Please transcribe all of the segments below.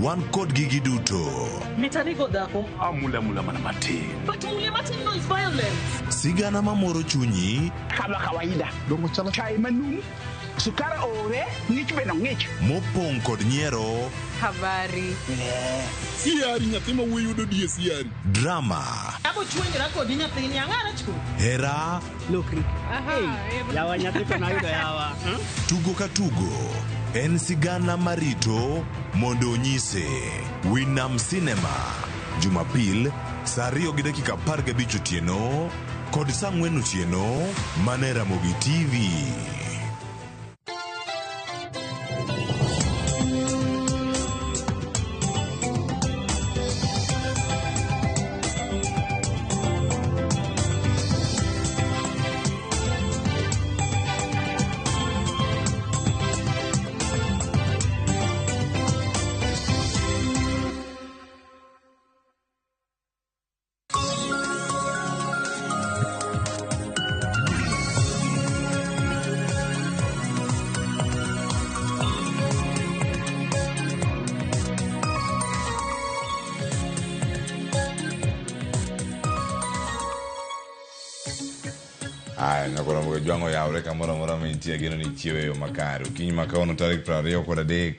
Wan kodgi giduto. Mitanigo dhako. Amula mula mana matin. But mule matin no is violence. Sigana mamoro chunyi. Kama kawaida. Dongo chalo Chai manum, sukar ore, ng'ich be nong'ich. Mopong' kod nyiero. Habari. Siari nyathi ma wuoyi yudo die siari. Drama. Abo chwenyra kodi nyathini ang'ara chwo. Hera. Lokri. Yawa nyathi to nayudo yawa. Tugo ka tugo en sigana marito mondo onyise. Winam Cinema, Jumapil saa 2:15 otieno kod saa 4 otieno mana e Ramogi TV. Aya, nyakoro mogo jwang'o yawre kamoro amora ma intie geno ni chiewo e yo makare. Okinyi ma kawuono tarik 23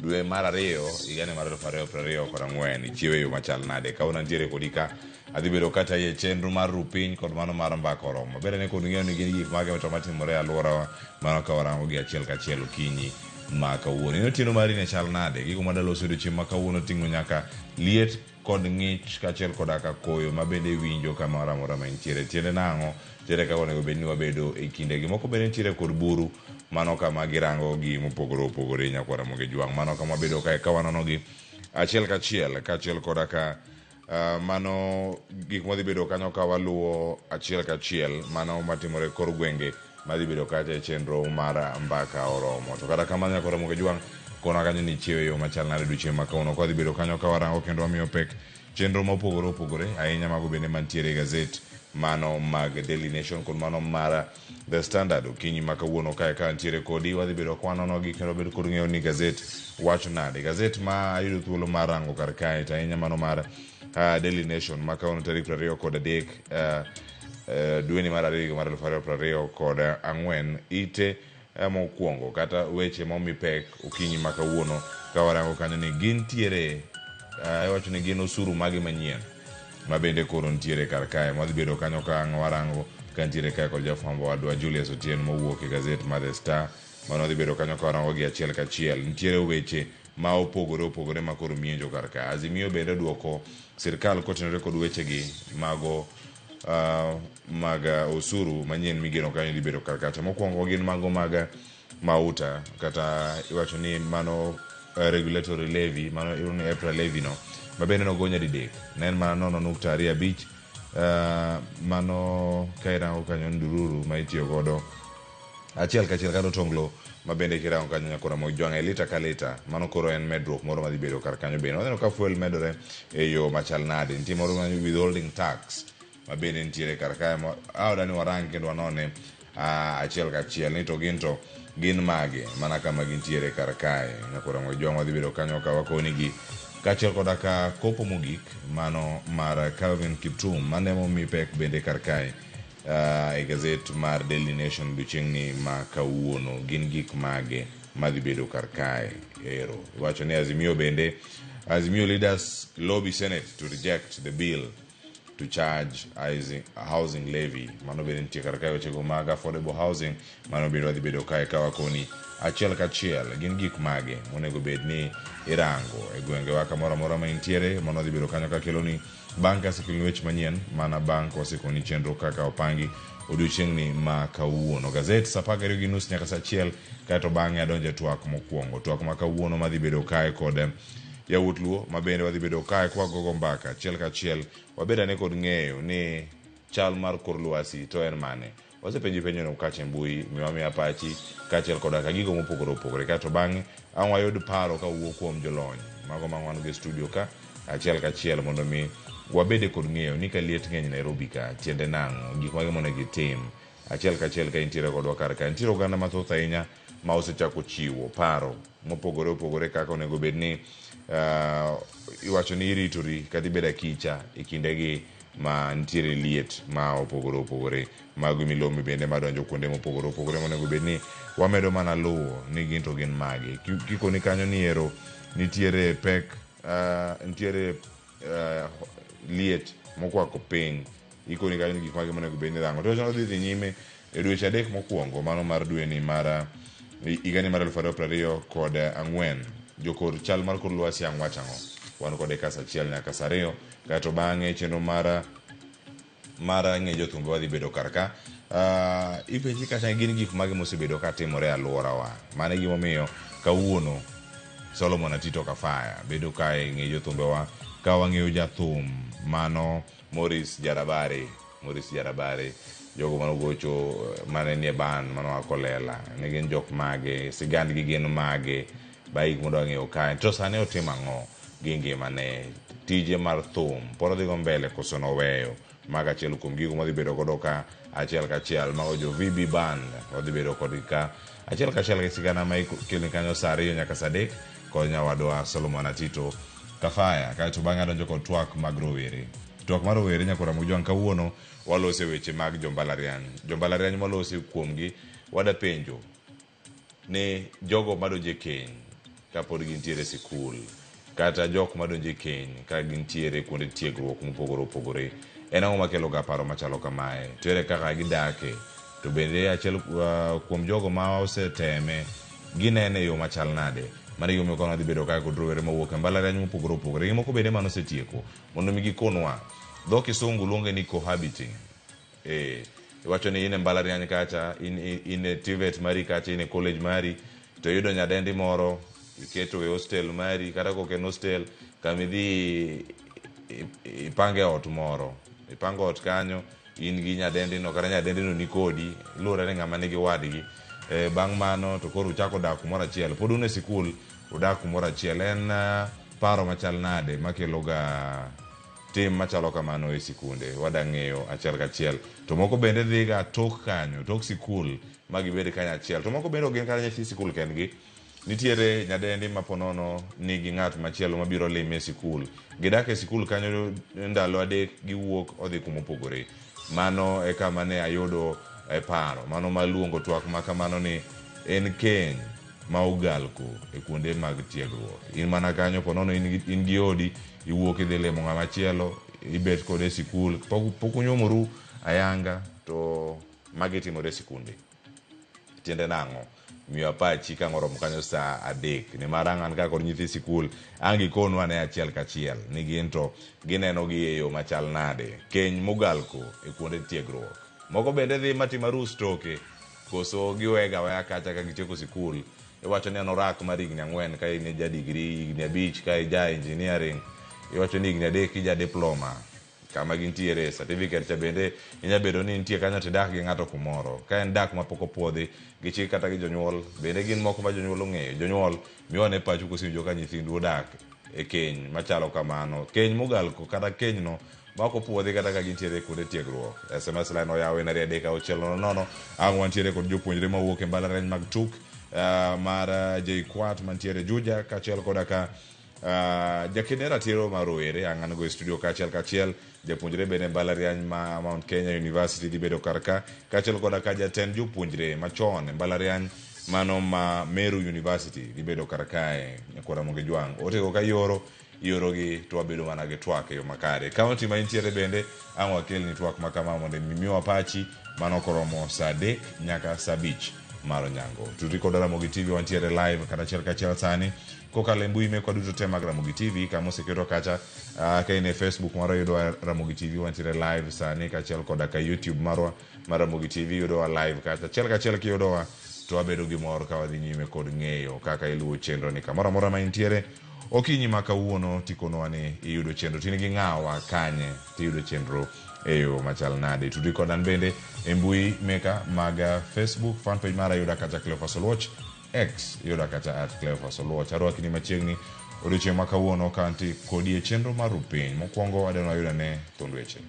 dwe mar ariyo higani mar 2024 ichiewo e yo machal nade? Kawuono antiere kodi ka adhi bedo kata e chenro mar rupiny kod mano mar mbaka oromo. Ber ne kod ng'eyo ni gin gik mage to matimore e alworawa mano ka warango gi achiel kachiel okinyi ma kawuono. In otieno mari ne chal nade? Gigo madaloso odiochieng' ma kawuono ting'o nyaka liet kod ng'ich kaachiel koda ka koyo ma bende iwinjo kamoro amora ma intiere. Tiende nang'o? Tiende kaka onego bed ni wabedo e kindegi. Moko bende nitiere kod buru, mano kama girango gi mopogore opogore nyakwar Ramogi Jwang'. Mano kama wabedo kae ka wanono gi achiel kachiel kaachiel koda ka mano gik mwadhi bedo kanyo ka waluwo achiel kachiel mano matimore e kor gwenge madhi bedo kacha e chenro mar mbaka oromo. To kata kamano nyakwar Ramogi Jwang' kona kanyo ni chiewo e yo machal nade odiochieng' ma kawuono. Ka wadhi bedo kanyo ka warango kendo wamiyo pek chenro mopogore opogore ahinya mago bende mantiere e gazet mano mag Daily Nation kod mano mar The Standard okinyi ma kawuono kae ka ntiere kodi wadhi bedo ka wanono gi kendo wabedo kod ng'eyo ni gazet wacho nade. Gazet ma ayudo thuolo mar rango kar kae to ahinya mano mar Daily Nation ma kawuono tarik 23 dweni mar ariyo higa mar 2024 ite mokwongo kata weche momi pek okinyi ma kawuono ka warango kanyo ni gintiere iwacho ni gin osuru mage manyien ma bende koro nitiere kar kae mwadhi bedo kanyo ka ang' warango ka nitiere kae kod jafwambo wadwa Julius Otieno mowuok e gazet mar The Star mano wadhi bedo kanyo ka warango gi achiel kachiel. Nitiere weche ma opogore opogore ma koro mienjo kar ka. Azimio bende oduoko sirkal kotenore kod wechegi mago mag osuru manyien migeno kanyo dhi bedo kar kacha. Mokwongo gin mago mag mauta kata iwacho ni mano regulatory levy mano iluongo ni EPRA levy no ma bende nogo nyadidek ne en mana 0.25 mano ka irango kanyo ndururu ma itiyo godo achiel kachiel kata otonglo ma bende kirango kanyo nyakora mo jwang' e lita ka lita mano koro en medruok moro madhi bedo kar kanyo bende waneno ka fuel medore e yo machal nade nitie moro ma withholding tax ma bende nitiere kar kae ma aoda ni warang kendo wanone achiel kachiel ni to gin to gin mage mana kama gintiere kar kae nyakora mo jwang' wadhi bedo kanyo ka wakonigi kaachiel koda ka kopo mogik mano mar Calvin Kiptum mane momi pek bende kar kae e gazet mar Daily Nation odiochieng'ni ma kawuono gin gik mage madhi bedo kar kae ero iwacho ni Azimio bende Azimio leaders lobby Senate to reject the bill to charge housing levy mano bende nitie kar kae wechego mag affordable housing mano bende wadhi bedo kae ka wakoni achiel kachiel gin gik mage monego bed ni irango e gwengewa kamoro amora ma intiere mano wadhi bedo kanyo kakeloni bang' ka asekeloni weche manyien mana bang' ka wasekoni chenro kaka opangi odiochieng'ni ma kawuono. Gazet saa 12:30 nyaka saa 1 kaeto bang'e adonjo e twak mokwongo. Twak ma kawuono madhi bedo kae kod yawuot Luo ma bende wadhi bedo kae kwagogo mbaka achiel kachiel wabed ane kod ng'eyo ni chal mar kor lwasi to en mane. Wasepenji penjono kacha e mbui, miwa miya pachi kaachiel koda ka gigo mopogore opogore. Kaeto bang'e ang' wayud paro ka wuok kuom jolony mago ma wan go e studio ka achiel kachiel mondo mi wabede kod ng'eyo ni ka liet ng'eny Nairobi ka tiende nang'o, gik mage monego itim achiel kachiel ka intiere kodwa kar ka. Nitiere oganda mathoth ahinya ma osechako chiwo paro mopogore opogore kaka onego bed ni Iwacho ni iritori kata ibedo akicha e kindegi ma nitiere liet ma opogore opogore. Mago milome bende madonjo kuonde mopogore opogore monego bed ni wamedo mana luwo ni gin to gin mage. Kikoni kanyo ni ero nitiere pek, nitiere liet mokwako piny. Ikoni kanyo ni gik mage monego bed ni rango. To wachno dhi nyime e dweche 3 mokwongo mano mar dweni mar higani mar 2024. Jokor chal mar kor lwasi ang' wach ang'o? Wan kode ka saa 1 nyaka saa 2. Kaeto bang'e chenro mar ng'e jothumbe wadhi bedo kar ka. Ipenji kacha gin gik mage mosebedo ka timore e alworawa. Mano e gimomiyo kawuono Solomon Atito Kafaya bedo kae ng'e jothumbewa ka wang'eyo jathum mano Maurice Jarabare. Maurice Jarabare, jogo manogocho mane nie band mano Akolela, ne gin jok mage, sigandgi gin mage, baik mondo wang'eyo kae. To sani otimo ang'o gi ngimane, tije mar thum pod odhi go mbele koso noweyo. Mago achiel kuom gigo madhi bedo godo ka achiel kachiel. Mago jo VB Band wadhi bedo kodgi ka achiel kachiel gi sigana ma ikelo kanyo saa 2 nyaka saa 3 kod nyawadwa Solomon Atito Kafaya. Kaeto bang'e adonjo kod twak mag rowere. Twak mar rowere nyaka Ramogi Jwang' kawuono walose weche mag jombalariany. Jombalariany mwalose kuomgi wada penjo ni jogo madonjo e keny kapod gintiere e sikul kata jok madonjo e keny ka gintiere kuonde tiegruok mopogore opogore, en ang'o makelo ga paro machalo kamae? To ere kaka gidake? To bende achiel kuom jogo ma oseteme ginene e yo machal nade? Mano e gimomiyo kawuono wadhi bedo kae kod rowere mawuok e mbalariany mopogore opogore gi moko bende manosetieko mondo mi gikonwa. Dho kisungu luonge ni cohabiting. Iwacho ni in e mbalariany kacha, in e TVET mari kacha, in e college mari, to iyudo nyadendi moro iketo e hostel mari, kata kok en hostel, kama idhi ipange ot moro. Ipango ot kanyo, in gi nyadendi no, kata nyadendi no ni kodi, luwore ni ng'ama nigi wadgi. Bang' mano to koro uchako dak kumoro achiel. Pod un e sikul, udak kumoro achiel. En paro machal nade makelo ga tim machalo kamano e sikunde? Wada ng'eyo achiel kachiel. To moko bende dhiga tok kanyo, tok sikul, ma gibed kanyo achiel. To moko bende ok gin kata nyithi sikul kendgi. Nitiere nyadendi ma ponono nigi ng'at machielo mabiro lime e sikul. Gidak e sikul kanyo ndalo 3, giwuok odhi kuma opogore. Mano e kama ne ayudo e paro. Mano maluongo twak ma kamano ni en keny ma ogalko e kuonde mag tiegruok. In mana kanyo ponono in gi odi, iwuok idhi limo ng'ama chielo, ibet kode e sikul. Pok unyuomoru ayanga, to magi timore e sikunde. Tiende nang'o? Miyo pachi ka ng'oromo kanyo saa 3. Nimar ang' an ka kod nyithi sikul, ang' gikonwa ne achiel kachiel ni gin to gineno gi e yo machal nade keny mogalko e kuonde tiegruok. Moko bende dhi matimo arus toke, koso giwega aweya kacha ka gitieko sikul. Iwacho ni en orak mar higni 4 ka in ja degree, higni 5 ka ija engineering, iwacho ni higni 3 ija diploma. Kama gintiere certificate cha bende inya bedo ni nitie kanyo tidak gi ng'ato kumoro. Ka en dak mapok opuodhi gi chik kata gi jonyuol, bende gin moko ma jonyuol ong'eyo. Jonyuol, miwa ne pachu kosewinjo ka nyithindu odak e keny machalo kamano. Keny mogalko kata keny no ma ok opuodhi kata ka gintiere kuonde tiegruok. SMS line oyaw en 2 3 6 0 0. Ang' wantiere kod jopuonjre mawuok e mbalariany mag TUK mar JKUAT mantiere Juja kaachiel koda ka jakede ratiro mar rowere ang' an go e studio kaachiel kachiel. Japuonjre bende mbalariany ma Mount Kenya University dhi bedo kar ka kaachiel koda ka jatend jopuonjre machon e mbalariany mano ma Meru University dhi bedo kar kae. Nyakwar Ramogi Jwang' otego ka ioro iorogi to wabedo mana gi twak e yo makare. Kaunti ma intiere bende ang' wakelni twak ma kama mondo imiwa pachi mano koromo saa 3 nyaka saa 5 mar onyango. Tudri kod Ramogi TV wantiere live kata achiel kachiel sani kokalo e mbui mekwa duto te mag Ramogi TV kama oseketo kacha. Ka in e Facebook marwa yudowa Ramogi TV wantiere live sani kaachiel koda ka YouTube marwa mar Ramogi TV yudowa live kacha. Achiel kachiel kiyudowa to wabedo gi mor ka wadhi nyime kod ng'eyo kaka iluwo chenro ni kamoro amora ma intiere. Okinyi ma kawuono tikonwa ni iyudo chenro tin gi ng'awa kanye tiyudo chenro e yo machal nade. Tudri koda an bende e mbui meka mag Facebook fanpage mara yuda kacha Cleophas Oluoch, X yuda kacha at Cleophas Oluoch. Arwaki ni machiegni odiochieng' ma kawuono ka antie kodi e chenro mar Rupiny. Mokwongo adwaro wayud ane thund weche.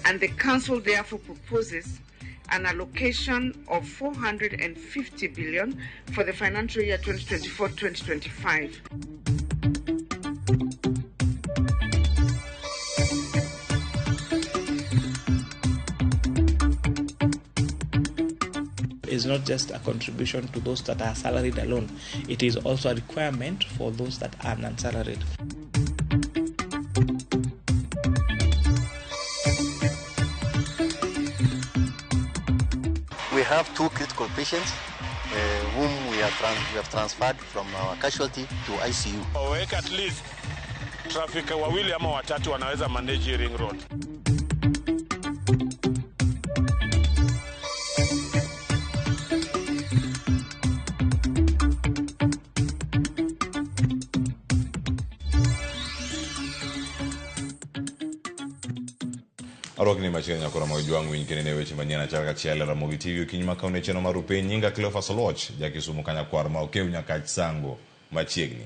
And the council therefore proposes an allocation of 450 billion for the financial year 2024-2025. Is not just a contribution to those that are salaried alone. It is also a requirement for those that are non-salaried. We have 2 critical patients whom we have transferred from our casualty to ICU. Waweke at least traffic wawili ama watatu wanaweza manage ring road. Arwakni machiegni nyakora mag jwang' winj kendo ne weche manyien achiel kachiel e Ramogi TV okinyi ma kawuono e chenro mar Rupiny. Nyinga Cleophas Oluoch, ja Kisumu Kanyakwar ma okew Nyakach Sango machiegni.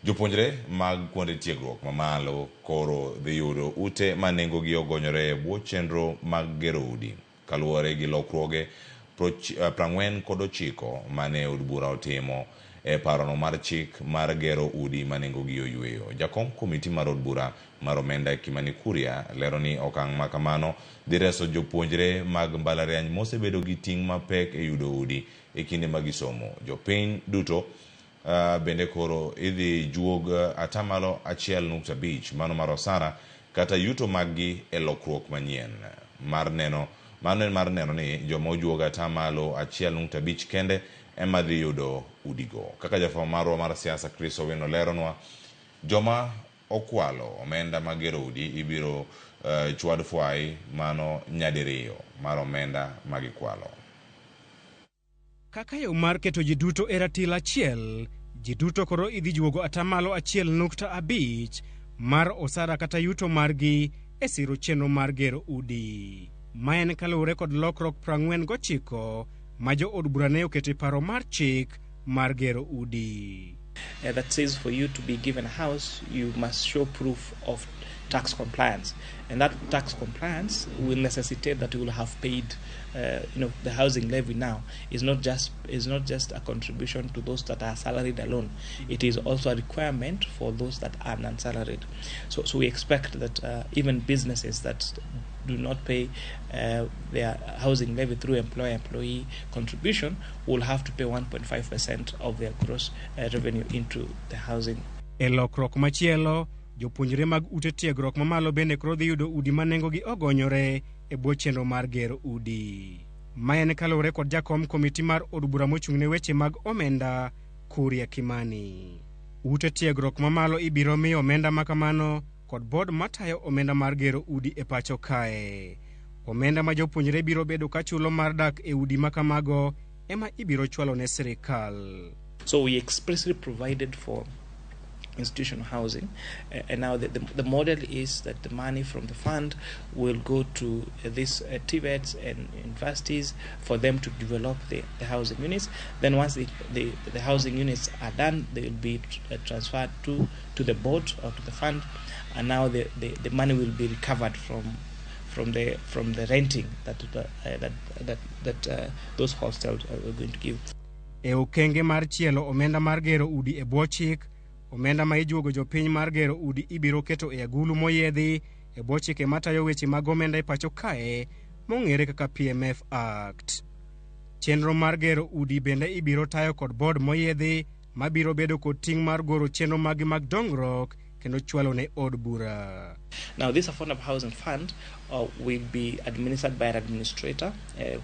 Jopuonjre mag kuonde tiegruok mamalo koro dhi yudo ute ma nengogi ogonyore e bwo chenro mag gero udi kaluwore gi lokruoge 49 mane od bura otimo e parono mar chik mar gero udi ma nengogi oyweyo. Jakom komiti mar od bura mar omenda Kimani Kuria lero ni okang' ma kamano dhi reso jopuonjre mag mbalariany mosebedo gi ting' mapek e yudo udi e kinde ma gisomo. Jopiny duto bende koro idhi juog 1.5% mano mar osara kata yuto maggi e lokruok manyien mar neno mano en mar neno ni joma ojuog 1.5% kende ema dhi yudo udigo. Kaka jafwambo marwa mar siasa Chris Owino leronwa, joma okwalo omenda mag gero udi ibiro chwad fwai mano nyadiriyo mar omenda magikwalo. Kaka yo mar keto ji duto e ratil achiel, ji duto koro idhi juogo 1.5% mar osara kata yuto margi e siro chenro mar gero udi. Ma en kaluwore kod lokruok 49 ma jo od bura ne oketo e paro mar chik mar gero udi. That says for you to be given a house, you must show proof of tax compliance, and that tax compliance will necessitate that you will have paid, the housing levy. Now is not just a contribution to those that are salaried alone. It is also a requirement for those that are non-salaried. So we expect that even businesses that do not pay their housing levy through employer-employee contribution will have to pay 1.5% of their gross revenue into the housing. E lokruok machielo, jopuonjre mag ute tiegruok mamalo bende koro dhi yudo udi ma nengogi ogonyore e bwo chenro mar gero udi. Ma en kaluwore kod jakom komiti mar od bura mochung' ne weche mag omenda Kuria Kimani. Ute tiegruok mamalo ibiro miyo omenda makamano kod board matayo omenda mar gero udi e pacho kae. Omenda ma jopuonjre biro bedo kachulo mar dak e udi makamago ema ibiro chwalo ne sirikal. So we expressly provided for institutional housing, and now the model is that the money from the fund will go to these TVETs and universities for them to develop the housing units. Then once the housing units are done, they will be transferred to the board or to the fund, and now the money will be recovered from the renting that those hostels are going to give. E okenge mar chielo omenda mar gero udi e bwo chik, omenda ma ijuogo jopiny mar gero udi ibiro keto e agulu moyiedhi e bwo chike matayo weche mag omenda e pacho kae mong'ere kaka PMF Act. Chenro mar gero udi bende ibiro tayo kod board moyiedhi mabiro bedo kod ting' mar goro chenro magi mag dongruok kendo chwalo ne od bura. Now this Affordable Housing Fund will be administered by an administrator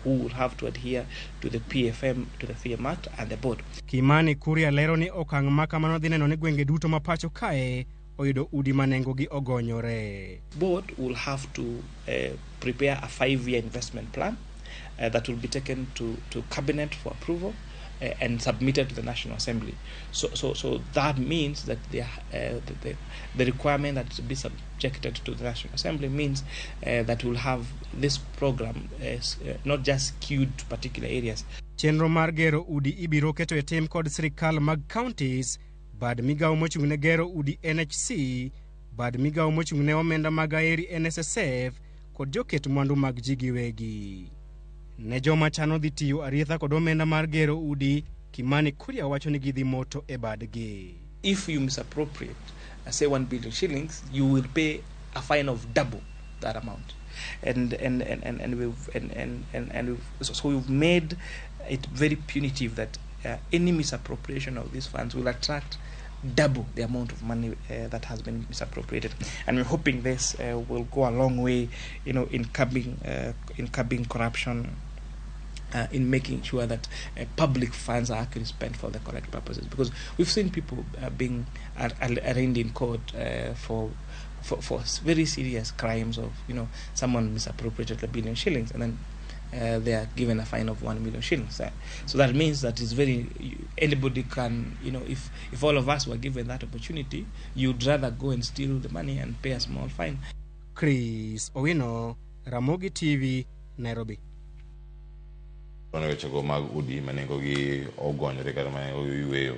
who will have to adhere to the PFM, to the FIAM Act and the board. Kimani Kuria lero ni okang' ma kamano dhi neno ni gwenge duto ma pacho kae oyudo udi ma nengogi ogonyore. Board will have to prepare a 5-year investment plan that will be taken to cabinet for approval and submitted to the National Assembly. So that means that the requirement that to be subjected to the National Assembly means that we'll have this program not just skewed to particular areas. Chenro mar gero udi ibiro keto e tim kod sirikal mag counties, bad migawo mochung' ne gero udi NHC, bad migawo mochung' ne omenda mag aeri NSSF kod joket mwandu mag ji giwegi. Ne joma chano dhi tiyo arietha kod omenda mar gero udi, Kimani Kuria wacho ni gidhi moto e badgi. If you misappropriate, say 1 billion shillings, you will pay a fine of double that amount. And we've and we've, so we've made it very punitive that any misappropriation of these funds will attract double the amount of money that has been misappropriated, and we're hoping this will go a long way, you know, in curbing corruption, in making sure that public funds are actually spent for the correct purposes. Because we've seen people being arraigned in court for very serious crimes of, you know, someone misappropriated 1 billion shillings, and then they are given a fine of 1 million shillings. So that means that it's very, anybody can, you know, if all of us were given that opportunity, you'd rather go and steal the money and pay a small fine. Chris Owino, Ramogi TV, Nairobi. Wechego mag udi manengogi ogonyore kata manengogi oyweyo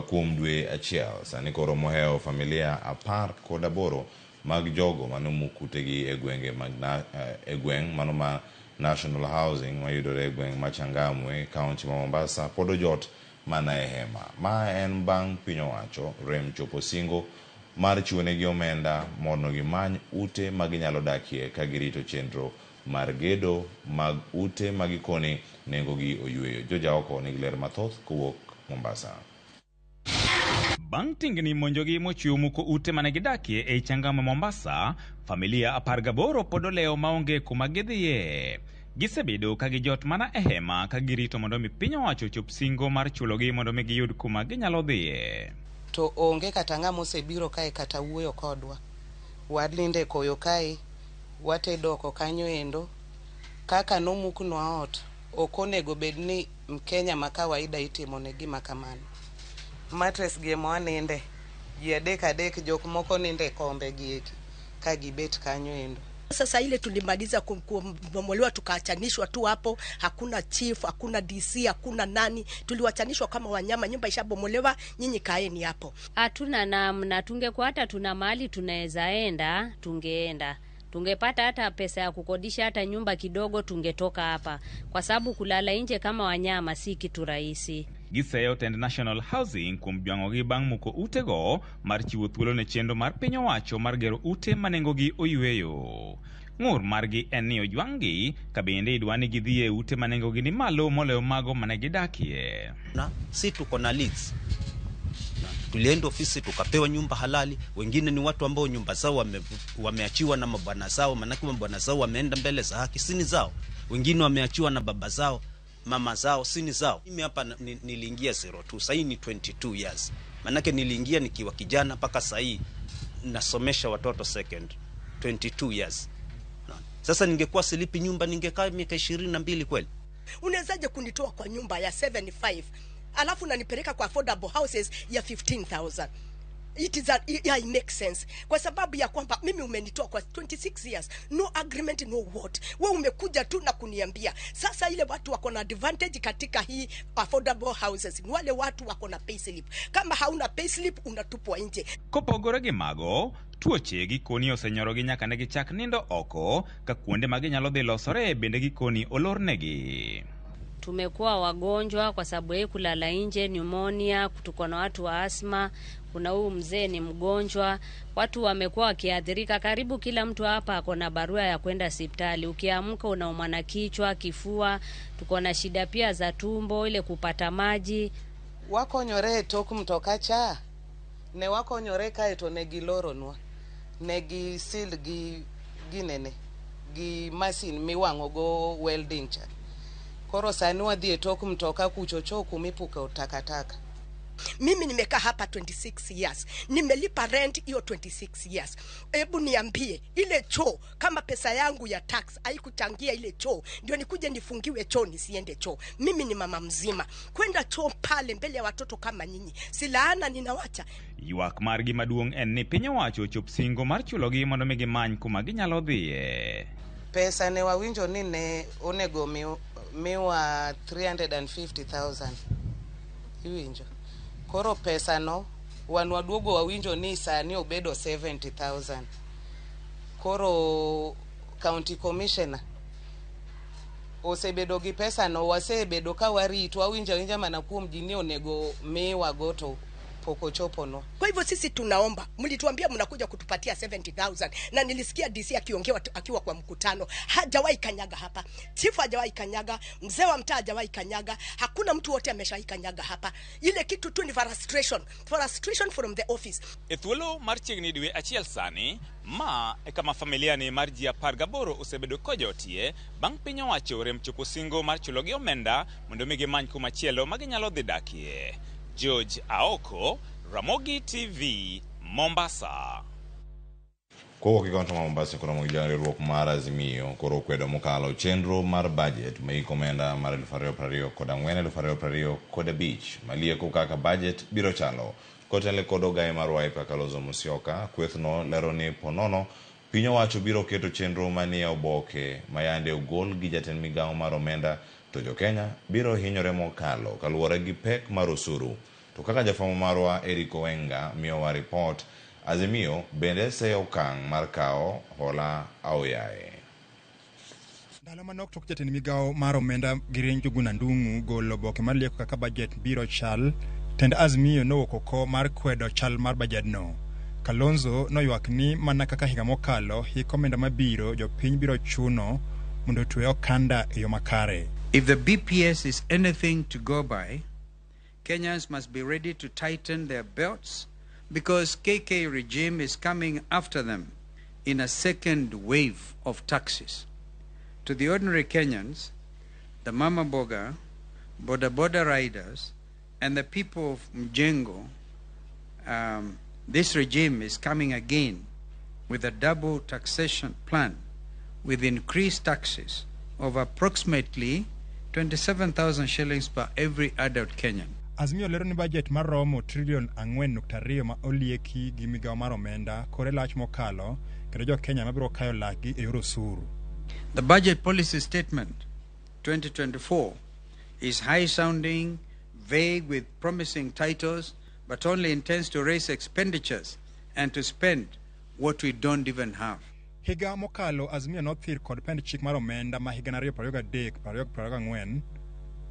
kuom dwe achiel. Sani koro mohewo familia 18 mag jogo manomuk utegi e gwenge mag e gweng' mano ma National Housing mayudore e gweng' ma Changamwe, kaunti ma Mombasa, pod ojot mana e hema. Ma en bang' piny owacho rem chopo singo mar chiwonegi omenda mondo gimany ute ma ginyalo dakie ka girito chenro mar gedo mag ute ma gikone nengogi oyweyo. Joja oko nigi ler mathoth kowuok Mombasa. Bang' tingni monjogi mochiwo muko ute mane gidakie ei Changamwe Mombasa, familia 18 pod olewo maonge kuma gidhiye. Gisebedo ka gijot mana e hema ka girito mondo mi piny owacho ochop singo mar chulogi mondo mi giyud kuma ginyalo dhiye. To onge kata ng'ama osebiro kae kata wuoyo kodwa. Walinde koyo kae, watedo oko kanyo endo. Kaka nomuknwa ot, ok onego bed ni Mkenya ma kawaida itimo ne gima kamano. Mattress gi ema waninde, ji adek adek, jok moko ninde kombe gi eki ka gibet kanyo endo. Sasa ile tulimaliza kubomolewa tukaachanishwa tu hapo, hakuna chief, hakuna DC, hakuna nani, tuliwachanishwa kama wanyama. Nyumba ishabomolewa, nyinyi kaeni hapo. Hatuna namna, tungekuwa hata tuna mali tunaweza enda, tungeenda. Tungepata hata pesa ya kukodisha hata nyumba kidogo, tungetoka hapa, kwa sababu kulala nje kama wanyama si kitu rahisi. Giseyo tend National Housing kuom jwang'ogi bang' muko utego mar chiwo thuolo ne chenro mar piny owacho mar gero ute ma nengogi oyweyo. Ng'ur margi en ni ojwang'gi ka bende idwa ni gidhi e ute ma nengogi ni malo moloyo mago mane gidakie. Na si tuko na leads. Tulienda ofisi tukapewa nyumba halali. Wengine ni watu ambao nyumba zao wameachiwa na mabwana zao, manake mabwana zao wameenda mbele za haki, sini zao. Wengine wameachiwa na baba zao, mama zao, sini zao. Mimi hapa niliingia 02, sasa ni 22 years. Manake niliingia nikiwa kijana mpaka sasa nasomesha watoto second, 22 years. Sasa ningekuwa silipi nyumba ningekaa miaka 22 kweli? Unawezaje kunitoa kwa nyumba ya 75 alafu unanipeleka kwa affordable houses ya 15,000? It is it makes sense. Kwa sababu ya kwamba mimi umenitoa kwa 26 years, no agreement, no what. Wewe umekuja tu na kuniambia. Sasa ile watu wako na advantage katika hii affordable houses ni wale watu wako na payslip. Kama hauna payslip unatupwa nje. Kopogore gi mago, tuoche gikoni osenyorogi nyaka ne gichak nindo oko ka kuonde ma ginyalo dhi losore bende gikoni olornegi. Tumekuwa wagonjwa kwa sababu yeye kulala nje, pneumonia, tuko na watu wa asma, kuna huyu mzee ni mgonjwa, watu wamekuwa wakiathirika. Karibu kila mtu hapa ako na barua ya kwenda hospitali. Ukiamka unaumwa na kichwa, kifua, tuko na shida pia za tumbo, ile kupata maji. Wakonyore tok mtoka cha ne wakonyore kae to ne giloronwa, ne gisil gi ginene gi masin miwang'o go welding cha. Koro sani wadhi e tok mtoka kuchocho kumipuka takataka. Mimi nimekaa hapa 26 years. Nimelipa rent hiyo 26 years. Hebu niambie, ile choo kama pesa yangu ya tax haikuchangia ile choo, ndio nikuje nifungiwe choo nisiende choo? Mimi ni mama mzima. Kwenda choo pale mbele ya watoto kama nyinyi, si laana ninawacha. Ywak margi maduong' en ni piny owacho ochop singo mar chulogi mondo mi gimany kuma ginyalo dhiye. Pesa ne wawinjo ni ne onego miwa 350,000. Iwinjo. Koro pesa no wan waduogo wawinjo ni sani obedo 70,000. Koro county commissioner Osebedo gi pesa no, wasebedo ka warito, wawinjo awinja mana kuom ji ni onego miwago to pok ochoponwa. Kwa hivyo sisi tunaomba, mlituambia mnakuja kutupatia 70,000 na nilisikia DC akiongea akiwa kwa mkutano, hajawahi kanyaga hapa, chifu hajawahi kanyaga, mzee wa mtaa hajawahi kanyaga, hakuna mtu wote ameshawahi kanyaga hapa. Ile kitu tu ni frustration, frustration from the office. E thuolo mar chiegni dwe achiel sani, ma e kama familia ni mar ji 18 osebedo kojotie bang' piny owacho rem chopo singo mar chulogi omenda mondo mi gimany kumachielo ma ginyalo dhi dakie. George Aoko, Ramogi TV, Mombasa. Kowuok e kaunti ma Mombasa koro gi riwruok mar Azimio koro okwedo mokalo chenro mar budget maiko omenda mar 2024 2025 malieko kaka budget biro chalo. Kotenore kod ogaye mar Wiper Kalonzo Musyoka, kwethno lero ni ponono piny owacho biro keto chenro manie oboke mayande ogol gi jatend migawo mar omenda to jo-Kenya biro hinyore mokalo kaluwore gi pek mar osuru. To kaka jafwambo marwa Eric Owenga miyowa ripot, Azimio bende seyo okang' mar kawo hola aoyaye. Ndalo manok tok jatend migawo mar omenda Giring Njuguna Ndung'u golo oboke mar lieko kaka bajet biro chal, tend Azimio nowuok oko mar kwedo chal mar bajedno. Kalonzo noywak ni mana kaka higa mokalo, hik omenda mabiro jopiny biro chuno mondo otwe okanda e yo makare. If the BPS is anything to go by, Kenyans must be ready to tighten their belts because KK regime is coming after them in a second wave of taxes. To the ordinary Kenyans, the mama boga, boda boda riders, and the people of Mjengo, this regime is coming again with a double taxation plan with increased taxes of approximately 27,000 shillings per every adult Kenyan. Azimio lero ni bajet mar romo trilion 4.2 ma olieki gi migawo mar omenda kore lach mokalo kendo jo Kenya mabiro kayo lakgi e yor osuru. The budget policy statement 2024 is high sounding, vague with promising titles, but only intends to raise expenditures and to spend what we don't even have. Higa mokalo Azimio nothir kod pend chik mar omenda ma higa 2023-2024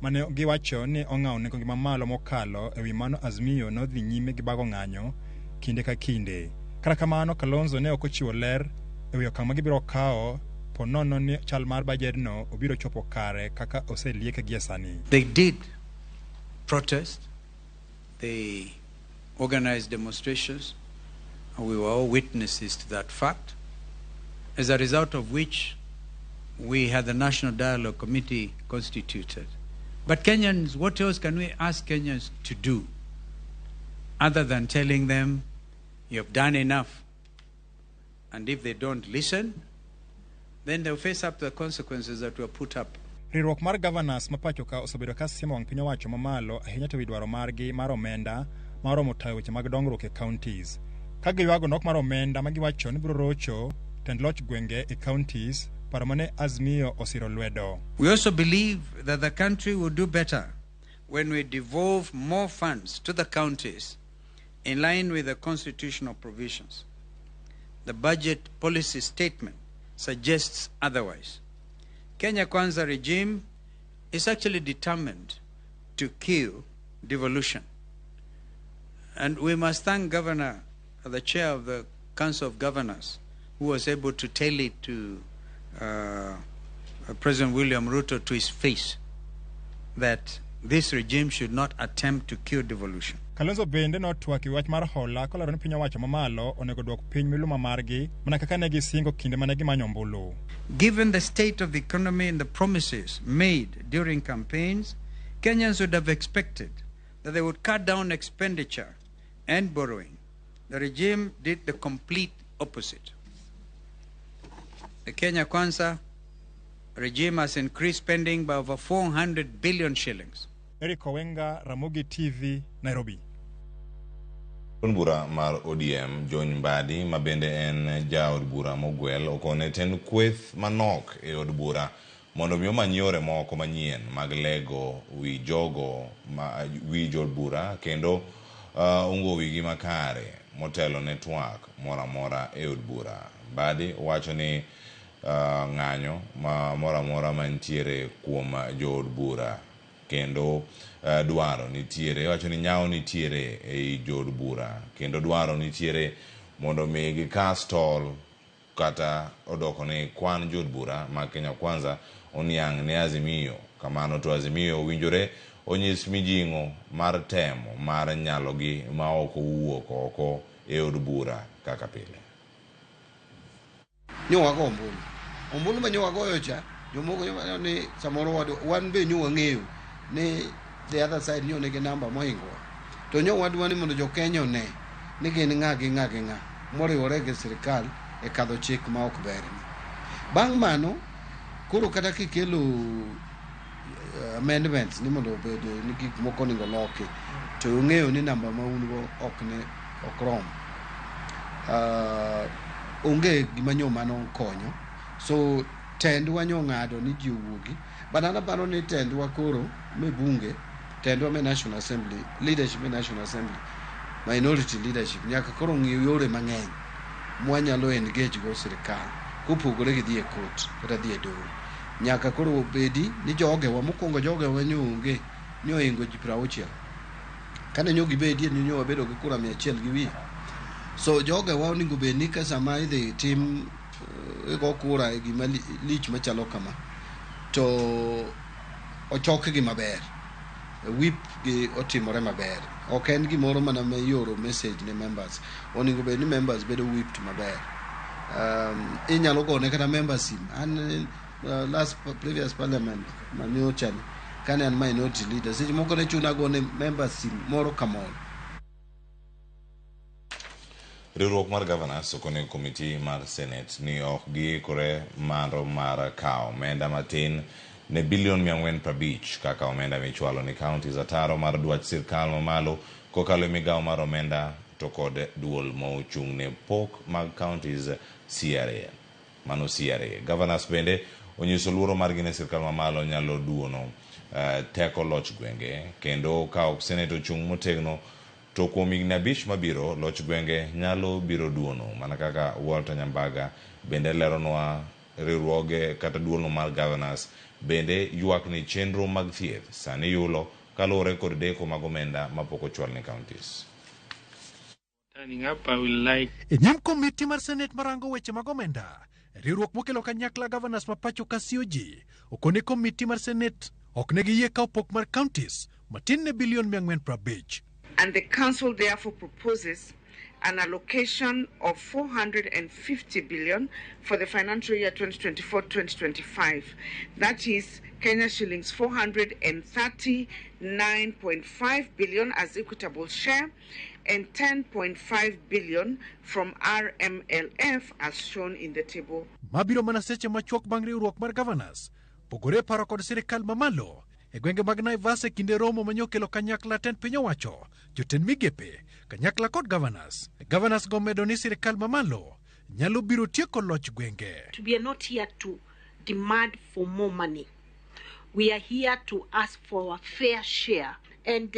mane giwacho ni ong'awo nengo ngima malo mokalo. Ewi mano Azimio nodhi nyime gi bago ng'anyo kinde ka kinde. Kata kamano Kalonzo ne ok ochiwo ler ewi okang' ma gibiro kawo po nono ni chal mar bajedno obiro chopo kare kaka oselieke gie sani. They did protest, they organized demonstrations, and we were all witnesses to that fact, as a result of which we had the National Dialogue Committee constituted. But Kenyans, what else can we ask Kenyans to do other than telling them, you have done enough? And if they don't listen, then they'll face up to the consequences that were put up. Riwruok mar governors ma pacho ka osebedo ka siemo wang' piny owacho mamalo ahinya to wi dwaro margi mar omenda ma oromo tayo weche mag dongruok e counties. Ka giywago nok mar omenda ma giwacho ni biro rocho tend loch gwenge e counties, paro mane Azimio osiro lwedo. We also believe that the country will do better when we devolve more funds to the counties in line with the constitutional provisions. The budget policy statement suggests otherwise. Kenya Kwanza regime is actually determined to kill devolution. And we must thank Governor, the chair of the Council of Governors, who was able to tell it to President William Ruto to his face that this regime should not attempt to kill devolution. Kalonzo bende notwak e wach mar hola kolero ni piny owacho mamalo onego duok piny miluma margi mana kaka ne gisingo kinde mane gimanyo ombulu. Given the state of the economy and the promises made during campaigns, Kenyans would have expected that they would cut down expenditure and borrowing. The regime did the complete opposite. The Kenya Kwanza regime has increased spending by over 400 billion shillings. Eric Owenga, Ramogi TV, Nairobi. Duond bura mar ODM John Mbadi ma bende en jaod bura mogwel okone tend kweth manok e od bura mondo mi omany yore moko manyien mag lego wi jogo ma wi jood bura kendo ungo wigi makare motelo ne twak moro amora e od bura. Mbadi wacho ni Ng'anyo ma moro amora mantiere kuom jood bura kendo dwaro nitiere wacho ni nyawo nitiere ei jood bura kendo dwaro nitiere mondo mi gikas tol kata odoko ni kwan jood bura mag Kenya Kwanza oniang' ne Azimio. Kamano to Azimio owinjore onyis mijing'o mar temo mar nyalogi ma ok owuok oko e od bura kaka pile. Nyo wago ombulu. Ombulu ma nyo wagoyo cha, jomoko nyo ni samoro wan be nyo wang'eyo ni the other side nyo nigi namba mohingowa. To nyo wadwa ni mondo jo Kenya one ni gin ng'a gi ng'a gi ng'a moriwore gi sirikal e kadho chik ma ok ber ni. Bang' mano, koro kata kikelo amendments ni mondo obed ni gik moko onego loki, to ung'eyo ni namba ma un go ok ne ok rom. Onge gima nyo mano konyo. So tendwa nyo ng'ado ni ji owuogi. But an aparo ni tendwa koro me bunge, tendwa me National Assembly, leadership me National Assembly, minority leadership, nyaka koro ng'i yore mang'eny mwanyalo engage go sirikal kopogore gi dhi e court kata dhi e doho. Nyaka koro bedi ni jogewa mokwongo jogewa nyo onge nyo ohingo ji 60. Kane nyo gibedie nyo wabedo gi kura 100 gi wiye. So jogewa onego bed ni ka sama idhi tim igo kura e gima lich machalo kama to ochokgi maber, whip gi otimore maber. Ok en gimoro mana ma ioro message ne members. Onego bed ni members bedo whipped maber. Inyalo gone kata members sim. An last previous parliament manyocha ni kane an minority leader, seche moko ne chuna gone members sim moro ka moro. Riwruok mar Governors okone komiti mar Senate ni ok giikore mar kawo omenda matin ne bilion 450 kaka omenda michwalo ni counties ataro mar dwach sirkal mamalo kokalo e migawo mar omenda to kod duol mochung' ne pok mag counties CRA. Mano CRA. Governors bende onyiso luoro margi ne sirkal mamalo nyalo duono teko loch gwenge kendo ka ok Senate ochung' motegno to kuom higni 5 mabiro loch gwenge nyalo biro duono mana kaka Walter Nyambaga bende leronwa riwruoge kata duolno mar Governors bende ywak ni chenro mag thieth sani yulo kaluwore kod deko mag omenda mapok ochwal ne counties. E nyim komiti mar Senate marango weche mag omenda, riwruok mokelo kanyakla governors ma pacho ka COG okone komiti mar Senate ok ne giyie kawo pok mar counties matin ne bilion 450. And the council therefore proposes an allocation of 450 billion for the financial year 2024-2025. That is Kenya shillings 439.5 billion as equitable share and 10.5 billion from RMLF as shown in the table. Mabiro mana seche machuok bang' riwruok mar governors pogore paro kod sirikal mamalo e gwenge mag Naivas e kinde romo manyokelo kanyakla tend piny owacho, jotend migepe, kanyakla kod governors. Governors go medo ni sirikal mamalo nyalo biro tieko loch gwenge. We are not here to demand for more money. We are here to ask for a fair share and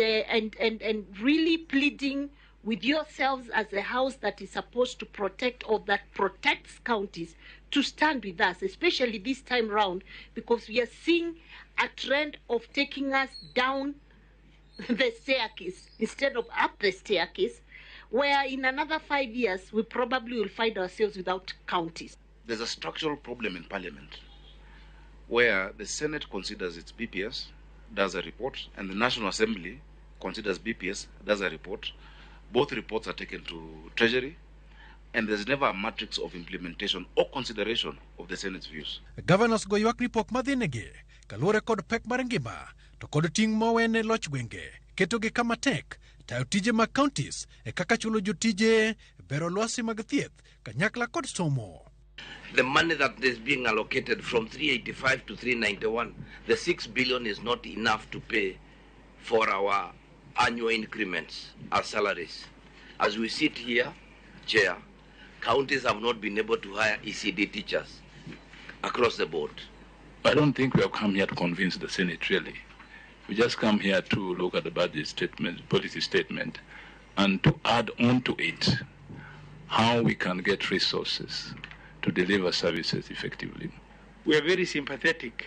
really pleading with yourselves as a house that is supposed to protect or that protects counties to stand with us, especially this time round, because we are seeing a trend of taking us down the staircase instead of up the staircase, where in another 5 years we probably will find ourselves without counties. There's a structural problem in Parliament where the Senate considers its BPS, does a report, and the National Assembly considers BPS, does a report. Both reports are taken to Treasury, and there's never a matrix of implementation or consideration of the Senate's views. Governors go ywak ni pok madhinegi kaluwore kod pek mar ngima to kod ting' mowene loch gwenge ketogi kama tek tayo tije mag counties e kaka chulo jotije, bero lwasi mag thieth kanyakla kod somo. The money that is being allocated from 385 to 391, the 6 billion is not enough to pay for our annual increments, our salaries. As we sit here, Chair, counties have not been able to hire ECD teachers across the board. I don't think we have come here to convince the Senate, really. We just come here to look at the budget statement, policy statement, and to add on to it how we can get resources to deliver services effectively. We are very sympathetic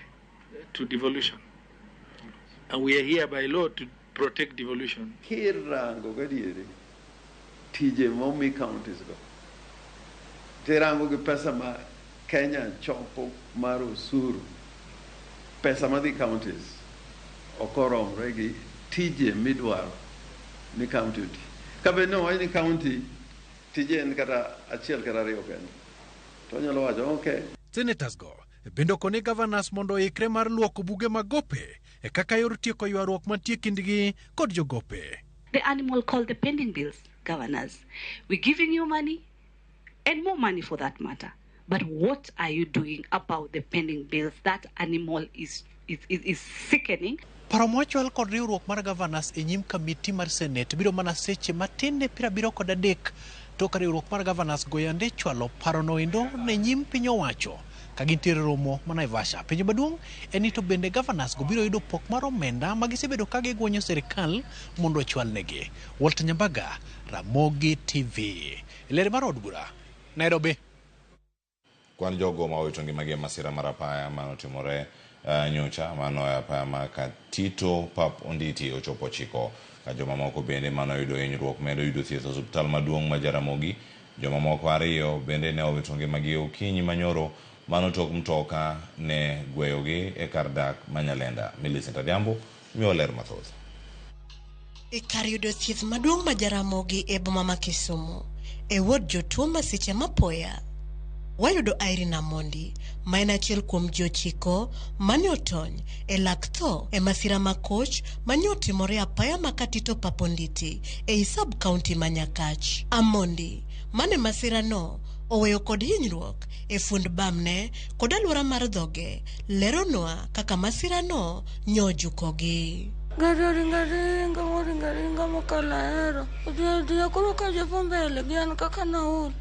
to devolution, and we are here by law to protect devolution. Kirango gadieri tije momi counties go tirango gi pesa ma Kenya choko mar osuru, pesa madhi counties ok oromre gi tije midwaro ni county oti. Kabe no wach ni county tije en kata achiel kata ariyo kende to onyalo wacho okay. Senators go bende okone governors mondo oikre mar luoko buge mag gope e kaka yor tieko ywaruok mantie kindgi kod jogope. The animal called the pending bills, governors. We're giving you money and more money for that matter. But what are you doing about the pending bills? That animal is sickening. Paro mochwal kod riwruok mar governors e nyim kamiti mar Senate biro mana seche matin ne 73 tok ka riwruok mar governors go yande chwalo parono endo ne nyim piny owacho ka gintiere romo ma Naivasha. Penjo maduong' en ni to bende governors go biro yudo pok mar omenda ma gisebedo ka gigwenyo sirikal mondo ochwalnegi. Walter Nyambaga, Ramogi TV. Ler mar od bura, Nairobi. Kwan jogo ma owito ngimagi e masira mar apaya manotimore nyocha mano e apaya ma Katito Pap Onditi ochopo 9 ka jomamoko bende manoyudo hinyruok medo yudo thieth e osiptal maduong' ma Jaramogi. Jomamoko 2 bende ne owito ngimagi okinyi manyoro mano tok mtoka ne gweyogi e kar dak ma Nyalenda. Millicent Adhiambo miyo ler mathoth. E kar yudo thieth maduong' ma Jaramogi e boma ma Kisumu, e wod jotuo masiche mapoya, wayudo Irene Amondi, ma en achiel kuom ji 9 mane otony e lak tho e masira ma koch mane otimore apaya ma Katito Pap Onditi ei sub county ma Nyakach. Amondi mane masirano oweyo kod hinyruok e fund bamne kod alwora mar dhoge, leronwa kaka masirano nyojukogi. Gari oringa ringa moringa ringa mokalo ahero. Odhi adhiya koro kachopo mbele gi an kaka naol.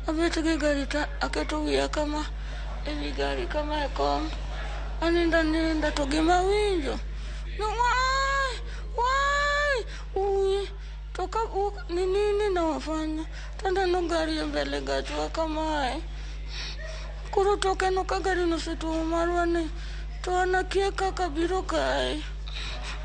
Abet gi gari ta aketo wiya kama ewi gari kama e kom. Aninda ninda to gima awinjo ni wai wai uyi to ka ni nini nawafanya to aneno gari e mbele gachwa kamae. Koro tokeno ka gari nosetuomo marwa ni to an akia kaka biro kae.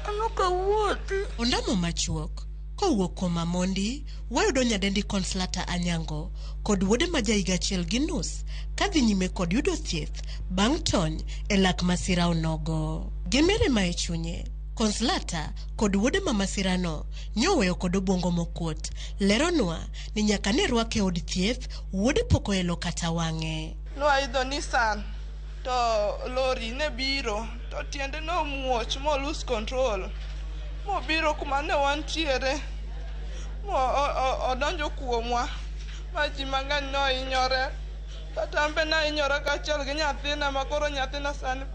An ok awuothi. Ondamo machuok kowuok kuom Amondi, wayudo nyadendi Consolata Anyango kod wuode ma jahiga 1.5 kadhi nyime kod yudo thieth bang' tony e lak masira onogo. Gi mirima e chunye, Consolata kod wuode ma masirano nyoweyo kod obwongo mokuot, leronwa ni nyaka ne rwake e od thieth, wuode pok oelo kata wang'e. Noidho Nissan to lori ne biro to tiende nomuoch mo lose control mobiro kuma ne wantiere mo odonjo kuomwa ma ji mang'eny nohinyore. Kata an be nahinyora kaachiel gi nyathina ma koro nyathina sani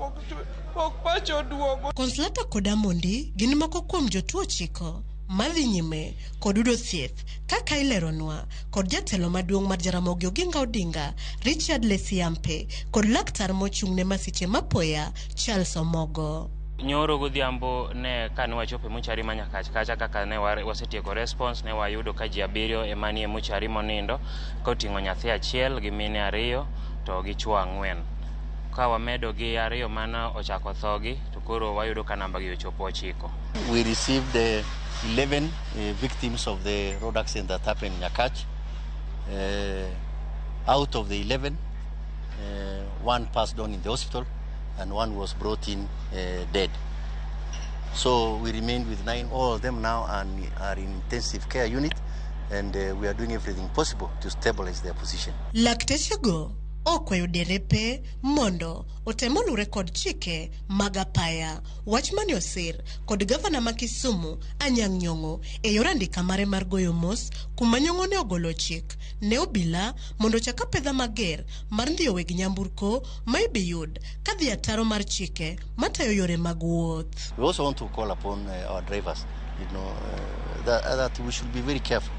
pok pacho oduogo. Consolata kod Amondi gin moko kuom jotuo 9 madhi nyime kod yudo thieth kaka ileronwa kod jatelo maduong' mar Jaramogi Oginga Odinga Richard Lesiampe kod laktar mochung' ne masiche mapoya Charles Omogo. Nyoro godhiambo ne kane wachopo e mochari ma Nyakach kacha kaka ne wasetieko response ne wayudo ka ji 7 ema nie mochari monindo koting'o nyathi achiel gi mine 2 to gi chwo 4. Ka wamedo gi 2 mane ochako thogi to koro wayudo ka namba gi ochopo 9. We received 11 victims of the road accident that happened in Nyakach. Out of the 11, one passed on in the hospital and one was brought in dead. So we remained with 9. All of them now are in intensive care unit, and we are doing everything possible to stabilize their position. Laktechego okwayo derepe mondo otem olure kod chike mag apaya. Wach mane osir kod gavana ma Kisumu Anyang' Nyong'o e yor andika mare mar goyo mos kuma Nyong'o ne ogolo chik ne obila mondo ochak apedha mager mar ndhiyo weg nyamburko ma ibiyud kadhi ataro mar chike matayo yore mag wuoth. We also want to call upon our drivers, you know, that we should be very careful,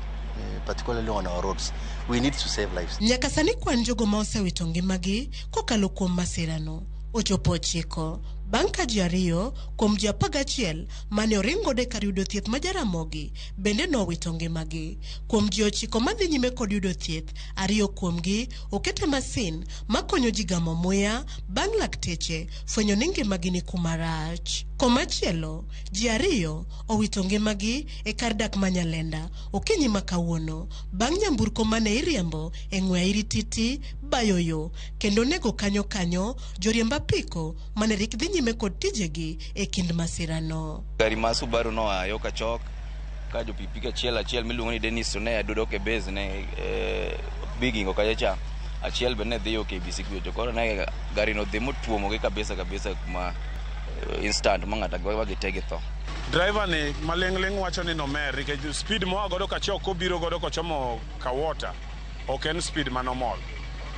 particularly on our roads. We need to save lives. Nyaka sani kwan jogo ma osewito ngimagi kokalo kuom masirano ochopo 9, bang' ka ji 2 kuom ji 11 mane oring godo e kar yudo thieth ma Jaramogi bende nowito ngimagi. Kuom ji 9 madhi nyime kod yudo thieth, 2 kuomgi oket e masin makonyo ji gamo muya bang' lakteche fwenyo ni ngimagi ni kuma rach. Komachielo, ji 2 owito ngimagi e kar dak ma Nyalenda okinyi ma kawuono bang' nyamburko mane iriembo e ng'we airititi bayo yo kendo nego kanyo kanyo joriemb apiko mane rik dhi nyime kod tijegi e kind masirano. Gari ma Subaru noa yo Kachok ka jopikipiki achiel achiel miluongo ni Dennis to ne dok e base ne Bigingo kacha cha, achiel be ne dhi yo KBC kucho. Koro ne gari no dhi motuomogi kabisa kabisa kuma instant ma ng'ato ma gite githo. Driver ni maling'ling' wacho ni nomer nikech speed moa godo Kachok kobiro godo kochomo Kawota ok en speed manomol.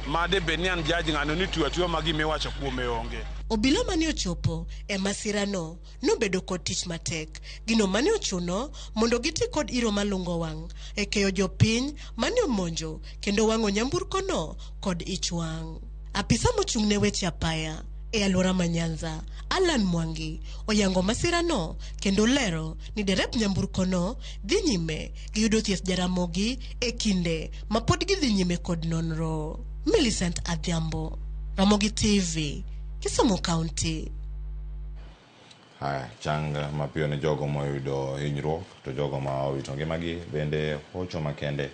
Made bed ni an judge ng'ano ni tuyo atuya ma gimiwacho kuome onge. Obila mane ochopo e masirano nobedo kod tich matek, gino mane ochuno mondo giti kod iro malungo wang' e keyo jopiny mane omonjo kendo wang'o nyamburkono kod ich wang'. Apisa mochung' ne weche apaya e alwora ma Nyanza, Alan Mwangi, oyango masirano kendo lero ni derep nyamburkono dhi nyime gi yudo thieth Jaramogi e kinde ma pod gidhi nyime kod nonro. Millicent Adhiambo, Ramogi TV, Kisumu County. Haya, chang mapiyo ne jogo moyudo hinyruok to jogo ma owito ngimagi bende hocho makende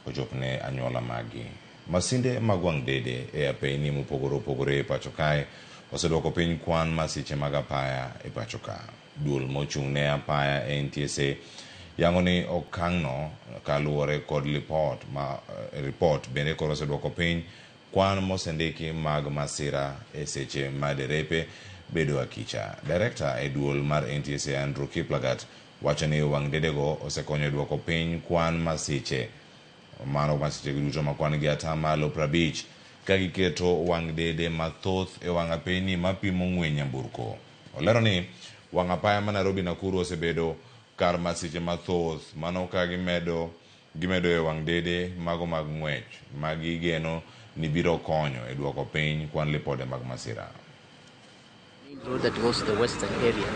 ochop ne anyuola maggi. Masinde mag wang' dede e apeyni mopogore opogore e pacho kae oseduoko piny kwan masiche mag apaya e pacho ka. Duol mochung' ne apaya e NTSA yango ni okang'no kaluwore kod lipot bende koro oseduoko piny kwan mosendiki mag masira e seche ma derepe bedo akicha. Director e duol mar NTSA Andrew Kiplagat wacho ni wang' dedego osekonyo e duoko piny kwan masiche. Mano masiche duto ma kwan gi atamalo 50 ka giketo wang' dede mathoth e wang' apeyni mapimo ng'we nyamburko. Olero ni wang' apaya ma Nairobi Nakuru osebedo kar masiche mathoth mano ka gimedo e wang' dede mago mag ng'wech ma gigeno ni biro konyo e duoko piny kwan lipode mag masira. Road that goes to the western area,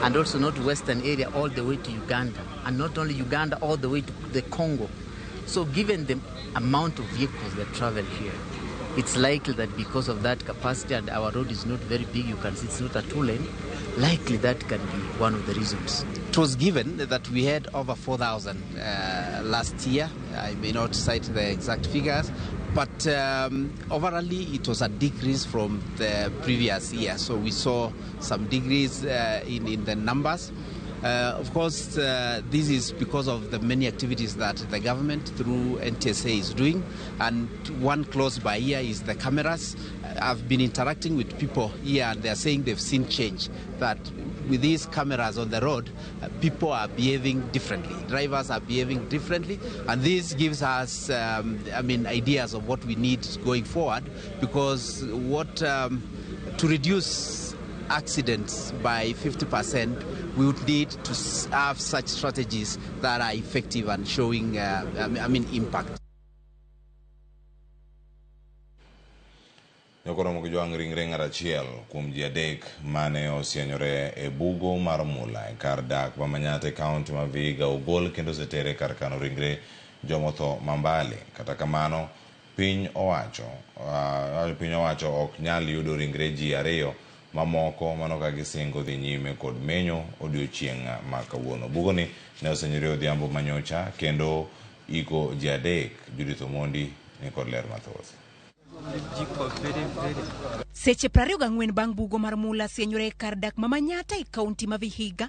and also not western area all the way to Uganda, and not only Uganda all the way to the Congo. So given the amount of vehicles that travel here, it's likely that because of that capacity, and our road is not very big, you can see it's not a two-lane, likely that can be one of the reasons. It was given that we had over 4,000 last year. I may not cite the exact figures, but overall it was a decrease from the previous year. So we saw some decrease in the numbers. Of course, this is because of the many activities that the government through NTSA is doing, and one close by here is the cameras. I've been interacting with people here and they're saying they've seen change, that with these cameras on the road, people are behaving differently, drivers are behaving differently, and this gives us ideas of what we need going forward, because what to reduce accidents by 50%, we would need to have such strategies that are effective and showing impact. Nyokoromo gi jwang' ringre ng'at achiel kuom ji 3 mane osienyore e bugo mar mula e kar dak ma Manyatta e kaunti ma Vihiga ogol kendo osetere kar kano ringre jomotho ma Mbale. Kata kamano, piny owacho ok nyal yudo ringre ji 2 mamoko mano ka gisingo dhi nyime kod menyo odiochieng' ma kawuono. Bugoni ne osenyore odhiambo manyocha kendo iko ji 3. Judith Omondi ni kod ler mathoth. Seche 24 bang' bugo mar mula sienyore e kar dak ma Manyatta e kaunti ma Vihiga,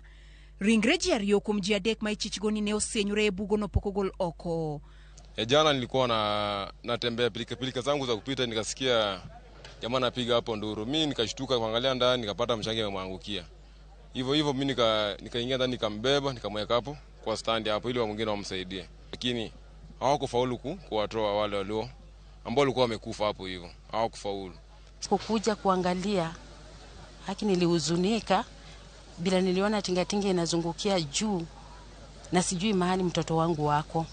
ringre ji 2 kuom ji 3 ma ichichgo ni ne osienyore e bugono pok ogol oko. Jana nilikuwa natembea pilika pilika zangu za kupita, nikasikia jamaa anapiga hapo nduru. Mimi nikashtuka kuangalia ndani, nikapata mshangi amemwangukia. Hivyo hivyo mimi nikaingia ndani, nikambeba, nikamweka hapo kwa stand hapo ili wengine wamsaidie. Lakini hawakufaulu kuwatoa wale walio ambao walikuwa wamekufa hapo hivyo. Hawakufaulu. Kukuja kuangalia, haki nilihuzunika bila niliona tingatinga inazungukia juu na sijui mahali mtoto wangu wako.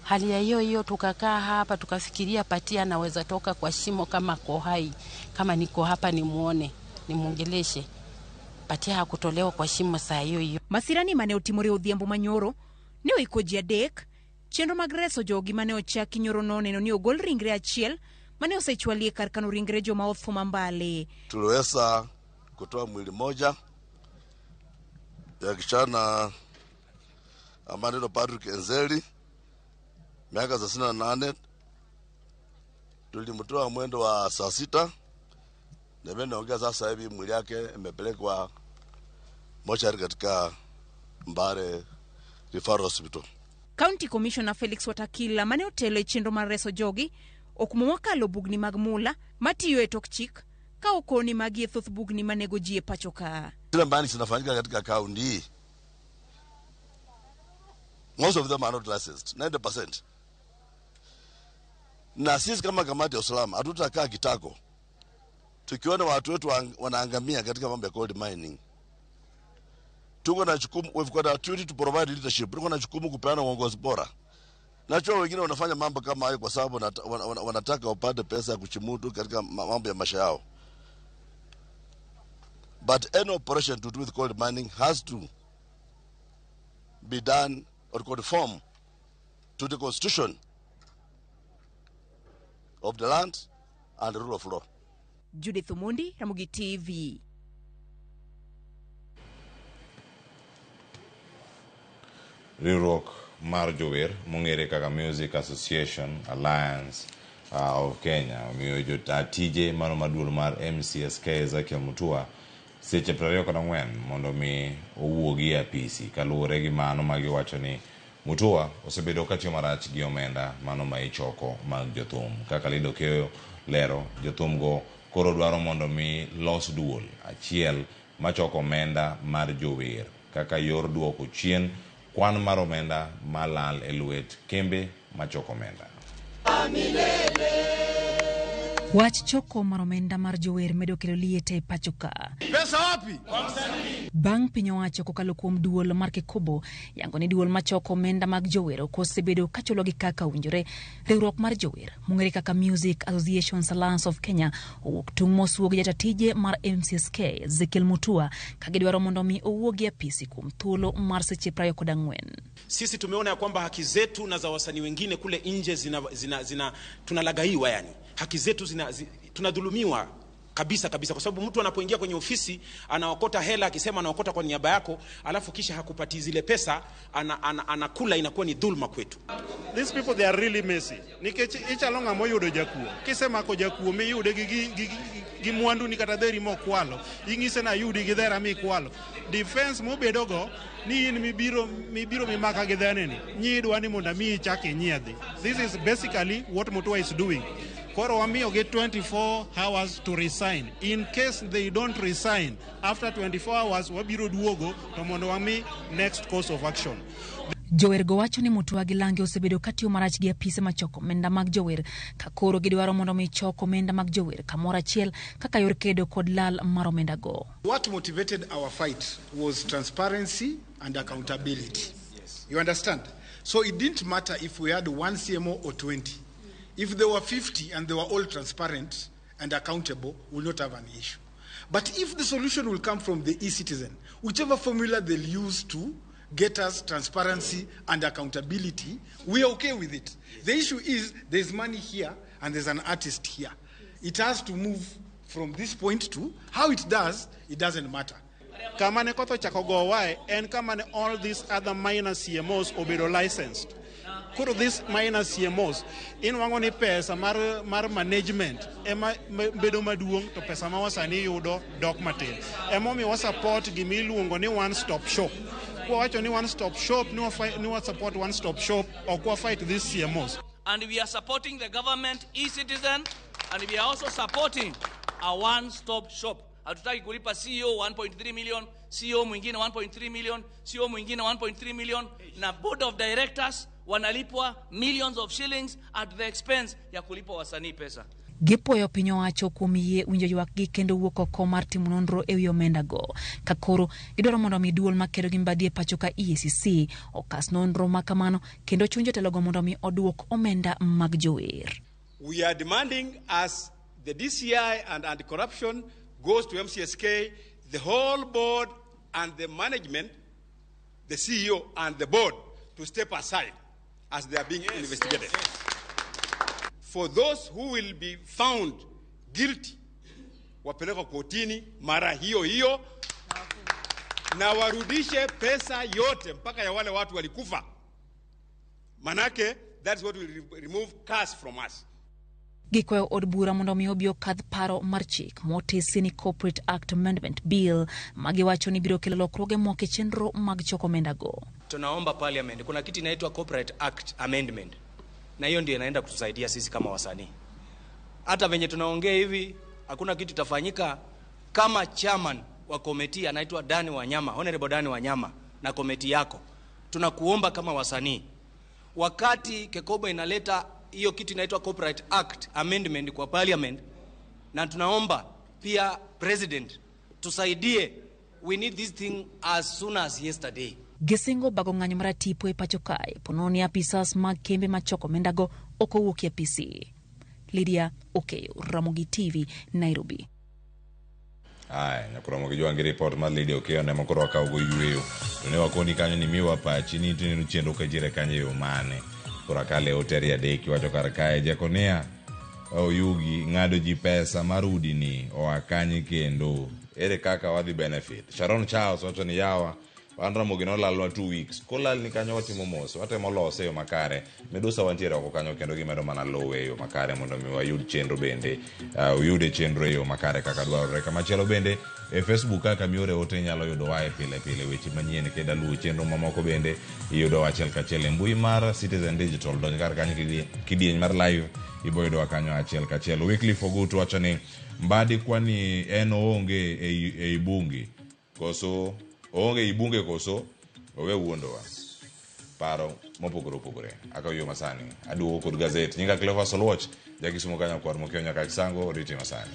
Hali ya hiyo hiyo tukakaa hapa tukafikiria Patia anaweza toka kwa shimo kama ko hai, kama niko hapa nimuone. nimwongeleshe, patia hakutolewa kwa shimo saa hiyo hiyo. Masirani mane otimore odhiambo manyoro ne oiko ji adek. Chenro mag reso jogi mane ochaki nyoro noneno ni ogol ringre achiel mane osechwalie kar kano ringre joma otho mambale. Tuliweza kutoa mwili moja ya kijana ambaye anaitwa Patrick Enzeli miaka 38. Tulimtoa mwendo wa saa 6 na mimi naongea sasa hivi mwili yake imepelekwa mochari katika Mbare Referral Hospital. County Commissioner Felix Watakila mane otelo e chenro mar reso jogi okumo mokalo bugni mag mula matiyo e tok chik ka okoni magi e thoth bugni manego ji e pacho ka. Zile mine zinafanyika katika kaunti hii, most of them are not licensed, 90%. Na sisi kama kamati ya usalama hatutakaa kitako tukiona watu wetu wanaangamia katika mambo ya gold mining. Tuko na jukumu, we've got a duty to provide leadership. Tuko na jukumu kupeana uongozi bora. Najua wengine wanafanya mambo kama hayo kwa sababu wanataka wapate pesa ya kuchimudu katika mambo ya maisha yao. But any operation to do with gold mining has to be done or conform to the constitution of the land and the rule of law. Judith Omondi, Ramogi TV. Riwruok mar jower mong'ere kaka Music Association Alliance of Kenya omiyo jotije mano maduol mar MCSK Ezekiel Mutua seche 24 mondo mi owuogi e apisi kaluwore gi mano magiwacho ni Mutua osebedo katiyo marach gi omenda mano ma ichoko mag jothum. Kaka Lido Keyo lero, jothum go koro dwaro mondo mi los duol achiel machoko omenda mar jower kaka yor duoko chien kwan mar omenda malal e lwet kembe machoko omenda. Wach choko mar omenda mar jower medo kelo liet e pacho ka. Pesa wapi? Bang' piny owacho kokalo kuom duol mar Kekobo yango ni duol machoko omenda mag jower ok osebedo kachulogi kaka owinjore. Riwruok mar jower mong'ere kaka Music Associations Alliance of Kenya owuok tung' mosuo gi jatatije mar MCSK Ezekiel Mutua ka gidwaro mondo mi owuogi e apisi kuom thuolo mar seche 24. Sisi tumeona ya kwamba haki zetu na za wasanii wengine kule nje zina tunalagaiwa, yani haki zetu tunadhulumiwa kabisa kabisa, kwa sababu mtu anapoingia kwenye ofisi anaokota hela akisema anaokota kwa niaba yako, alafu kisha hakupati zile pesa, anakula, inakuwa ni dhulma kwetu. These people, they are really messy. Nikech ichalo ng'ama oyudo jakuo. Kisemako jakuo miyude gi mwandu ni kata dheri mokwalo, ing'ise na ayudi gi dhera mikwalo. Defense mobedogo ni in mibiro mimaka gi dheneni, nyidwa ni mondo amiyi chak inyiedhi. This is basically what Mutua is doing. Koro wamiyo gi 24 hours to resign. In case they don't resign, after 24 hours wabiro duogo to mondo wami next course of action. Jower go wacho ni Mutua gi lange osebedo katiyo marach gi apise machoko omenda mag jower ka koro gidwaro mondo mi chok omenda mag jower kamoro achiel kaka yor kedo kod lal mar omenda go. What motivated our fight was transparency and accountability. Yes. You understand? So it didn't matter if we had one CMO or 20. If there were 50 and they were all transparent and accountable, we'll not have an issue. But if the solution will come from the e-citizen, whichever formula they'll use to get us transparency and accountability, we are okay with it. The issue is there's money here and there's an artist here. It has to move from this point to how it does, it doesn't matter. Kama ne koth ochako gowae en kama ne all these other minor CMOs obedo licensed. Koro these minor CMOs inwang'o ni pesa mar management ema bedo maduong' to pesa ma wasanii yudo dok matin. Emomiyo wa support gima iluongo ni one stop shop. Kwa wacho ni one stop shop, ni wa support one stop shop, ok wa fight these CMOs. And we are supporting the government e-citizen, and we are also supporting a one stop shop. Hatutaki kulipa CEO 1.3 million, CEO mwingine 1.3 million, CEO mwingine 1.3 million, na board of directors wanalipwa millions of shillings at the expense ya kulipa wasanii pesa. Gipuoyo piny owacho kuom yie winjo ywakgi kendo wuok oko mar timo nonro ewi omenda go. Ka koro gidwaro mondo mi duol makedo gi mibadhi e pacho ka EACC okas nonro ma kamano kendo chuny jotelogo mondo mi oduok omenda mag jower. We are demanding as the DCI and anti-corruption goes to MCSK, the whole board and the management, the CEO and the board to step aside as they are being investigated. Yes. For those who will be found guilty, wapelekwa kotini mara hiyo hiyo na warudishe pesa yote mpaka ya wale watu walikufa. Manake, that's what will remove curse from us. Gikwayo od bura mondo omi obi okadh paro mar chik motesi ni Corporate Act Amendment Bill magiwacho ni biro kelo lokruoge moko e chenro mag choko omendago. Tunaomba parliament, kuna kitu inaitwa Corporate Act Amendment, na hiyo ndio inaenda kutusaidia sisi kama wasanii. Hata venye tunaongea hivi hakuna kitu itafanyika kama chairman wa komiti anaitwa Dani Wanyama, Honorable Dani Wanyama na komiti yako. Tunakuomba kama wasanii, wakati KECOBO inaleta hiyo kitu inaitwa Corporate Act Amendment kwa parliament, na tunaomba pia president tusaidie, we need this thing as soon as yesterday. Gisingo bago ng'anyo mar tipo e pacho kae pono ni apisas mag kembe machoko omendago ok owuok e apisi. Lydia Okeyo, Ramogi TV, Nairobi. Aya, nyakoromo gi jwangi report mar Lydia Okeyo ne mokoro wakawo go yweyo. To ne wakoni kanyo ni miwa pachi ni tineno chenro ka jire kanyo e yo mane. Koro akale oteri adek iwacho kar kae Jekonia Oyugi ng'ado ji pesa mar udi ni oa kanye kendo ere kaka wadhi benefit. Sharon Charles wacho ni yawa wan Ramogi nolalnwa 2 weeks kolal ni kanyo watimo mos watemo lose e yo makare. Midusa wantiere oko kanyo kendo gimedo mana lowe e yo makare mondo mi wayud chenro bende uyude chenro e yo makare kaka dwarore. Kamachielo bende e Facebook kaka miore ote inyalo yudo wae pile pile weche manyien kendo luwo chenro mamoko bende iyudo achiel kachiel e mbui mar Citizen Digital. Donj kar kanyo kidieny mar live ibo yudowa kanyo achiel kachiel. Wycliffe Ogutu wacho ni Mbadi kwani en oonge ei bunge koso oonge ei bunge koso owe wuondowa. Paro mopogore opogore. Akaw yo masani aduogo kod gazet. Nyinga Cleophas Oluoch, jakisumo kanyo kwar mokiewo nyaka Chisango, oriti masani.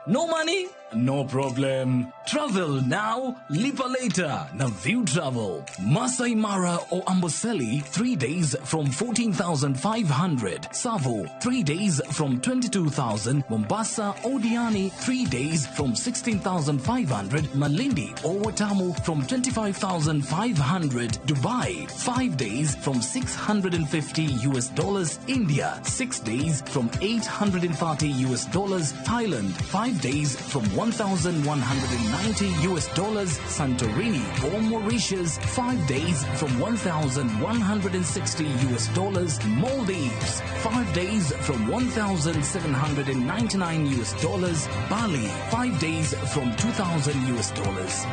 No money? No problem. Travel now, lipa later. Na View Travel. Masai Mara or Amboseli, 3 days from 14,500. Savo, 3 days from 22,000. Mombasa or Diani, 3 days from 16,500. Malindi or Watamu from 25,500. Dubai, 5 days from $650. India, 6 days from $830. Thailand, 5 days from $1,190. Santorini or Mauritius, 5 days from $1,160. Maldives, 5 days from $1,799. Bali, 5 days from $2,000.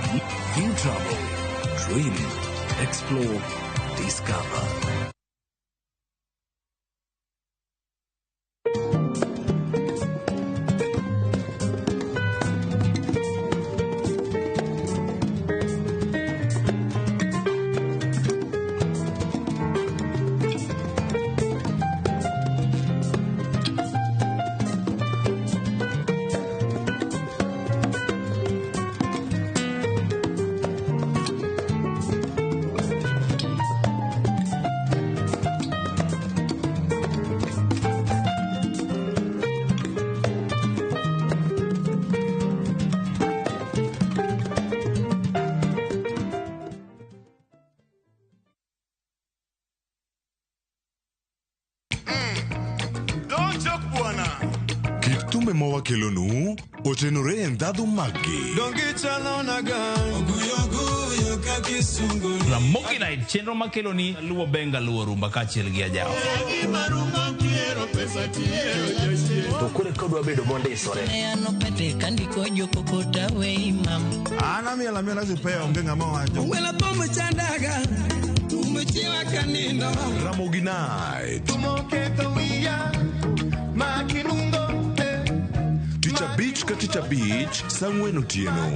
View Travel. Dream, explore, discover. Kelonu otenore e ndhadhu maggi. Ramogi Night chenro makeloni luwo benga luwo rumba kaachiel gi ajawa. To koro kodwa bedo mondisore. An amiel amiela zipeya onge ng'ama wacho. Ramogi Night. Tich abich ka tich abich saa ang'wen otieno.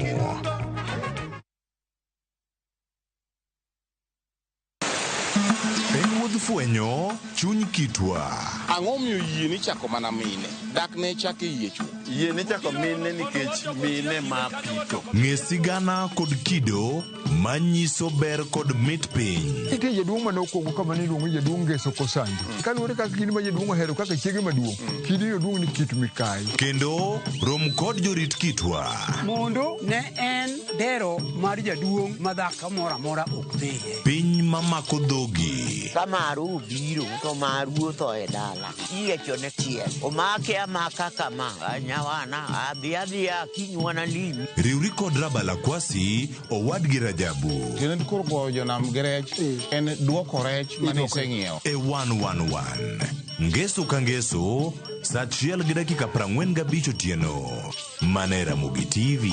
En wuodh fwenyo chuny kitwa. Ang'o miyo yie ni chako mana mine? Dak ne chak e yie chwo. Yie ni chako mine nikech mine ma pito. Ng'e sigana kod kido manyiso ber kod mit piny. Nitie jaduong' mane okwongo kama ne iluongo ni jaduong' Ngeso Kosanjo. Kaluwore kaka kidi ma jaduong' ohero kaka chiege maduong', kidi no duong' ni Kit Mikayi. Kendo rom kod jorit kitwa. Mondo ne en dero mar jaduong' ma dhako moro amora ok dhiye. Piny mamako dhogi. Ka maru obiro to maru otho e dala. Iyiecho ne tiel. Omake amaka kama. Nyawana adhi adhiya kiny wanalimi. Riwri kod Rabalakwasi owadgi Rajabu. Tiende koro goyo jonam gi rech en duoko rech mane iseng'iewo. E 111. Ngeso ka ngeso, saa achiel gi dakika 45 otieno. Mana e Ramogi TV.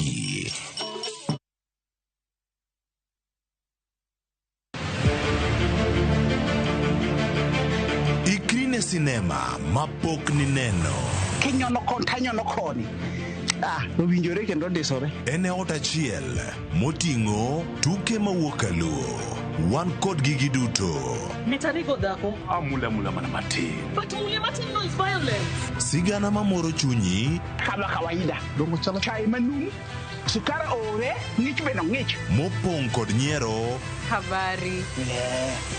Ikri ne sinema mapok nineno. Kinyono koni tanyono koni. Ah, owinjore kendo ondisore. En e ot achiel moting'o tuke mawuok kaluo. Wan kodgi giduto. Mitanigo dhako. Amula mula mana matin. But mule matin no is violence. Sigana mamoro chunyi. Kama kawaida. Dongo chalo chai manum. Sukar ore, ng'ich be nong'ich. Mopong' kod nyiero. Habari.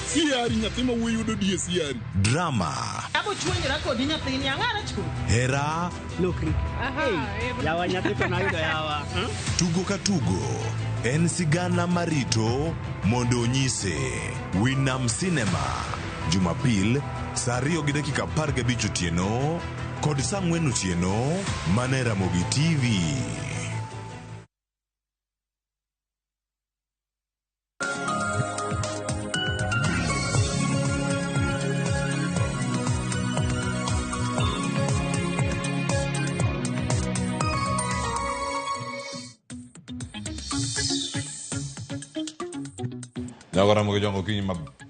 Siari nyathi ma wuoyi yudo die siari. Drama. Abo chuonjora kodi nyathini, ang'ara chuo. Hera. Lokri. Yawa nyathi to nayudo yawa. Tugo ka tugo en sigana marito mondo onyise. Winam Cinema. Jumapil saa 2:15 otieno kod saa 4 otieno mana e Ramogi TV. Jogo Ramogi Jwango okinyi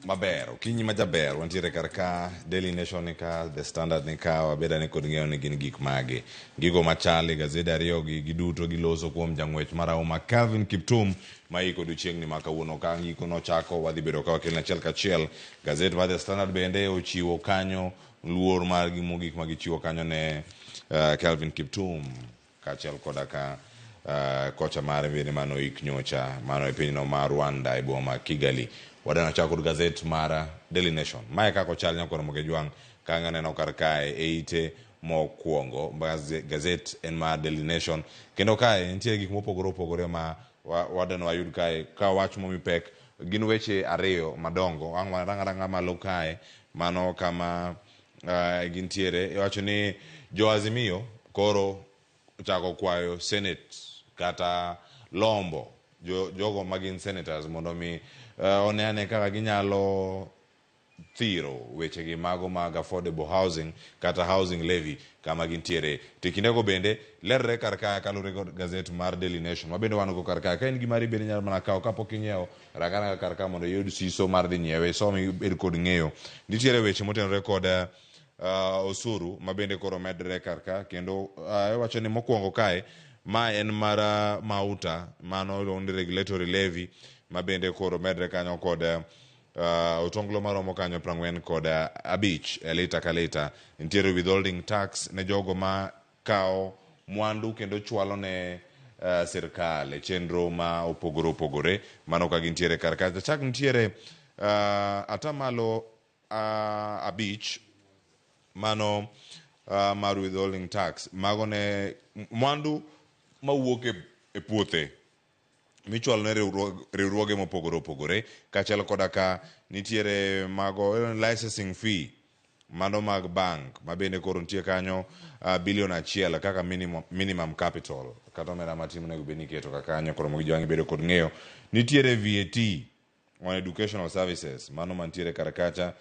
maber, okinyi ma jaber, wantiere kar ka, Daily Nation ni ka, The Standard ni ka, wabed ane kod ng'eyo ni gin gik mage. Gigo machal e gazede ariyo gi giduto giloso kuom jang'wech marahuma Kelvin Kiptum ma iko odiochieng'ni ma kawuono ka iko nochako wadhi bedo ka wakelne achiel kachiel. Gazet mar The Standard bende ochiwo kanyo luor margi mogik ma gichiwo kanyo ne Kelvin Kiptum kaachiel koda ka kocha mare bende mano ik nyocha mano e pinyno ma Rwanda e boma ma Kigali. Wadano chako kod gazet mar Daily Nation. Mae kaka ochal nyakwar Ramogi Jwang' ka aneno kar kae e ite mokwongo gazet en mar Daily Nation kendo kae nitie gik mopogore opogore ma wadano wayud kae ka wach momi pek gin weche ariyo madongo. Ang' warang aranga malo kae mano kama gintiere iwacho ni jo Azimio koro ochako kwayo Senate kata lombo jogo magin senators mondo mi one ane kaka ginyalo thiro wechegi mago mag affordable housing kata housing levy kama gintiere. To kindego bende lerre kar ka kaluwore kod gazet mar Daily Nation ma bende wan go kar ka. Ka in gi mari bende inyalo mana kawo kapok inyiewo rang aranga kar ka mondo iyud siso mar dhi nyiewe isom ibed kod ng'eyo. Nitiere weche motenore kod osuru ma bende koro medre kar ka kendo iwacho ni mokwongo kae ma en mar mauta mano iluongo ni regulatory levy ma bende koro medre kanyo kod otonglo maromo kanyo 45 e lita ka lita. Nitiere withholding tax ne jogo ma kawo mwandu kendo chwalo ne sirkal e chenro ma opogore opogore mano ka gintiere kar kacha. Chak nitiere atamalo 5 mano mar withholding tax mago ne mwandu mawuok e puothe michwalo ne riwruoge mopogore opogore kaachiel koda ka nitiere mago licensing fee mano mag bank ma bende koro nitie kanyo bilion 1 kaka minimum capital kata omenda matin monego bed ni iketo ka kanyo koro mondo jowang'e bedo kod ng'eyo. Nitiere VAT on educational services mano mantiere kar kacha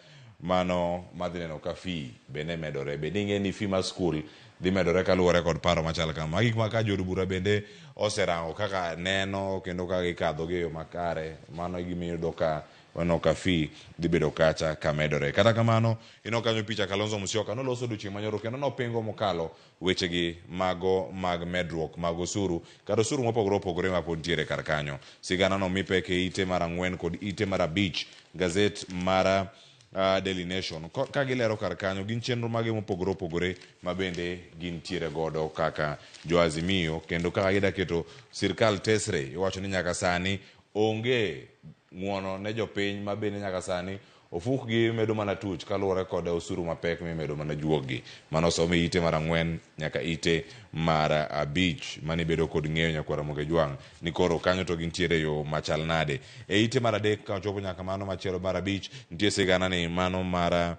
mano madhi neno ka fee bende medore. Bende ing'e ni fee mar school dhi medore kaluwore kod paro machal kama. Gik ma ka jood bura bende oserango kaka neno kendo kaka gikadho gi e yo makare mano e gima iyudo ka waneno ka fee dhi bedo kacha ka medore. Kata kamano ineno kanyo picha Kalonzo Musyoka noloso odiochieng' manyoro kendo nopingo mokalo wechegi mago mag medruok mag osuru kata osuru mopogore opogore ma pod nitiere kar kanyo. Sigana no mi pek e ite mar 4 kod ite mar 5 gazet mar Daily Nation ka gilero kar kanyo gin chenro mage mopogore opogore ma bende gintiere godo kaka jo Azimio kendo kaka gida keto sirkal tesre. Iwacho ni nyaka sani onge ng'uono ne jopiny ma bende nyaka sani ofukgi medo mana tuch kaluwore kod osuru mapek mimedo mana juoggi. Mano some ite mar 4 nyaka ite mar 5 mani bedo kod ng'eyo nyakwar Ramogi Jwang' ni koro kanyo to gintiere yo machal nade. E ite mar 3 ka ochopo nyaka mano machielo mar 5 nitie sigana ni mano mar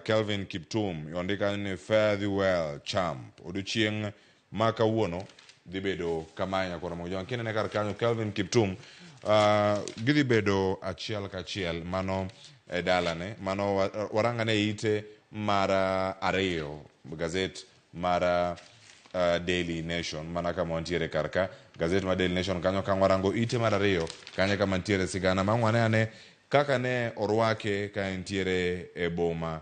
Kelvin Kiptum ondik kanyo ni fare thee well champ. Odiochieng' ma kawuono dhi bedo kamae nyakwar Ramogi Jwang'. Kinene kar kanyo Kelvin Kiptum gidhi bedo achiel kachiel mano e dalane mano warangane ite mar 2 gazet mar Daily Nation mana kama wantiere kar ka gazet mar Daily Nation kanyo ka warango ite mar 2 kanyo kama nitiere sigana ma wane ane kaka ne orwake ka entiere e boma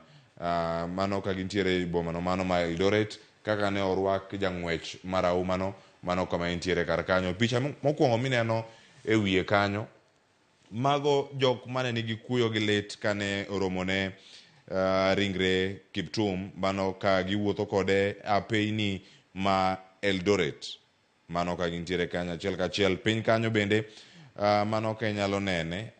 mano ka gintiere e boma no mano ma Eldoret kaka ne orwak jang'wech marahuma no mano kama entiere kar kanyo. Picha mokwongo mineno e wiye kanyo mago jok mane nigi kuyo gi lit kane oromone ringre Kiptum mano ka giwuotho kode apeyni ma Eldoret mano ka gintiere kanyo achiel kachiel. Piny kanyo bende mano ka inyalo nene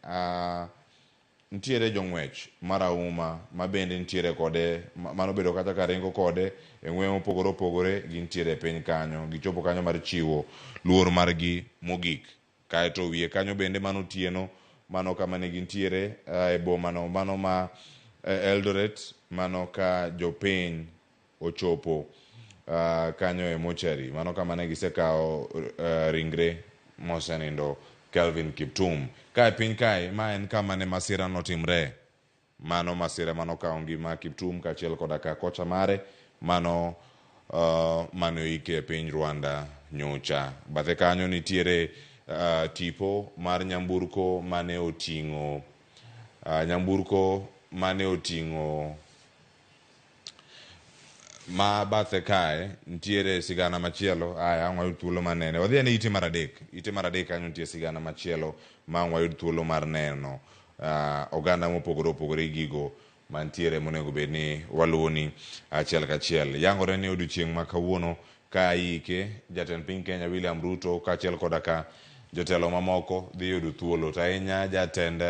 nitiere jong'wech marahuma ma bende nitiere kode mano bedo kata ka ringo kode e ng'weye mopogore opogore gintiere piny kanyo gichopo kanyo mar chiwo luor margi mogik. Kaeto wiye kanyo bende mano otieno mano kama ne gintiere e boma no mano ma Eldoret mano ka jopiny ochopo kanyo e mochari mano kama ne gisekawo ringre mosenindo Kelvin Kiptum. Kae piny kae ma en kama ne masira notimre mano masira manokawo ngima Kiptum kaachiel koda ka kocha mare mano mane oike e piny Rwanda nyocha. Bathe kanyo nitiere tipo mar nyamburko mane oting'o nyamburko mane oting'o ma bathe kae nitiere sigana machielo. Aya ang' wayud thuolo mar nene. Wadhi ane ite mar 3. Ite mar 3 kanyo nitie sigana machielo ma ang' wayud thuolo mar neno oganda mopogore opogore gigo mantiere monego bed ni waluwoni achiel kachiel. Yangore ni odiochieng' ma kawuono ka ike jatend piny Kenya William Ruto kaachiel koda ka jotelo mamoko dhi yudo thuolo to ahinya jatend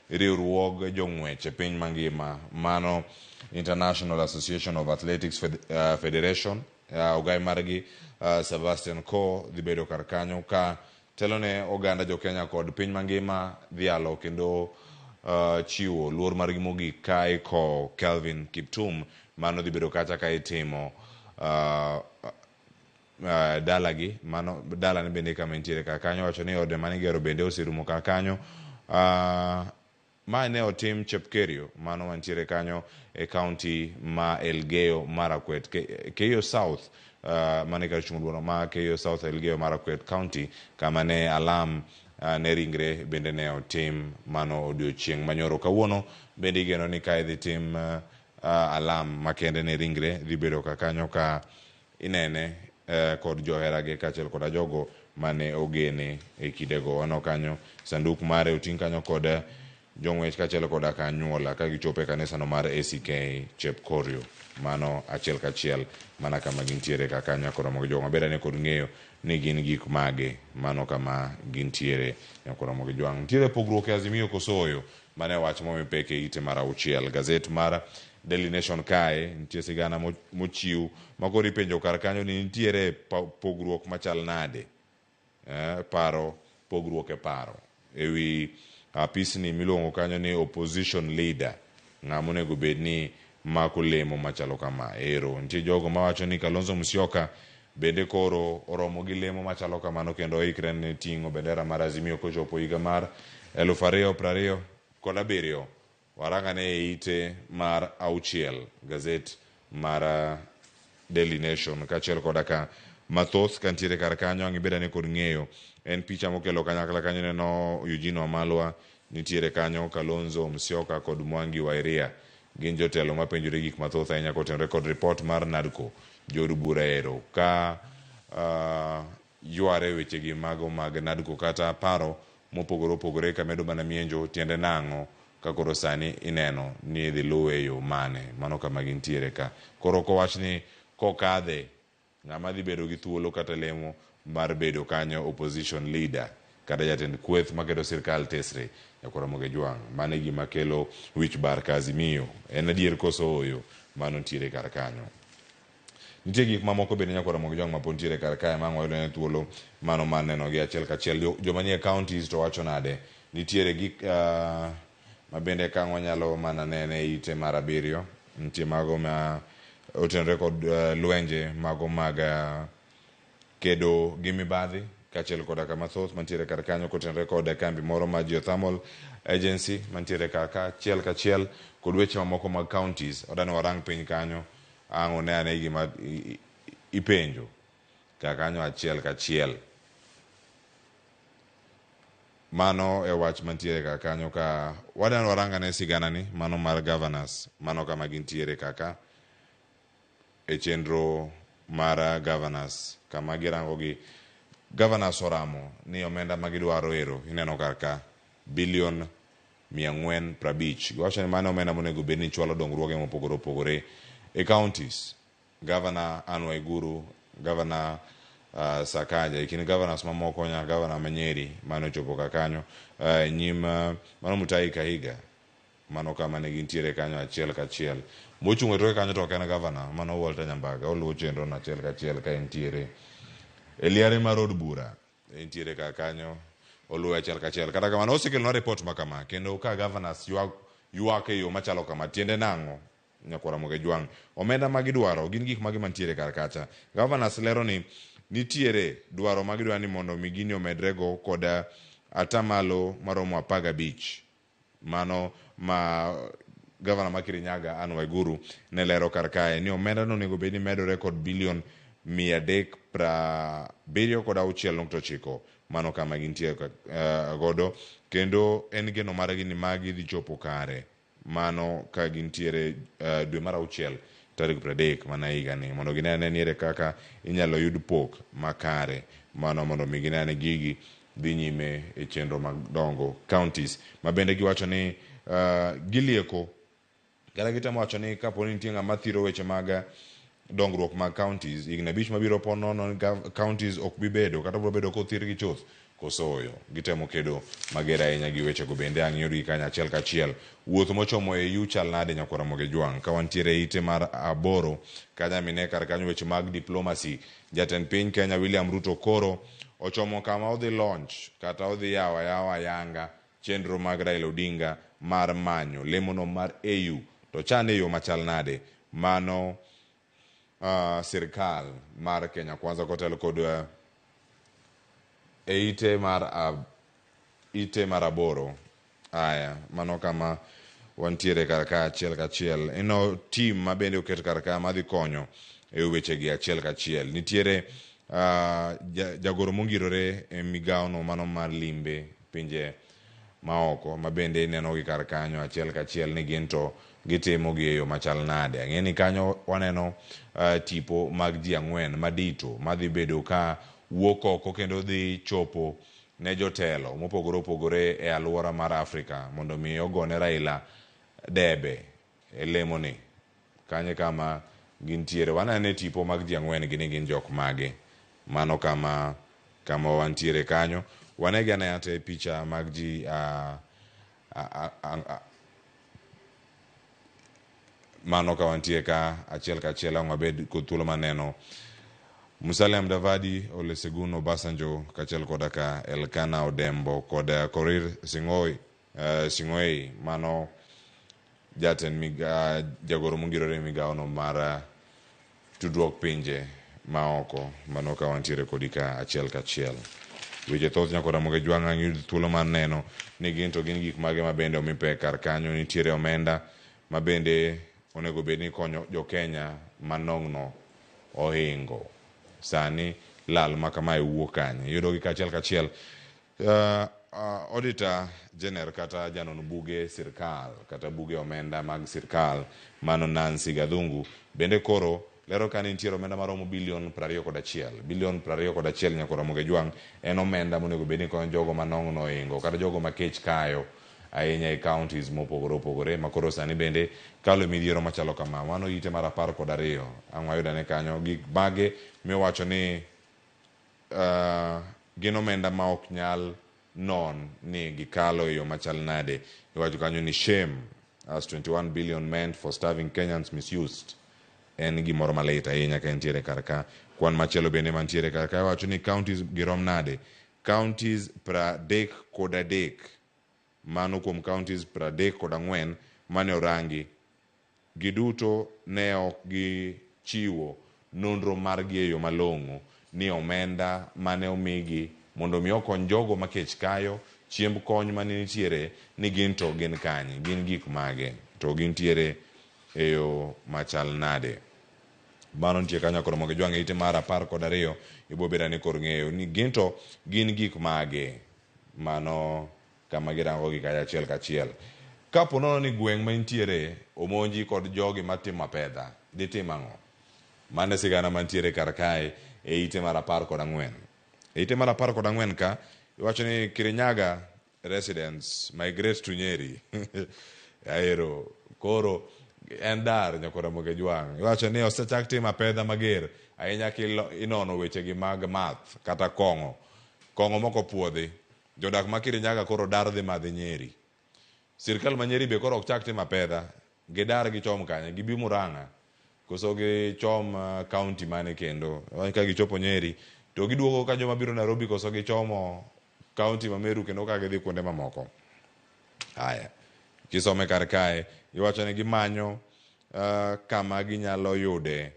riwruog jong'wech e piny mangima mano International Association of Athletics Federation ogai margi Sebastian Coe dhi bedo kar kanyo ka telone oganda jo Kenya kod piny mangima dhialo kendo chiwo luor margi mogik ka ikowo Kelvin Kiptum mano dhi bedo kacha ka itimo dalagi mano dalane bende kama entiere kar kanyo. Wacho ni ode mane igero bende oserumo kar kanyo. Ma ne otim Chepkerio mano mantiere kanyo e county ma Elgeyo Marakwet Keyo South mane kar chung' duono ma Keyo South Elgeyo Marakwet County kama ne alam ne ringre bende ne otim mano odiochieng' manyoro. Kawuono bende igeno ni ka idhi tim alam makende ne ringre dhi bedo ka kanyo ka inene kod joherage kaachiel koda jogo mane ogene e kindego. Waneno kanyo sanduk mare oting' kanyo kod jong'wech kaachiel koda ka anyuola ka gichopo e kanisano mar ACK Chepkorio. Mano achiel kachiel mana kama gintiere ka kanyo koro Ramogi Jwang'. Waber ane kod ng'eyo ni gin gik mage mano kama gintiere nyakwar Ramogi Jwang'. Nitiere pogruok e Azimio koso ooyo? Mano e wach momi pek e ite mar 6. Gazet mar Daily Nation kae nitie sigana mochiw ma koro ipenjo kar kanyo ni nitiere pogruok machal nade paro pogruok e paro ewi apisni miluongo kanyo ni opposition leader ng'ama onego bed ni mako lemo machalo kama. Ero nitie jogo mawacho ni Kalonzo Musyoka bende koro oromo gi lemo machalo kamano kendo oikre ne ting'o bendera mar Azimio kochopo higa mar 2027. Warangane e ite mar 6 gazet mar Daily Nation kaachiel koda ka mathoth kantiere kar kanyo ang' ibed ane kod ng'eyo. En picha mokelo kanyakla kanyo ineno Eugene Wamalwa nitiere kanyo, Kalonzo Musyoka kod Mwangi wa Iria gin jotelo mapenjore gik mathoth ahinya kotenore kod report mar NADCO. Jood bura ero ka yware wechegi mago mag NADCO kata paro mopogore opogore kamedo mana mienjo tiende nang'o ka koro sani ineno ni idhi luwe e yo mane. Mano kama gintiere ka. Koro kowach ni kokadhe, ng'ama dhi bedo gi thuolo kata lemo mar bedo kanyo opposition leader kata jatend kweth maketo sirkal tesre, Nyakwar Ramogi Ojwang'. Mano e gima kelo wich bar ka Azimio. En adier koso ooyo? Mano ntiere kar kanyo. Nitie gik mamoko bende Nyakwar Ramogi Ojwang' mapod ntiere kar kae ma ang' wayudo ne thuolo mano mar nenogi achiel kachiel. Joma nie counties to wacho nade? Nitiere gik ma bende ka ang' wanyalo mana nene e ite mar abiriyo. Nitie mago ma otenore kod lwenje mago mag kedo gi mibadhi kaachiel koda ka mathoth mantiere kar kanyo kotenore kod kambi moro mar Geothermal Agency mantiere kar ka achiel kachiel kod weche mamoko mag counties. Odani warang piny kanyo ang' one ane gima ipenjo kar kanyo achiel kachiel. Mano e wach mantiere kar kanyo ka wadani warang ane siganani mano mar governors mano kama gintiere kaka e chenro mar governors kama girango gi governors oramo ni omenda ma gidwaro ero ineno kar ka bilion 450. Giwacho ni mano omenda monego bed ni chwalo dongruoge mopogore opogore e counties. Governor Anne Waiguru, Governor Sakaja, e kind governors mamoko nyaka governor ma Nyeri mane ochopo ka kanyo nyim mano Mutahi Kahiga mano kama ne gintiere kanyo achiel kachiel. Mochung' e toke kanyo to ok en governor, mano Walter Nyambaga, oluwo chenro no achiel kachiel ka entiere e liare mar od bura, entiere kar kanyo oluwe achiel kachiel. Kata kamano osekelonwa report ma kama kendo ka governors ywak e yo machalo kama, tiende nang'o? Nyakwar Ramogi Ojwang', omenda ma gidwaro gin gik mage mantiere kar kacha? Governors lero ni nitiere dwaro ma gidwaro ni mondo mi gini omedre go kod atamalo maromo 15. Mano ma Governor ma Kirinyaga Anne Waiguru ne lero kar kae ni omenda no onego bed ni medore kod bilion 376.9. Mano kama gintie godo kendo en geno margi ni magi dhi chopo kare mano ka gintiere dwe mar auchiel tarik 30 mana higani mondo gine ane ni ere kaka inyalo yud pok makare mano mondo mi gine ane gigi dhi nyime e chenro mag dongo counties ma bende giwacho ni gilieko kata gitemo wacho ni kapo ni nitie ng'ama thiro weche mag dongruok mag counties higni 5 mabiro po nono ni counties ok bi bedo kata biro bedo kothirgi chuth koso ooyo. Gitemo kedo mager ahinya gi wechego bende ang' yudgi kanyo achiel kachiel. Wuoth mochomo EU chal nade Nyakwar Ramogi Ojwang'? Ka wantiere e ite mar 8 kanyo mine kar kanyo weche mag diplomacy. Jatend piny Kenya William Ruto koro ochomo kama odhi launch kata odhi yawo ayawa ayanga chenro mag Raila Odinga mar manyo lemono mar EU to chane e yo machal nade? Mano sirkal mar Kenya Kwanza kotelo kod e ite mar 8. Aya, mano kama wantiere kar ka achiel kachiel. Ino team ma bende oket kar ka madhi konyo e wechegi achiel kachiel. Nitiere jagoro mongirore e migawono mano mar limbe pinje maoko ma bende ineno gi kar kanyo achiel kachiel ni gin to gitimo gi e yo machal nade. Ang'e ni kanyo waneno tipo mag ji 4 madito madhi bedo ka wuok oko kendo dhi chopo ne jotelo mopogore opogore e alwora mar Afrika mondo mi ogone Raila debe e lemoni. Kanyo kama gintiere. Waneno tipo mag ji 4 gi ni gin jok mage. Mano kama wantiere kanyo. Wanegi ane ate picha mag ji mano ka wantie ka achiel kachiel ang' wabed kod thuolo mar neno Musalia Mudavadi, Olusegun Obasanjo kaachiel koda ka Elkana Odembo kod Korir Sing'oei mano jatend jagoro mongirore e migawono mar tudruok pinje maoko. Mano ka wantiere kodi ka achiel kachiel. Weche thoth Nyakwar Ramogi Ojwang' ang' yud thuolo mar neno ni gin to gin gik mage ma bende omi pek kar kanyo. Nitiere omenda ma bende onego bed ni konyo jo Kenya manong'no ohingo. Sani lal ma kamae wuok kanye? Iyudogi ka achiel kachiel. Auditor General kata janon buge sirkal kata buge omenda mag sirkal mano Nancy Gathungu bende koro lero ka nitiere omenda maromo bilion 21. Bilion 21 Nyakwar Ramogi Ojwang' en omenda monego bed ni konyo jogo manong'no ohingo kata jogo ma kech kayo ahinya e counties mopogore opogore ma koro sani bende kalo e midhiero machalo kama. Mano ite mar 12. Ang' wayudane kanyo gik mage miwacho ni gin omenda ma ok nyal non ni gikalo e yo machal nade. Iwacho kanyo ni shame as 21 billion meant for starving Kenyans misused. En gimoro malit ahinya ka entiere kar ka. Kwan machielo bende mantiere kar ka iwacho ni counties girom nade? Counties 33. Mano kuom counties 34 mane orangi. Giduto ne ok gichiwo nonro margi e yo malong'o ni omenda mane omigi mondo mi okony jogo ma kech kayo, chiemb kony mane nitiere ni gin to gin kanye, gin gik mage, to gintiere e yo machal nade. Mano nitie kanyo koro mondo ijwang' ite mar 12 ibo bedo ni kor ng'eyo ni gin to gin gik mage. Mano kama girango gi kacha achiel kachiel. Kapo nono ni gweng' ma intiere omonji kod jogi matimo apedha, ditim ang'o? Mano e sigana mantiere kar kae e ite mar 14. E ite mar 14 ka, iwacho ni Kirinyaga residents migrate to Nyeri. Ahero. Koro en dar nyakora Ramogi Jwang'. Iwacho ni osechak timo apedha mager ahinya inono wechegi mag math kata kong'o. Kong'o moko puodhi. Jodak ma Kirinyaga koro dar dhi madhi Nyeri. Sirkal ma Nyeri be koro ok chak timo apedha. Gidar gichom kanye? Gibi Murang'a. Koso gichom county mane kendo. Ka gichopo Nyeri to giduogo ka joma biro Nairobi koso gichomo county ma Meru kendo ka gidhi kuonde mamoko. Haya. Kisome kar kae, iwacho ni gimanyo kama ginyalo yude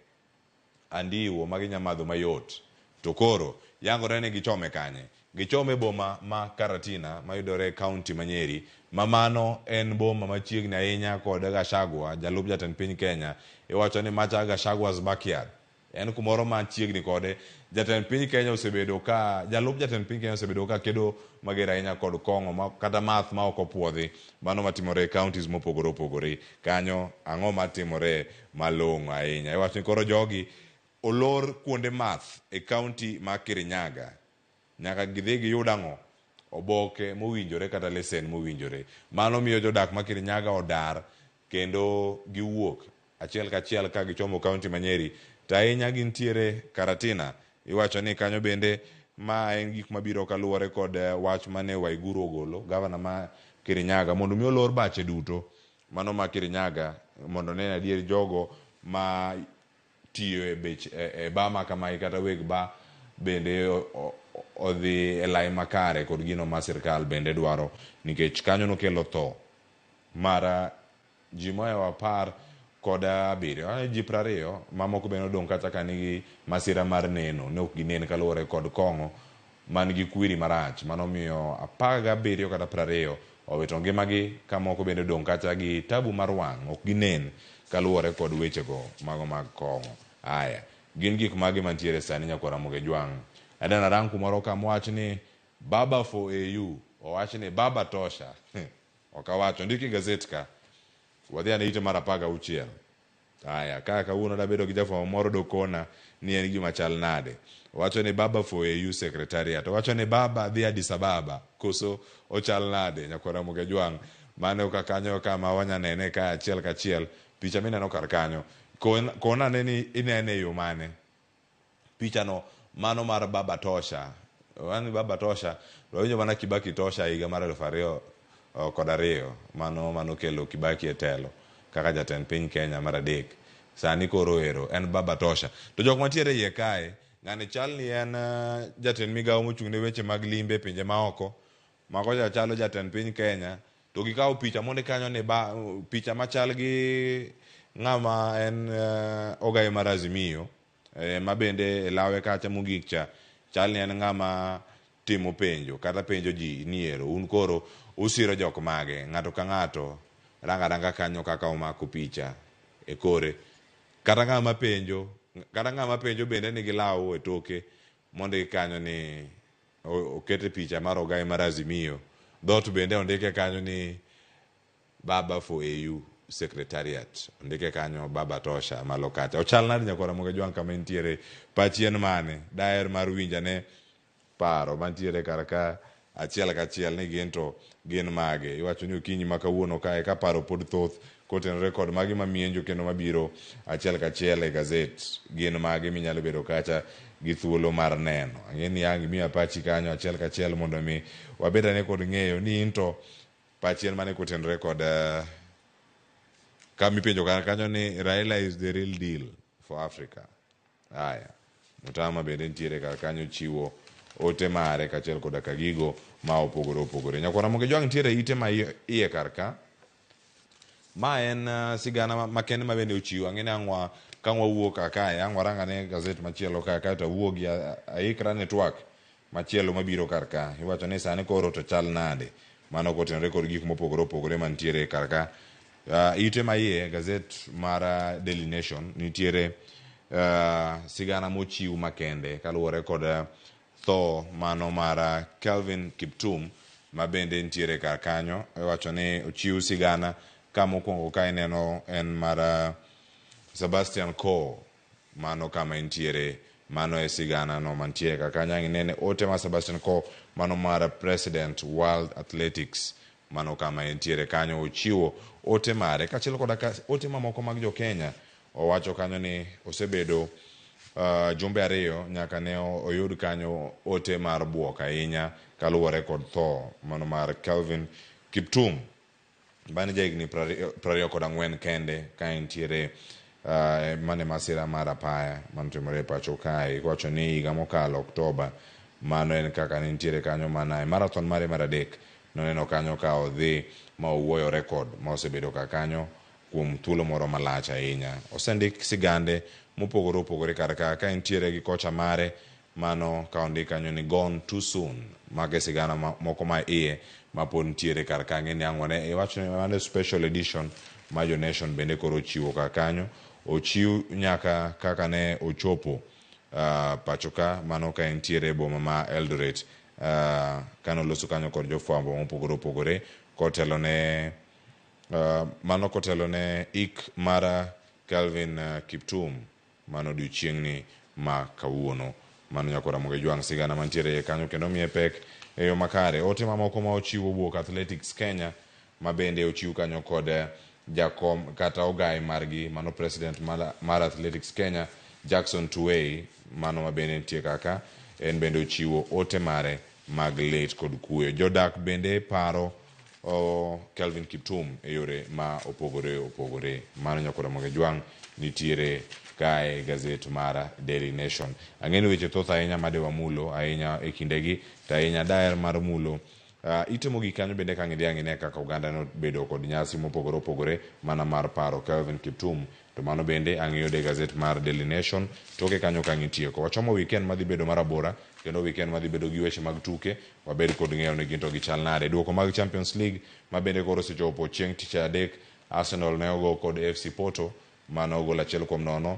andiwo ma ginya madho mayot. To koro, yangore ni gichome kanye? Gichome boma ma Karatina, mayudore e county ma Nyeri, ma mano en boma machiegni ahinya kod Gachagua, jalup jatend piny Kenya. Iwacho ni macha Gachagua's backyard. En kumoro machiegni kode. Jatend piny Kenya osebedo ka, jalup jatend piny Kenya osebedo ka kedo mager ahinya kod kong'o ma, kata math ma ok opuodhi. Mano matimore e counties mopogore opogore. Kanyo, ang'o matimore malong'o ahinya. Iwacho ni koro jogi olor kuonde math e county ma Kirinyaga. Nyaka gidhi giyud ang'o? Oboke mowinjore kata lesen mowinjore. Mano miyo jodak ma Kirinyaga odar kendo giwuok achiel kachiel ka gichomo county ma Nyeri. To ahinya gintiere Karatina. Iwacho ni kanyo bende ma en gik mabiro kaluwore kod wach mane Waiguru ogolo, gavana ma Kirinyaga, mondo mi olor bache duto mano ma Kirinyaga mondo ne adier jogo ma tiyo e bech e ba ma kamae kata weg ba bende odhi e lai makare kod gino ma sirkal bende dwaro, nikech kanyo nokelo tho mar ji mohewo 17, ji 20 mamoko bende nodong' kacha ka nigi masira mar neno, ne ok ginen kaluwore kod kong'o man gi kwiri marach manomiyo 17 kata 20 owito ngimagi, ka moko bende odong' kacha gi tabu mar wang', ok ginen kaluwore kod wechego mago mag kong'o. Aya, gin gik mage mantiere sani nyakwar Ramogi Jwang'? Adana rang kumoro ka mowach ni Baba for AU, owach ni Baba tosha. Ok awacho, ondiki e gazet ka. Wadhi ane ite mar 16. Aya, ka kawuono dabedo gi jafwambo moro dokona ni en gima chal nade. Owacho ni Baba for AU Secretariat. Owacho ni Baba dhi Addis Ababa. Koso ochal nade nyakwar Ramogi Ajwang'? Mano ka kanyo kama wanya nene ka achiel kachiel. Picha mineno kar kanyo. Kona ane ni inene e yo mane? Picha no mano mar Baba Tosha. Wani Baba Tosha, wawinjo mana Kibaki Tosha higa mar 2002. Mano manokelo Kibaki e telo kaka jatend piny Kenya mar 3. Sani koro ero en Baba Tosha. To jok mantiere iye kae, ng'ani chal ni en jatend migawo mochung' ne weche mag limbe e pinje maoko. Mago chalo jatend piny Kenya. To gikawo picha mondi kanyo ni ba, picha machal gi ng'ama en ogaye mar Azimio. Ma bende e lawe kacha mogik cha chal ni en ng'ama timo penjo kata penjo ji ni ero un koro usiro jok mage. Ng'ato ka ng'ato ranga ranga kanyo kaka omako picha e kore. Kata ng'ama penjo, kata ng'ama penjo bende nigi law e toke mondiki kanyo ni okete picha mar ogaye mar Azimio. Dhoot bende ondike kanyo ni Baba for AU Secretariat. Ondike kanyo Baba Tosha malo kacha. Ochal nade nyakwar Ramogi Ajwang' kama entiere? Pachi en mane? Daher mar winjo ane paro mantiere kar ka achiel kachiel ni gin to gin mage. Iwacho ni okinyi ma kawuono kae ka paro pod thoth kotenore kod magi mamienjo kendo mabiro achiel kachiel e gazet gin mage minyalo bedo kacha gi thuolo mar neno. Ang'e ni ang' imiya pachi kanyo achiel kachiel mondo mi wabed ane kod ng'eyo ni in to pachi en mane kotenore kod kamipenjo kar kanyo ni Raila is the real deal for Africa. Aya, Mutama bende nitiere kar kanyo chiwo ote mare kaachiel koda ka gigo ma opogore opogore. Nyakwar Ramogi Ojwang' nitiere ite ma iye kar ka. Ma en sigana makende ma bende ochiwo. Ang'e ni ang' wa ka ang' wawuok ka kae, ang' warang ane gazet machielo ka kaeto awuogi aikra ne twak machielo mabiro kar ka. Iwacho ni sani koro to chal nade? Mano kotenore kod gik mopogore opogore mantiere kar ka. Ite ma iye gazet mar Daily Nation nitiere sigana mochiw makende kaluwore kod tho mano mar Kelvin Kiptum ma bende nitiere kar kanyo. Iwacho ni ochiw sigana ka mokwongo ka ineno en mar Sebastian Coe, mano kama entiere, mano e sigana no mantie kar kanyo. Ang' inene ote mar Sebastian Coe, mano mar President World Athletics, mano kama entiere kanyo ochiwo ote mare kaachiel koda ka ote mamoko mag jo Kenya. Owacho kanyo ni osebedo jumbe ariyo nyaka ne oyud kanyo ote mar buok ahinya kaluwore kod tho mano mar Kelvin Kiptum mane jahigni 24 kende ka entiere mane masira mar apaya manotimore e pacho kae. Iwacho ni higa mokalo Oktoba mano en kaka ne nitiere kanyo mana e marathon mare mar adek noneno kanyo ka odhi ma owuoyo rekod ma osebedo ka kanyo kuom thuolo moro malach ahinya. Osendik sigande mopogore opogore kar ka ka entiere gi kocha mare mano ka ondik kanyo ni gone too soon. Mago e sigana moko ma iye ma pod nitiere kar ka. Ang'e ni ang' wane iwacho ni mano special edition ma jo Nation bende koro ochiwo kar kanyo. Ochiw nyaka kaka ne ochopo pacho ka mano ka entiere e boma ma Eldoret kane oloso kanyo kod jofwambo mopogore opogore kotelo ne mano kotelo ne ik mar Kelvin Kiptum mano odiochieng'ni ma kawuono. Mano nyakwar Ramogi Ojwang' sigana mantiere iye kanyo kendo miye pek e yo makare. Ote mamoko ma ochiwo wuok Athletics Kenya ma bende ochiw kanyo kod jakom kata ogai margi mano president mar Athletics Kenya Jackson Tuwei mano ma bende nitie kaka en bende ochiwo ote mare mag lit kod kuyo. Jodak bende paro Kelvin Kiptum e yore ma opogore opogore. Mano nyakwar Ramogi Ojwang' nitiere kae gazet mar Daily Nation. Ang'e ni weche thoth ahinya made wamulo ahinya e kindegi to ahinya daher mar mulo ite mogik kanyo bende ka ng'idhi ang'ine kaka oganda nobedo kod nyasi mopogore opogore mana mar paro Kelvin Kiptum to mano bende ang' iyude e gazet mar Daily Nation toke kanyo ka ang' itieko. Wachomo weekend madhi bedo marabora kendo weekend madhi bedo gi weche mag tuke wabed kod ng'eyo ni gin to gichal nade. Duoko mag Champions League ma bende koro osechopo chieng' tich adek Arsenal ne ogo kod FC Porto mano gol 1-0.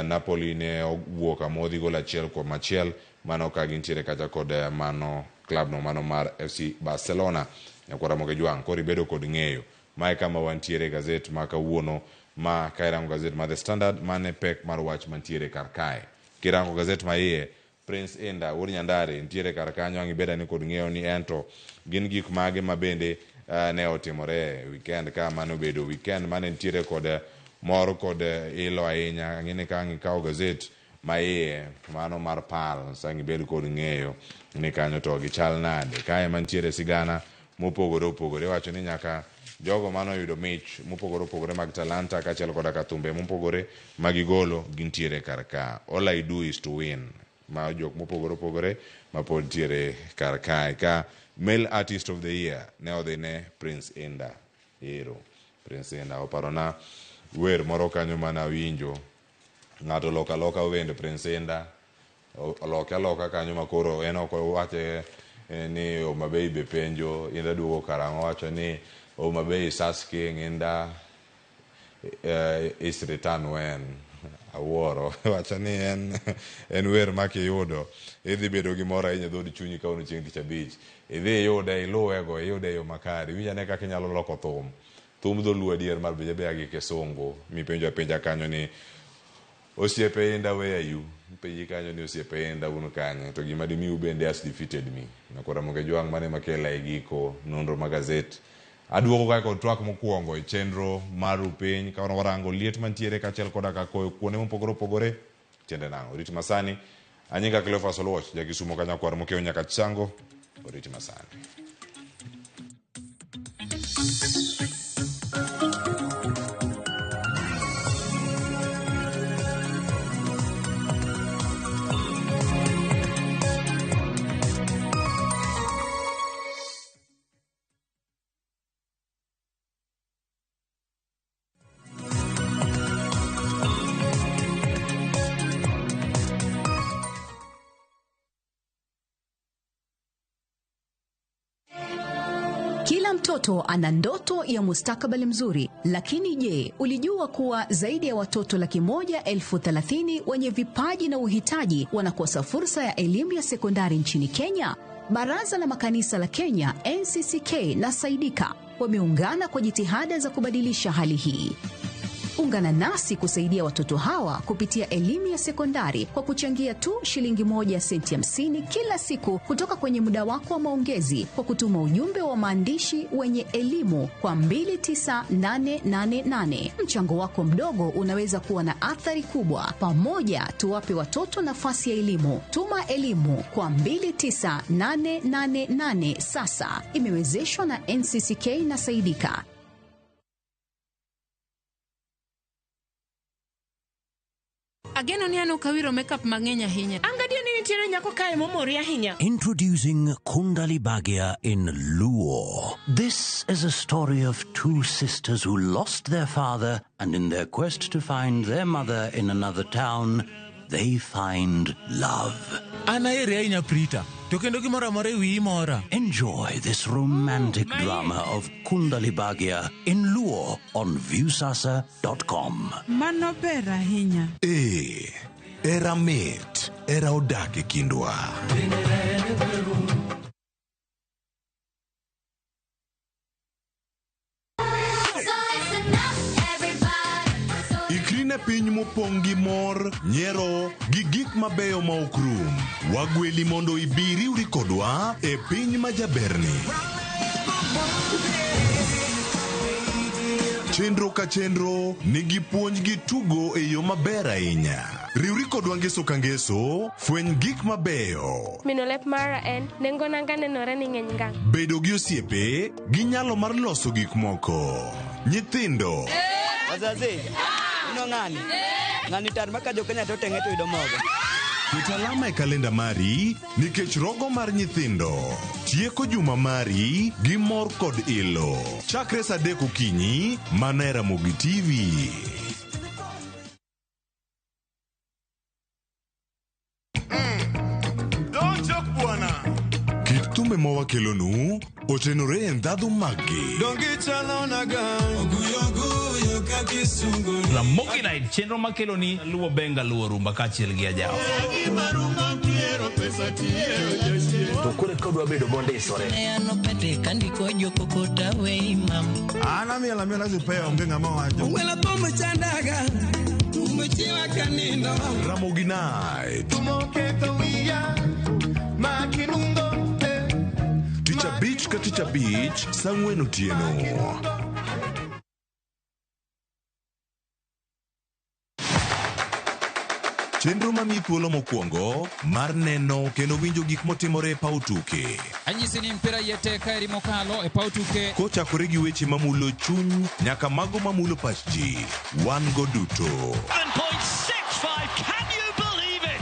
Napoli ne owuok amodhi gol 1-1 mano ka gintiere kacha kod mano club no mano mar FC Barcelona. Nyakwar Ramogi Ojwang' koro ibedo kod ng'eyo. Mae kama wantiere e gazet ma kawuono ma ka irango gazet mar The Standard mane pek mar wach mantiere kar kae. Kirango gazet ma iye Prince Indah wuod Nyandare nitiere kar kanyo ang' ibed ane kod ng'eyo ni ento gin gik mage ma bende ne otimore e weekend ka mane obedo weekend mane nitiere kod mor kod ilo ahinya. Ang'e ni ka ang' ikawo gazet ma iye mano mar Pulse ang' ibed kod ng'eyo ni kanyo to gichal nade. Kae mantiere sigana mopogore opogore iwacho ni nyaka jogo mane oyudo mich mopogore opogore mag talanta kaachiel koda ka thumbe mopogore magigolo gintiere kar ka. All I do is to win ma jok mopogore opogore ma pod ntiere kar kae ka male artist of the year ne odhi ne Prince Indah. Ero Prince Indah oparona wer moro kanyo mane awinjo ng'ato oloko aloka wend Prince Indah oloke aloka kanyo ma koro en ok owache ni Homa Bay be penjo Indah duogo karang'o owacho ni Homa Bay is asking Indah is return when awuoro wacho ni en wer ma kiyudo idhi bedo gi mor ahinya e dhood chunyi kawuono chieng' tich abich idhi iyude iluwego iyude e yo makare iwinj ane kaka inyalo loko thum thum dholuo adier mar beja beya gi kisungu mipenjo apenja kanyo ni osiepe Indah where are you Penji kanyo ni osiepe enda un kanye to gima dimiu bende has defeated me. Nakora Moge Jwang' mane makela e giko nonro mag gazet. Aduogo kae kod twak mokwongo e chenro mar Rupiny ka warango liet mantiere kaachiel koda ka koyo kuonde mopogore opogore tiende nang'o. Oriti masani anyinga Cleophas Oluoch ja Kisumo ka nyakwar Mokeo nyaka Chango. Oriti masani. Kila mtoto ana ndoto ya mustakabali mzuri, lakini je, ulijua kuwa zaidi ya watoto 130,000 wenye vipaji na uhitaji wanakosa fursa ya elimu ya sekondari nchini Kenya? Baraza la Makanisa la Kenya NCCK na Saidika wameungana kwa jitihada za kubadilisha hali hii. Ungana nasi kusaidia watoto hawa kupitia elimu ya sekondari kwa kuchangia tu shilingi 1.50 kila siku kutoka kwenye muda wako wa maongezi kwa kutuma ujumbe wa maandishi wenye elimu kwa 29888. Mchango wako mdogo unaweza kuwa na athari kubwa. Pamoja tuwape watoto nafasi ya elimu. Tuma elimu kwa 29888 sasa. Imewezeshwa na NCCK na Saidika. Ageno ni an ok awiro makeup mang'eny ahinya. An gadier ni nitiere nyako kae momori ahinya. Introducing Kundali Bhagya in Luo. This is a story of two sisters who lost their father, and in their quest to find their mother in another town, they find love. An aheri ahinya Prita, to kendo gimoro amora e wiyi mora. Enjoy this romantic drama of Kundali Bhagya in Luo on Viusasa.com. Mano ber ahinya. Ee, era mit, era odak e kindwa. Ikri ne piny mopong' gi mor, nyiero, gi gik mabeyo ma ok rum. Wagweli mondo ibi riwri kodwa e piny ma jaberni. Chenro ka chenro nigi puonj gi tugo e yo maber ahinya. Riwri kodwa ngeso ka ngeso, fweny gik mabeyo. Mino lep mara en nengo nanga nenore ni ng'eny ngang'. Bedo gi osiepe gi nyalo mar loso gik moko. Nyithindo. Wazazi, ino ng'ani? Ng'ani tar maka jo Kenya to teng'e to yudo mogo. Ket alama e kalenda mari nikech rogo mar nyithindo tieko juma mari gi mor kod ilo. Chakre saa 3 okinyi mana e Ramogi TV. Don't joke bwana. Kit thumbe mawakelonu otenore e ndhadhu maggi. Ramogi Night, chenro makelo ni Luo Benga Luo Rumba kaachiel gi Ajawa. To koro kodwa bedo mondisore. An amiel amiela sipeya onge ng'ama wacho. Ramogi Night. Tich abich ka tich abich saa 4 otieno. Chenro mamiyi thuolo mokwongo mar neno kendo winjo gik motimore e paw tuke. Anyisi ni mpira yete kaeri mokalo e paw tuke. Kochakore gi weche mamulo chuny nyaka mago mamulo pach ji, wan go duto. 7.65, can you believe it?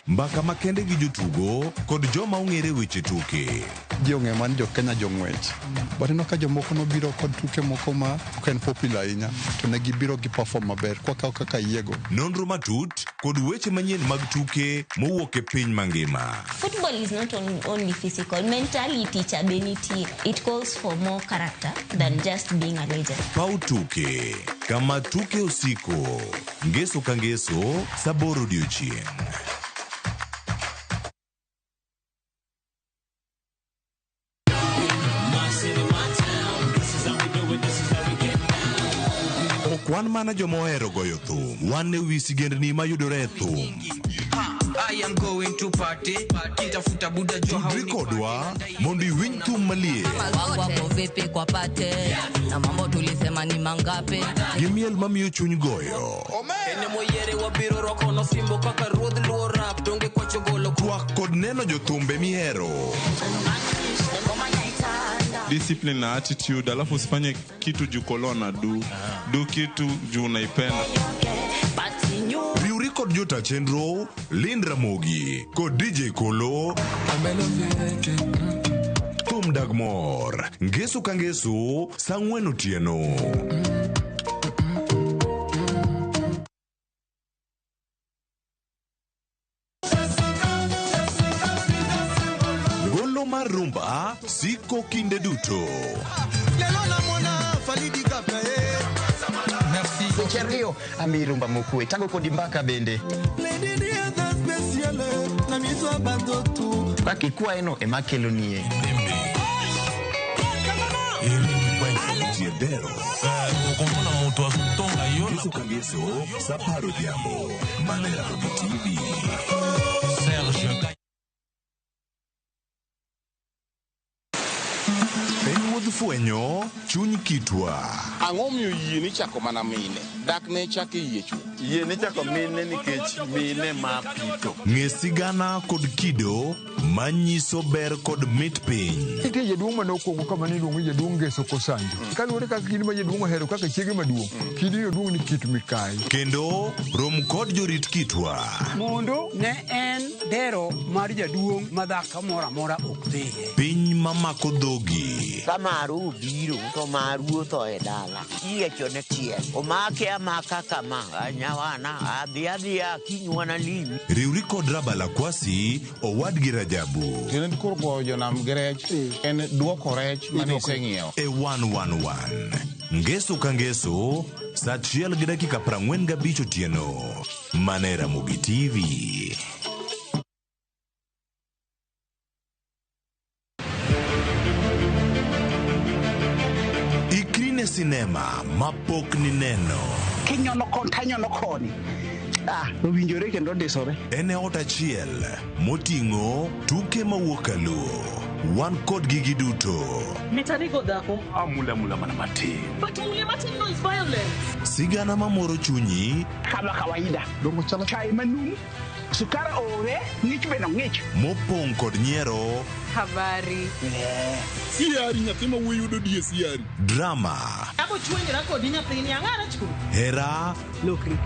Mbaka makende gi jotugo kod joma ong'ere weche tuke. Ji ong'eyo mana ni jo Kenya jong'wech. But ineno ka jomoko nobiro kod tuke moko ma ok en popular ahinya to ne gibiro gi perform maber kwakawo kaka yiego. Nonro matut kod weche manyien mag tuke mowuok e piny mangima. Football is not only physical. Mentality cha be nitie. It calls for more character than just being a legend. Paw tuke kama tuke osiko. Ngeso ka ngeso saa 8 odiochieng'. Ok wan mana joma ohero goyo thum, wan e wi sigendni mayudore e thum. tupate kintafuta buda jua Tudri kodwa mondo iwinj thum maliet Wangu wako vipi kwa pate na mambo tulisema ni mangapi gi miel mamiyo chuny goyo. Ene moyiere wabiro rwako nosimbo kaka ruodh luo rap donge kwachogolo Twak kod neno jothumbe mihero. Discipline na attitude, alafu usifanye kitu juu kolona du du kitu juu unaipenda. Riwri kod jota chenro Lind Ramogi kod DJ Kolo. Thum dag mor ngeso ka ngeso saa ang'wen otieno. Golo mar rumba siko kinde duto. Seche ariyo ami rumba mokwe tango kodi mbaka bende kaka ikwayeno ema kelonie. Jiedero. Ngeso ka ngeso saa apar odhiambo mana e Ramogi TV. En wuodh fwenyo chuny kitwa. Ang'o miyo yie nichako mana mine? Dak ne chak e yie chuth. Yie nichako mine nikech mine ma pito. Ng'e sigana kod kido manyiso ber kod mit piny. Nitie jaduong' mane okuongo kama niluongo ni jaduong' Ngeso Kosanjo. Kaluwore kaka kidi ma jaduong' ohero kaka chiege maduong', kidi oduong' ni Kit Mikayi. Kendo rom kod jorit kitwa. Mondo ne en dero mar jaduong' ma dhako moro amora ok dhiye. Piny mamako dhogi. Ka maru obiro to maru otho e dala. Iyiechone tiel. Omake amaka kama. Nyawana adhi adhiya kiny wanalimi. Riwri kod Rabala Kwasi owadgi Rajabu. Tiende koro goyo jonam gi rech en duoko rech mane iseng'iewo. E 111. Ngeso ka ngeso saa 1:45 otieno. Mana e Ramogi TV. Ikri ne sinema mapok nineno. Kinyono kon tanyono koni. Ah, owinjore kendo ndisore. En e ot achiel moting'o tuke mawuok kaluo. Wan kodgi giduto. Mitanigo dhako. Amula mula mana matin. But mule matin no is violence. Sigana mamoro chunyi Kama kawaida. Dongo chalo chai manum. Sukar ore, ng'ich bende ng'ich. mopong' kod nyiero, Habari. Siari nyathi ma wuoyi yudo die siari. drama, Abo chwenyra kodi nyathini ang'ara chu. hera, Lokri.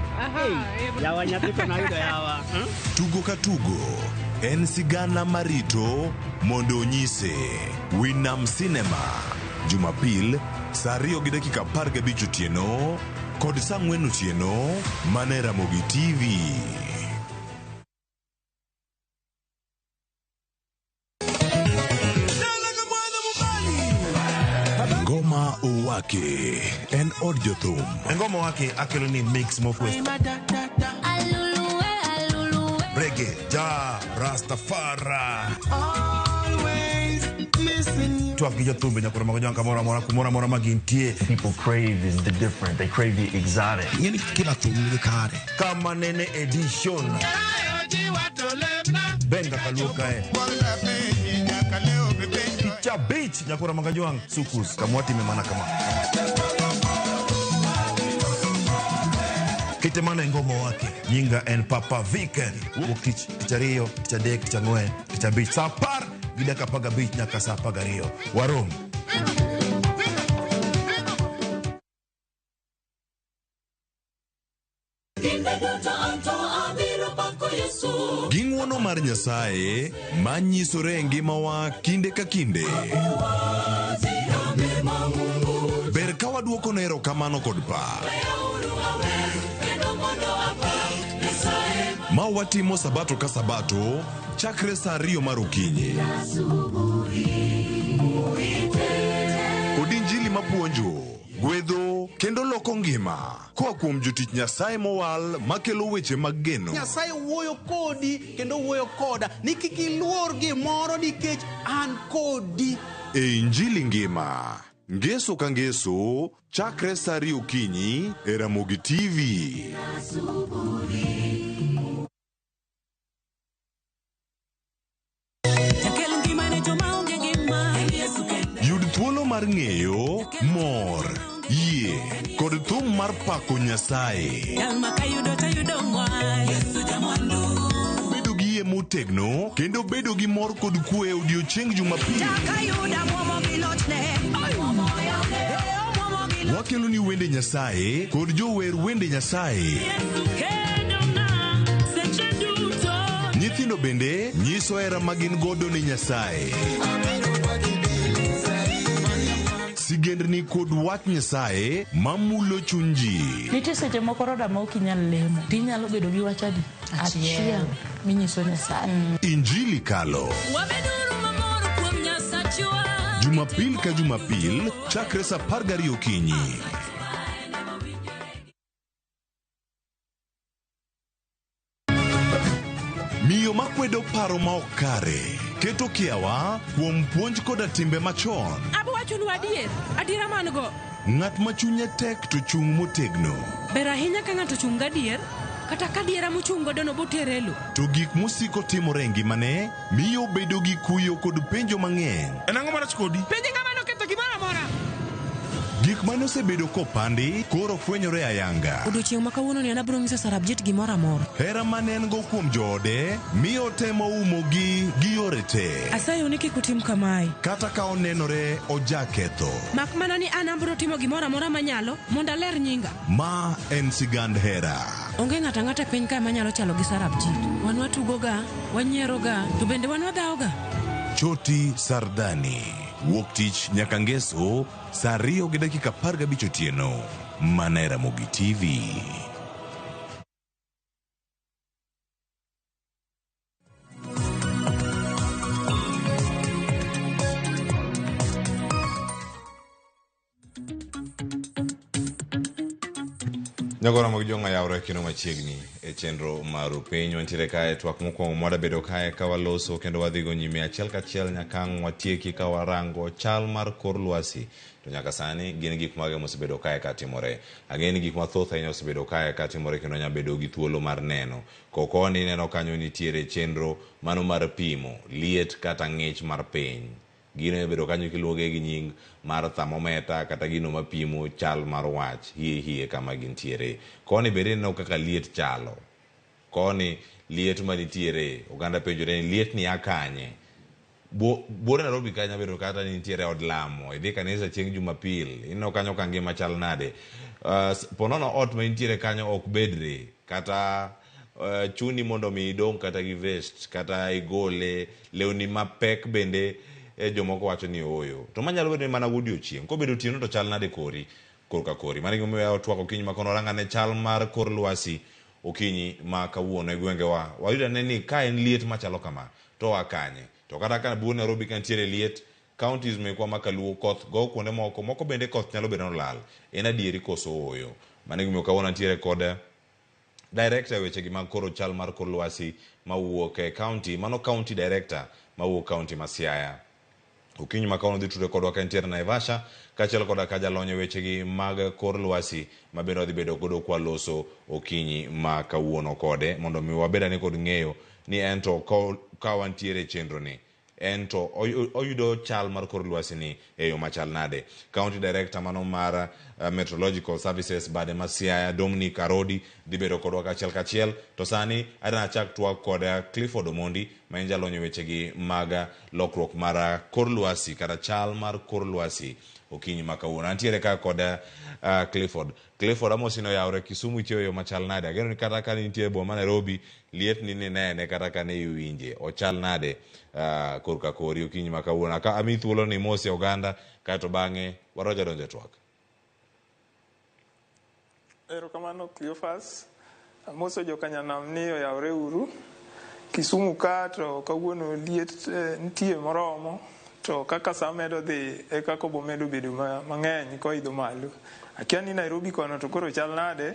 Yawa nyathi to nayudo yawa. tugo ka tugo en sigana marito mondo onyise. Winam Cinema Jumapil saa 2:15 otieno kod saa 4 otieno mana e Ramogi TV. Ngoma Owake en od jothum. Ngoma Owake akelo ni mix mofwe. Reggae, ja, Rastafari. Twak gi jothumbe nyaka romo gi kamoro amora kumoro amora ma gintie. People crave is the different. They crave the exotic. Ing'eni kila thum nigi kare. Kama nene edition. Benga kaluo kae. Picha beach nyakora magajwang sukus kamwatime mana kama. Kite mana e ngoma wake nyinga en Papa Viken. Wuok tich tich ariyo tich adek tich ang'wen tich abich saa apar gi dakika apar gabich nyaka saa apar gariyo. Warom. Gi ng'wono mar Nyasaye manyisore e ngimawa kinde ka kinde. Ber ka waduoko ne erokamano kod pak. Ma watimo sabato ka sabato chakre saa 2 mar okinyi. Kod injili mapuonjo, gwedho kendo loko ngima koa kuom jotich Nyasaye mowal makelo weche mag geno. Nyasaye wuoyo kodi kendo wuoyo koda ni kik iluor gimoro nikech an kodi. E Injili ngima, ngeso ka ngeso, chakre saa 2 okinyi e Ramogi TV. mar ng'eyo, mor, yie kod thum mar pako Nyasaye. Bedo gi yie motegno kendo bedo gi mor kod kwe e odiechieng Jumapil. Wakelo ni wende Nyasaye kod jower wende Nyasaye. Nyithindo bende nyiso hera ma gin godo ne Nyasaye. Sigendni kod wach Nyasaye mamulo chuny ji. Nitie seche moko roda ma ok inyal lemo to inyalo bedo gi wach adi? Achiel minyiso Nyasaye. Injili kalo. Jumapil ka Jumapil chakre saa 12 okinyi. Miyo makwedo paro ma ok kare keto kiawa kuom puonj koda timbe machon. Abo wachonu adier, adiera man go. Ng'at ma chunye tek to chung' motegno. Ber ahinya ka ng'ato ochung' gadier, kata ka adiera mochung' godo no botere e lo. To gik mosiko timore e ngimane miyo obedo gi kuyo kod penjo mang'eny. En ang'o marach kodi? Penj ng'ama noketho gimoro amora. Gik mane osebedo kopandi koro fwenyore ayanga. Odiochieng' ma kawuononi an abiro nyiso Sarabjit gimoro amora. Hera mane en go kuom joode miyo otemo umogi gi yore te. Asayou ni kik utim kamae. Kata ka onenore ojaketho. Mak mana ni an abiro timo gimoro amora manyalo mondo aler nyinga. Ma en sigand hera. Onge ng'ato ang'ata e piny kae manyalo chalo gi Sarabjit. Wan watugoga, wanyieroga, to bende wan wadhawoga. Choti Sardani. Wuok tich nyaka ngeso saa 2:15 otieno. Mana e Ramogi TV. Nyagora mag jong'a yawre kendo machiegni e chenro mar piny wantiere kae twak mokwongo mwadabedo kae ka waloso kendo wadhigo nyime achiel kachiel nyaka ang' watieki ka warango chal mar kor lwasi to nyaka sani gin gik mage mosebedo kae ka timore ang'e ni gik mathoth ahinya osebedo kae ka timore kendo nya bedo gi thuolo mar neno kokoni ineno kanyo nitiere chenro mano mar pimo liet kata ng'ich mar piny Gino ibedo kanyo kiluonge gi nying mar thermometer kata gino mapimo chal mar wach hie hie kama gintiere. Koni bende ineno kaka liet chalo. Koni liet manitiere, oganda penjore ni liet ni a kanye? Buore Nairobi kanyo bedo kata ni nitiere od lamo, idhi kanisa chieng' Jumapil, ineno kanyo ka ngima chal nade? Ponono ot ma intiere kanyo ok bedre, kata chuni mondo mi idong' kata gi vest, kata igole, lewni mapek bende jomoko wacho ni ooyo. To manyalo bedo ni mana godiochieng', kobedo otieno to chal nade kori, korka kori. Mano e gimomiyo yawo twak okinyi ma kono warang ane chal mar kor lwasi okinyi ma kawuono e gwengewa. Wayud ane ni ka en liet machalo kama, to oa kanye? To kata ka buo Nairobi ka nitiere liet, counties mekwa ma kaluo koth go kuonde moko, moko bende koth nyalo bedo ni olal. En adieri koso ooyo? Mano e gimomiyo kawuono antiere kod director e wechegi mag koro chal mar kor lwasi mawuok e county, mano county director mawuok county ma Siaya. Okinyi ma kawuono dhi tudre kodwa ka entiere Naivasha kaachiel koda ka jalony e wechegi mag kor lwasi ma bende wadhi bedo godo kwaloso okinyi ma kawuono kode mondo mi wabed ane kod ng'eyo ni ento ka wantiere e chenro ni en to oyudo chal mar kor lwasi ni e yo machal nade. County Director mano mar Meteorological Services bade ma Siaya Dominic Arodi dhi bedo kodwa kachiel kachiel. To sani adwa achak twak kod Clifford Omondi ma en jalony e wechegi mag lokruok mar kor lwasi kata chal mar kor lwasi okinyi ma kawuono. Antiere ka kod Clifford. Clifford amosi ni oyawre Kisumu ichiewo e yo machal nade? Ageno ni kata ka nitie e boma ma Nairobi liet ni ninene kata ka ne iwinje ochal nade korka kori okinyi ma kawuono. Aka amiyi thuolo ni imosie oganda kaeto bang'e waroja donjo e twak. Erokamano Cleophas. Amoso jokanyanam ni oyawre uru. Kisumu ka to kawuono liet nitie moromo to kaka saa medo dhi e kaka obo medo bedo mang'eny koidho malo. Akia ni Nairobi kono to koro chal nade?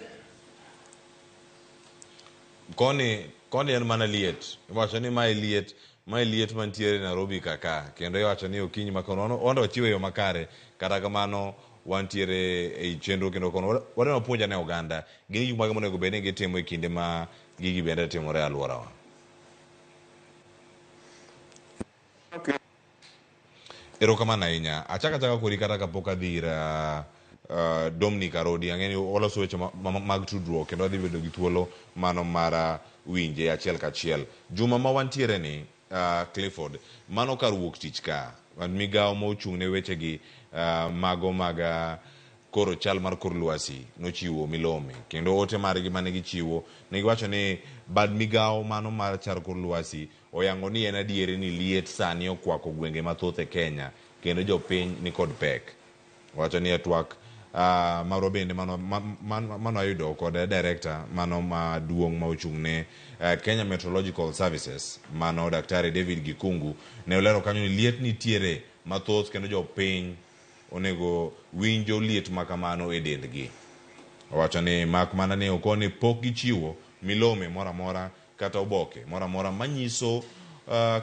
Koni, koni en mana liet. Iwacho ni mae liet, mae liet mantiere Nairobi kaka. Kendo iwacho ni okinyi ma kono, wando wachiwe yo makare. Kata kamano, wantiere ei chenro kendo kono. Wadwa wapuonj ane oganda. Gin gik mage monego bed ni gitimo e kinde ma gigi bende timore e alworawa. Erokamano ahinya. Achako achaka kodi kata kapok adhi ir Dominic Arodi. Ang'e ni waloso weche mag tudruok kendo adhi bedo gi thuolo mano mar winje achiel kachiel. Juma ma wantiere ni, Clifford, mano kar wuok tich ka, migawo ma ochung' ne wechegi mago mag koro chal mar kor lwasi nochiwo milome kendo ote margi mane gichiwo ne giwacho ni bad migawo mano mar chal kor lwasi oyango ni en adieri ni liet sani okwako gwenge mathoth e Kenya kendo jopiny nikod pek. Owacho ni e twak marwa bende mano ayudo kod director mano maduong' ma ochung' ne Kenya Meteorological Services mano Daktari David Gikungu ne olero kanyo ni liet nitiere mathoth kendo jopiny onego winjo liet ma kamano e dendgi. Owacho ni mak mana ni okoni pok gichiwo milome moro amora kata oboke moro amora manyiso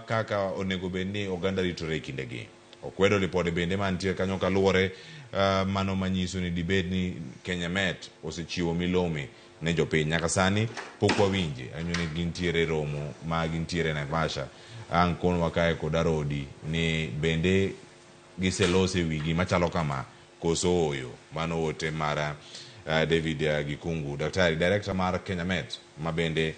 kaka onego bed ni oganda ritore e kindegi. Okwedo ripode bende mantie kanyo kaluwore mano manyiso ni dibed ni Kenya Met osechiwo milome ne jopiny. Nyaka sani pok wawinje anyo ni gintiere romo ma gintiere Naivasha. Ang' konwa kae kod Arodi ni bende giselose wigi machalo kama koso ooyo. Mano ote mar David Gikungu, daktari director mar Kenya Met ma bende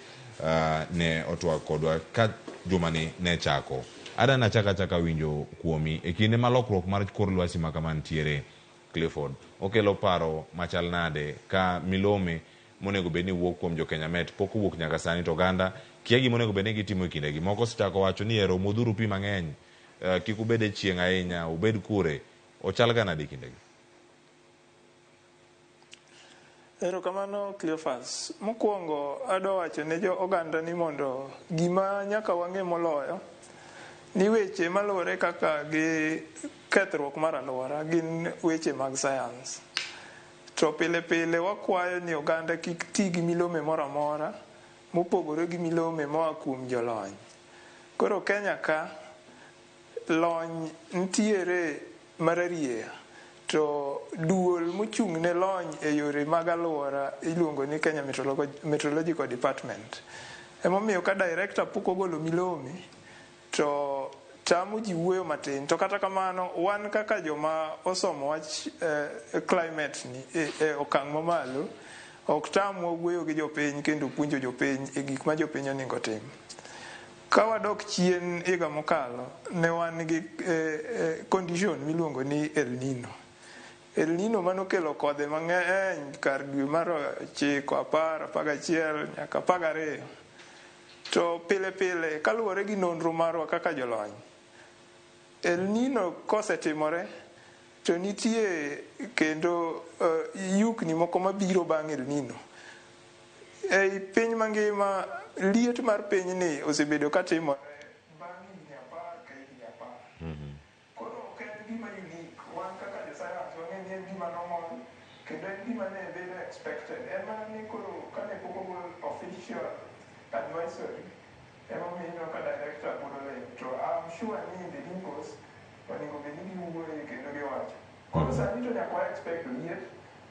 ne otwak kodwa ka jumani ne chako. Ada nachaka achaka winjo kuomi e kinde ma lokruok mar kor lwasi ma kama nitiere Clifford okelo paro machal nade ka milome monego bed ni wuok kuom jo Kenya Met pok owuok nyaka sani to oganda kia gima onego bed ni gitimo e kindegi. Moko osechako wacho ni ero modhuru pi mang'eny, kik ubed e chieng' ahinya, ubed kure. Ochal ga nade e kindegi? Erokamano Cleophas. Mokwongo adwa wacho ne jo oganda ni mondo gima nyaka wang'e moloyo ni weche maluwore kaka gi kethruok mar alwora gin weche mag science. To pile pile wakwayo ni oganda kik ti gi milome moro amora mopogore gi milome moa kuom jolony. Koro Kenya ka lony nitiere mararieya to duol mochung' ne lony e yore mag alwora iluongo ni Kenya Meteorological Department. Emomiyo ka director pok ogolo milome to tamo ji wuoyo matin. To kata kamano wan kaka joma osomo wach climate ni e okang' mamalo ok tamwa wuoyo gi jopiny kendo puonjo jopiny e gik ma jopiny onego tim. Ka wadok chien higa mokalo, ne wan gi condition miluongo ni El Nino. El Nino manokelo kodhe mang'eny kar dwe mar 9, 10, 11 nyaka 12. To pile pile kaluwore gi nonro marwa kaka jolony, El Nino kosetimore to nitie kendo yukni moko mabiro bang' El Nino. Ei piny mangima liet mar pinyni osebedo katimore bang' higni 10 ka higni 10. Koro ok en gima unique. Wan kaka jo science wang'e ni en gima normal kendo en gima ne bedo expected. En mana ni koro kane pok ogol official advisory emomiyo ineno ka director pod oling'. To I'm sure ni in the due course onego bed ni giwuoye kendo giwacho. Koro sani to nyaka wa expect liet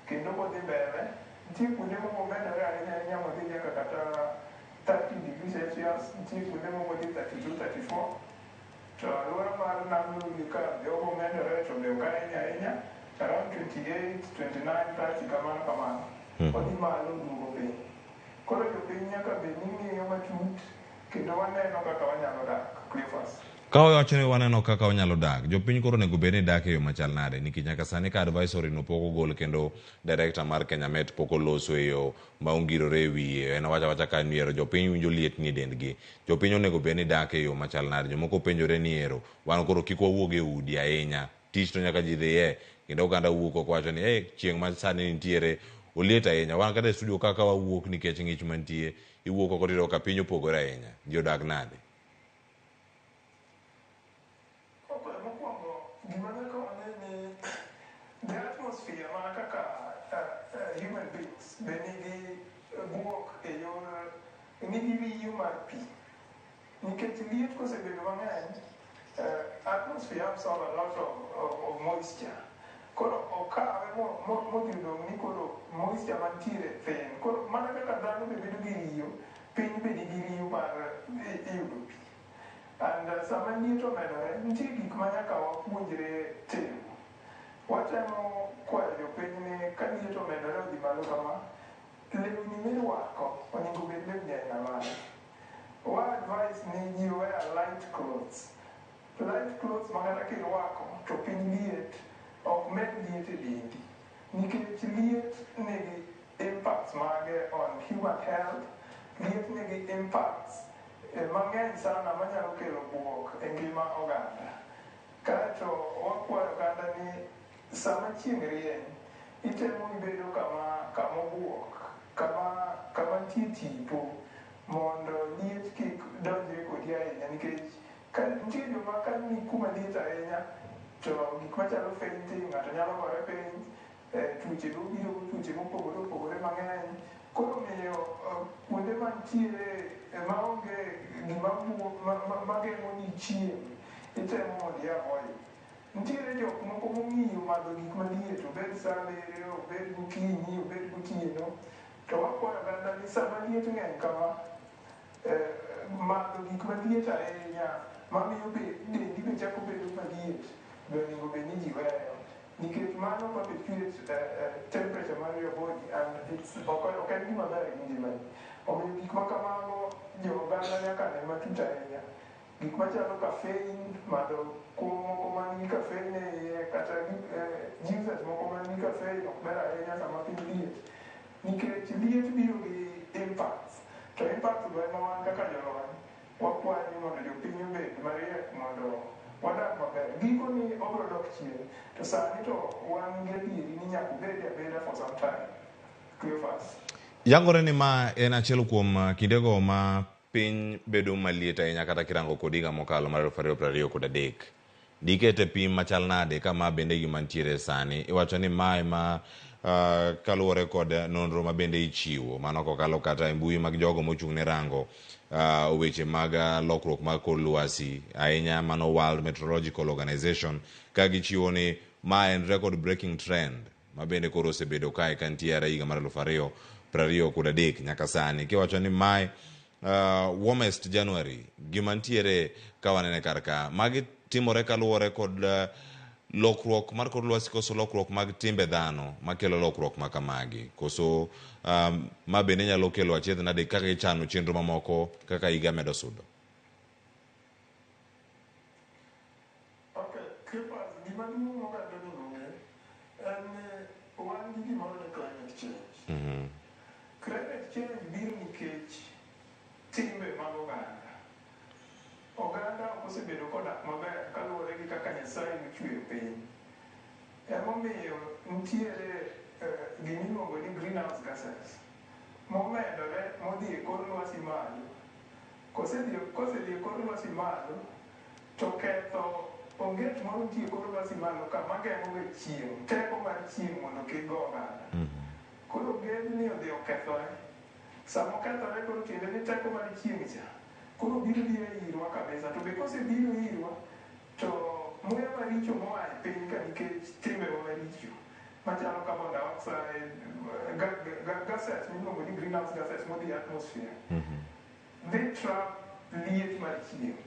kendo kodhi mbele nitie kuonde moko medore ahinya ahinya modhi nyaka kata 30 degrees Celsius, nitie kuonde moko dhi 32, 34. To alwora mar nam Lolwe ka be obomedore to be ok ahinya ahinya around 28, 29, 30 kamano kamano. Odhi malo oduogo piny. Koro jopiny nyaka bed ni ng'iyo matut kendo waneno kaka wanyalo dak. Cleophas. Ka wawacho ni waneno kaka wanyalo dak, jopiny koro onego bed ni dak e yo machal nade? Nikech nyaka sani ka advisory no pok ogol kendo director mar Kenya Met pok oloso e yo ma ongirore e wiye. En owacho awacha ka ni ero jopiny winjo liet ni e dendgi. Jopiny onego bed ni dak e yo machal nade? Jomoko penjore ni ero wan koro kik wawuog e udi ahinya. Tich to nyaka ji dhiye. Kendo oganda wuok oko wacho ni chieng' ma sani nitiere oliet ahinya. Wan kata e studio kaka wawuok nikech ng'ich mantie, iwuok oko tiyudo ka piny opogore ahinya. Ji odak nade? Mokwongo gima nyaka wang'e ni the atmosphere mana kaka human beings be nigi buok e yor nigi riyo mar pi. Nikech liet kosebedo mang'eny, atmosphere absorb a lot of moisture. Koro okawe modhi odong' ni koro moisture mantiere thin. Koro mana kaka dhano be bedo gi riyo, piny be nigi riyo mar yudo pi. And Sama liet omedore, nitie gik ma nyaka wapuonjre timo. Watemo kwayo jopiny ni ka liet omedore odhi malo kama, lewni mirwako onego obed lewni aina mane. Wa advise ni ji wear light clothes. Light clothes ma kata kirwako to piny liet ok med liet e dendi. Nikech liet nigi impacts mage on human health, liet nigi impacts mang'eny sana manyalo kelo buok e ngima oganda. Kaeto wakwayo oganda ni sama chieng' rieny, itemo ibedo kama obuok, kama nitie tipo mondo liet kik donjre kodi ahinya nikech nitie joma ka ni kuma liet ahinya to gik machalo fainting, ng'ato nyalo gore piny, tuoche biro tuoche mopogore opogore mang'eny. Koro omiyo kuonde mantiere maonge gima mageng'o ni chieng' itemo mondo i avoid. Nitiere jok moko mong'iyo madho gik maliet, obed saa abiriyo, obed gokinyi, obed gotieno. To wakwayo oganda ni sama liet ng'eny kama, madho gik maliet ahinya mamiyo dendi be chako bedo maliet be onego bed ni ji weyo. Nikech mano perpetuate temperature mar your body and it's ok en gima ber gi ngimani. Omiyo gik ma kamago jo oganda nyaka ne matut ahinya. Gik machalo caffeine, madho kuo moko man gi caffeine e iye kata juices moko man gi caffeine ok ber ahinya sama piny liet. Nikech liet biro gi impacts. To impacts go ema wan kaka jolony wakwayo ni mondo jopiny obed mariek mondo wadak maber. Gikoni obiro dok chien. To sani to wan gi adieri ni nyaka obedi abeda for some time. Cleophas. Yangore ni ma en achiel kuom kindego ma piny bedo maliet ahinya kata kirango kod higa mokalo mar 2023. Dikete pim machal nade ka ma bende gima nitiere sani? Iwacho ni mae ma kaluwore kod nonro ma bende ichiwo mano kokalo kata e mbui mag jogo mochung' ne rango weche mag lokruok mag kor lwasi ahinya mano World Meteorological Organization ka gichiwo ni ma en record breaking trend ma bende koro osebedo kae ka nitie higa mar 2023 nyaka sani. Kiwacho ni mae warmest January gima nitiere ka wanene kar ka magi timore kaluwore kod lokruok mar kor lwasi koso lokruok mag timbe dhano makelo lokruok ma kamagi koso ma bende nyalo kelo achiedh nade kaka gichano chenro mamoko kaka higa medo sudo. Okay, Cleophas, gima duong' moganda onego ong'e en ni wan gi gimoro ni climate change. Climate change biro nikech timbe mag oganda. Oganda ok osebedo kodak maber kaluwore gi kaka Nyasaye nochweyo piny. Emomiyo nitiere gimiluongo ni greenhouse gases momedore modhi e kor lwasi malo. Kosedhi e kor lwasi malo to ketho onget moro nitie e kor lwasi malo ka mageng'o ga chieng', teko mar chieng' mondo kik go oganda. Koro ongedni odhi okethore. Sama okethore koro tiende ni teko mar chieng' cha koro biro biro irwa kabisa. To be kosebiro irwa to muya maricho moa e piny ka nikech timbewa maricho machalo carbon dioxide, gases miluongo ni greenhouse gases modhi e atmosphere dhi trap liet mar chieng'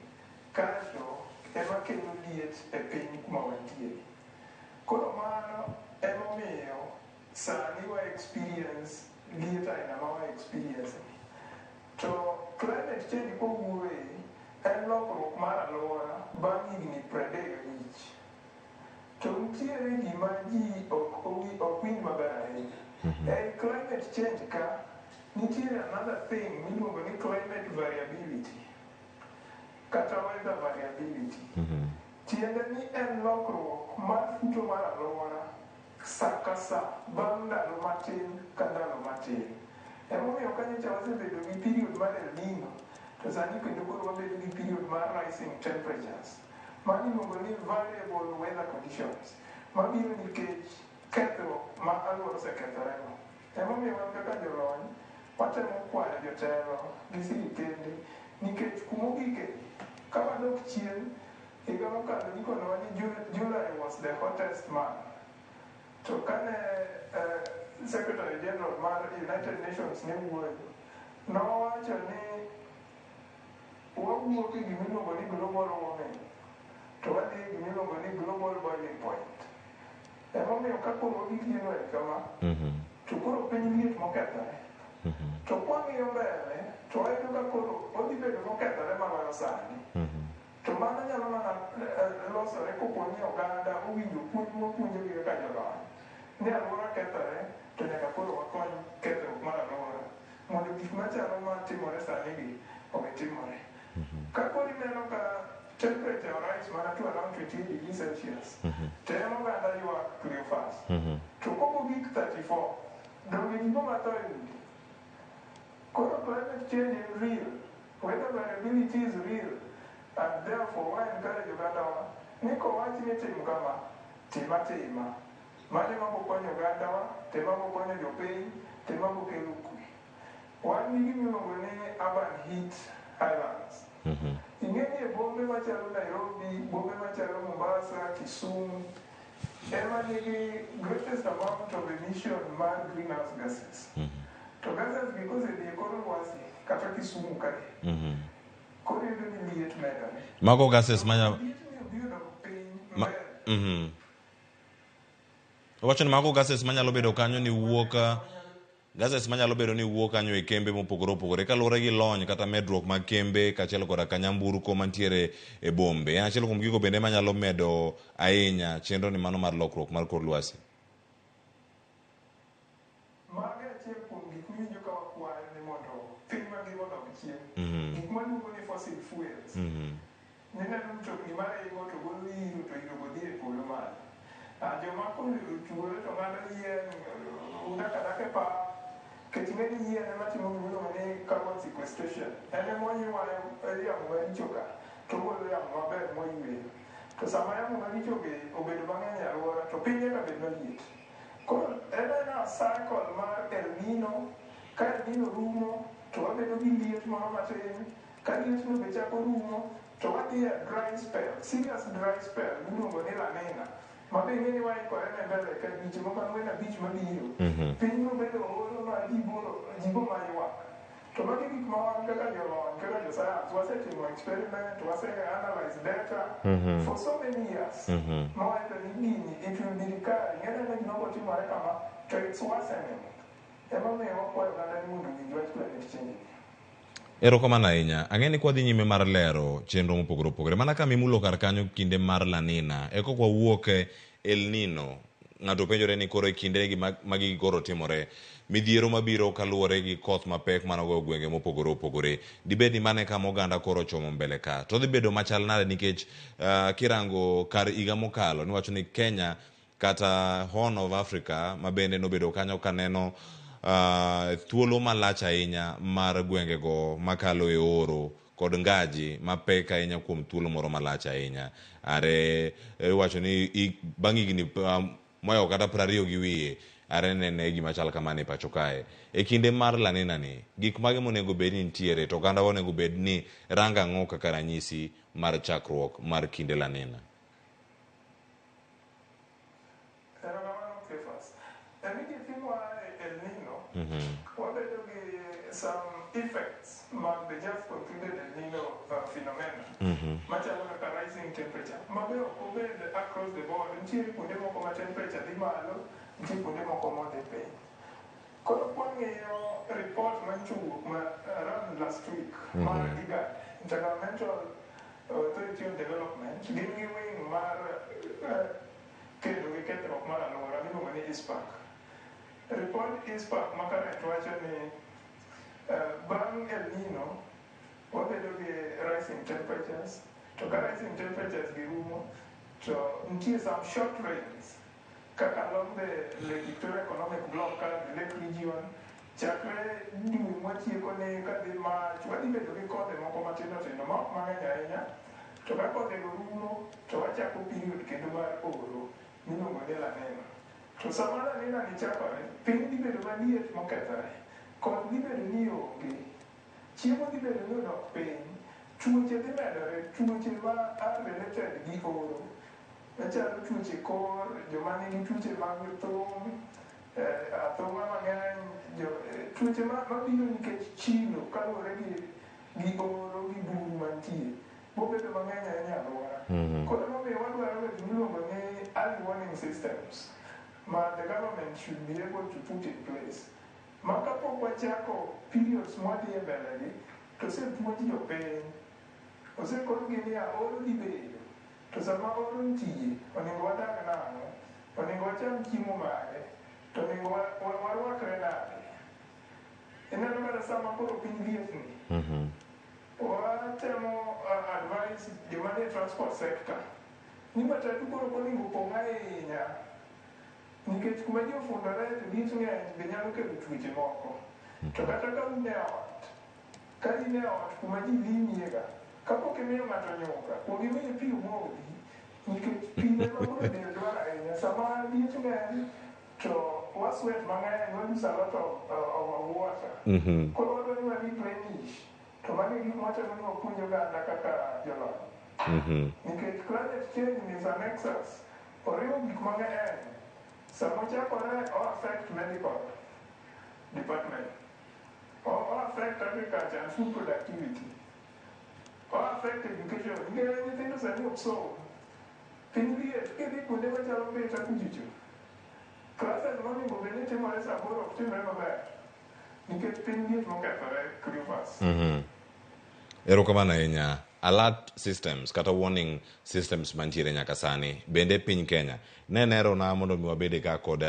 kaeto ema kelo liet e piny kuma wantie. Koro mano emomiyo sani wa experience liet aina ma wa experience ni. To climate change kowuoye en lokruok mar alwora bang' higni 35. To nitiere gima ji ok winj maber ahinya. Ei climate change ka nitiere another thing miluongo ni climate variability kata weather variability. Tiende ni en lokruok mar futo mar alwora sa ka sa bang' ndalo matin ka ndalo matin. Emomiyo ka nyocha wasebedo gi period mar El Nino, to sani kendo koro wabedo gi period mar rising temperatures. Mano iluongo ni variable weather conditions mabiro nikech kethruok ma alwora osekethorego. Emomiyo wan kaka jolony watemo kwayo jotelo gi sirikende nikech kumogike ka wadok chien higa mokalo nikonowa ni July was the hottest month. To kane Secretary General mar United Nations ne wuoyo, nowacho ni Wawuok e gima iluongo ni global warming to wadhi e gima iluongo ni global boiling point. Emomiyo ka koro wagik January kama, to koro piny liet mokethore. To kwang'iyo mbele, to wayudo ka koro odhi bedo mokethore maloyo sani. To mano nyalo mana losore kopo ni oganda owinjo puonj mwapuonjogi kaka jolony ni alwora kethore to nyaka koro wakony kethruok mar alwora mondo gik machalo matimore sani gi owe timore. Ka koro ineno ka temperature orise mana to around 28 degrees Celsius, to en oganda ywak Cleophas. To kopogik 34, donge ji biro matho e udi? Koro climate change is real, weather variability is real, and therefore wa encourage ogandawa ni kowach ni tim kama, tim atima. Mano ema bokonyo ogandawa, to ema bokonyo jopiny, to ema bokelo kwe. Wan gi gima iluongo ni urban heat islands. Ing'e ni e bombe machalo Nairobi, bombe machalo Mombasa, Kisumu, ema nigi greatest amount of emission mar greenhouse gases. To gases gi kosedhi e kor lwasi, kata Kisumu kae, koro iyudo ni liet medore. Mago gases manya Liet ni obiro dok piny ma, Owacho ni mago gases manyalo bedo kanyo ni wuok gases manyalo bedo ni wuok kanyo e kembe mopogore opogore kaluwore gi lony kata medruok mag kembe kaachiel koda ka nyamburko mantiere e bombe. En achiel kuom gigo bende manyalo medo ahinya chenro ni mano mar lokruok mar kor lwasi. Mago e achiel kuom gik miwinjo ka wakwayo ni mondo piny mangima odog chien. Gik mwaluongo ni fossil fuels. Nineno mtokni maringo to golo iro to irogo dhi e polo malo. Joma kotugore to ng'ado yien, udak adaka e pap. Nikech ing'e ni yien ema timo gima iluongo ni carbon sequestration. En ema oywayo yamo maricho ka to ogolo yamo maber mwayweyo. To sama yamo maricho gi obedo mang'eny e alwora to piny nyaka bed maliet. Koro en aena cycle mar El Nino, ka El Nino rumo to wabedo gi liet moro matin, ka lietno be chako rumo to wadhi e dry spell, serious dry spell miluongo ni La Nina, ma be ing'e ni waikore ne mbele ka dweche moko ang'wen abich mabiro. Piny biro bedo oro ma ji biro ji bo maywak. To magi gik ma wan kaka jolony, kaka jo science wasetimo experiment, wase analyze data for so many years. Ma wayudo ni gini it will be recurring. En ena gima botimore kama to it's worsening. Emomiyo wakwayo oganda ni mondo owinj wach climate change ni. Erokamano ahinya. Ang'e ni kwadhi nyime mar lero chenro mopogore opogore. Mana kama imulo kar kanyo kinde mar La Nina, eko kwawuok e El Nino, ng'ato penjore ni koro e kinde gi ma gigi koro timore, midhiero mabiro kaluwore gi koth mapek manogoyo gwenge mopogore opogore, dibed ni mano e kama oganda koro ochomo mbele ka. To odhi bedo machal nade nikech kirango kar higa mokalo, niwacho ni Kenya kata Horn of Africa ma bende nobedo kanyo kaneno thuolo malach ahinya mar gwengego makalo e oro kod ngaji mapek ahinya kuom thuolo moro malach ahinya. Are iwacho ni bang' higni mohewo kata 20 gi wiye are nene gima chal kamano e pacho kae. E kinde mar La Nina ni, gik mage monego bed ni nitiere to oganda onego bed ni rango ang'o kaka ranyisi mar chakruok mar kinde La Nina? Erokamano Cleophas. Immediately moa e El Nino, wabedo gi some effects mag the just concluded El Nino phenomena machalo kaka rising temperature ma be ok obed across the board. Nitiere kuonde moko ma temperature dhi malo, nitie kuonde moko modhi piny. Koro kwang'iyo report manyocha owuok ma around last week mar IGAD, Intergovernmental Authority on Development, gin gi wing mar kedo gi kethruok mar alwora miluongo ni ICPAC. Report ICPAC ma current wacho ni bang' El Nino wabedo gi rising temperatures, to ka rising temperatures gi rumo to nitie some short rains kaka along the Lake Victoria Economic Block ka the Lake Region chakre dwe mwatieko ni kadhi March wadhi bedo gi kodhe moko matindo tindo ma ok mang'eny ahinya to ka kodhe go rumo to wachako period kendo mar oro miluongo ni La Nina. To sama La Nina ni chakore, piny dhi bedo maliet mokethore, koth dhi bedo ni onge, chiemo dhi bedo ni odok piny, tuoche dhi medore, tuoche ma are related gi oro machalo tuoche kor, joma nigi tuoche mag thung', athung'a mang'eny, tuoche mabiro nikech chilo kaluwore gi gi oro gi buru mantie bobedo mang'eny ahinya e alwora. Koro emomiyo wadwaro weche miluongo ni early warning systems ma the government should be able to put in place. Ma kapok wachako periods mwadhi e mbele gi, to osepuonj jopiny, osekon-gi niya oro dhi bedo, to sama oro nitie, onego wadag nang'o, onego wacham chiemo mage, to onego warwakre nade. Ineno kata sama koro piny liet ni, watemo advise joma nie transport sector ni matatu koro ok onego opong' ahinya nikech kuma ji ofundore to liet ng'eny be nyalo kelo tuoche moko. To kata ka un e ot, ka in e ot kuma ji limiega, kapok imiyo ng'ato nyuka, kuong imiye pi omodhi nikech pi ema koro del dwaro ahinya. Sama liet ng'eny to wa sweat mang'eny, wa lose a lot of water. Koro wadwa ni wa replenish. To mago e gik mwatemo ni wapuonj oganda kaka jolony. Nikech climate change is a nexus. Oriwo gik mang'eny. Sama ochakore, o affect medical department. O affect agriculture and food productivity. O affect education. Nikech nyithindo sani ok som. Piny liet, kidhi kuonde machalo Mbita kuchocho. Classes monego bed ni timore saa aboro ok timre maber. Nikech piny liet mokethore, Cleophas. Erokamano ahinya. Alert systems kata warning systems mantiere nyaka sani bende piny Kenya ne nerona mondo mi wabede ka kod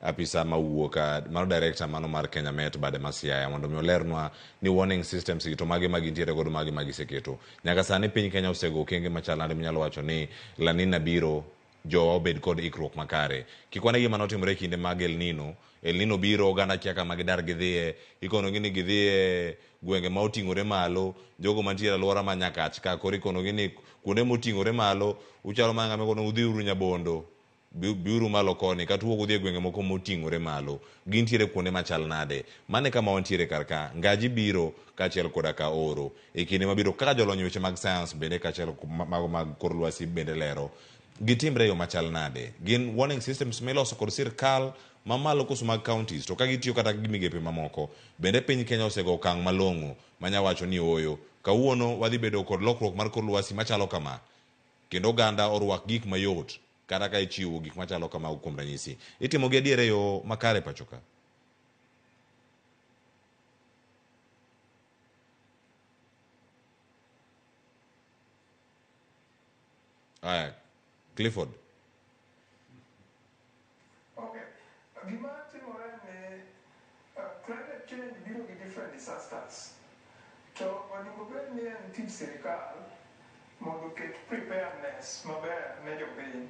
apisa mawuok mano director mano mar Kenya Met bade ma Siaya mondo mi olernwa ni warning systems gi to mage ma gintiere godo mage ma giseketo. Nyaka sani piny Kenya osego okenge machal nade minyalo wacho ni La Nina biro jowa obed kod ikruok makare. Kik wane gima notimore e kinde mag El Nino. El Nino biro, oganda kia kama gidar gidhiye. Ikonogi ni gidhiye gwenge ma oting'ore malo, jogo mantiere e alwora ma Nyakach ka, koro ikonogi ni kuonde moting'ore malo, uchalo mana ng'ama ikono udhi uru Nyabondo, biuru malo koni, kata uwuog udhi e gwenge moko moting'ore malo. Gintiere kuonde machal nade? Mano e kama wantiere kar ka. Ngaji biro kaachiel koda ka oro. E kinde mabiro kaka jolony e weche mag science bende kaachiel mago mag kor lwasi bende lero. Gitimre e yo machal nade? Gin warning systems miloso kod sirkal mamalo koso mag counties? To ka gitiyo kata gi migepe mamoko, bende piny Kenya osego okang' malong'o manya wacho ni ooyo, kawuono wadhi bedo kod lokruok mar kor lwasi machalo kama, kendo oganda orwak gik mayot kata ka ichiwo gik machalo kamago kuom ranyisi. Itimo gi adier e yo makare pacho ka? Aya, Clifford. Okay. Gima timore ni climate change biro gi different disasters. To onego bed ni en tich sirikal mondo oket preparedness maber ne jopiny.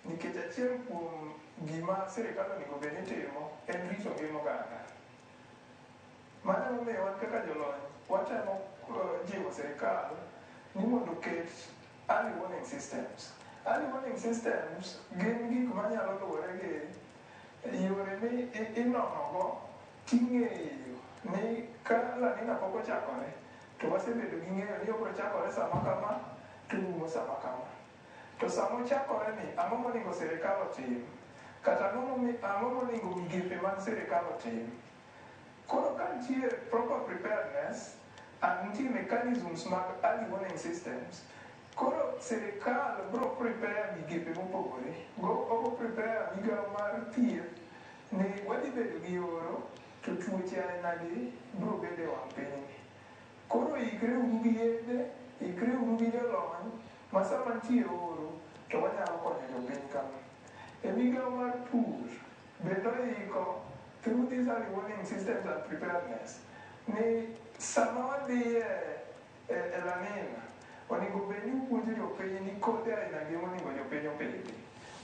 Nikech achiel kuom gima sirikal onego bed ni timo en rito ngima oganda. Mano emomiyo wan kaka jolony watemo jiwo sirikal ni mondo oket early warning systems. Early warning systems gin gik manyalo luwore gi yore mi inonogo ting'eyo ni ka La Nina pok ochakore to wasebedo gi ng'eyo ni obiro chakore sama kama to orumo sama kama. To sama ochakore ni ang'o monego sirikal otim? Kata ang'o monego migepe mag sirikal otim? Koro ka nitie proper preparedness and nitie mechanisms mag early warning systems, koro sirikal biro prepare migepe mopogore. Obo prepare migawo mar thieth ni wadhi bedo gi oro to tuoche aina gi biro bedo e wang' pinyni. Koro ikre uru gi yedhe, ikre uru gi jolony ma sama nitie oro to wanyalo konyo jopiny kama. E migawo mar pur bende oiko through these early warning systems and preparedness ni sama wadhi e La Nina onego bed ni upuonjo jopiny ni kothe aina gi monego jopiny opidhi.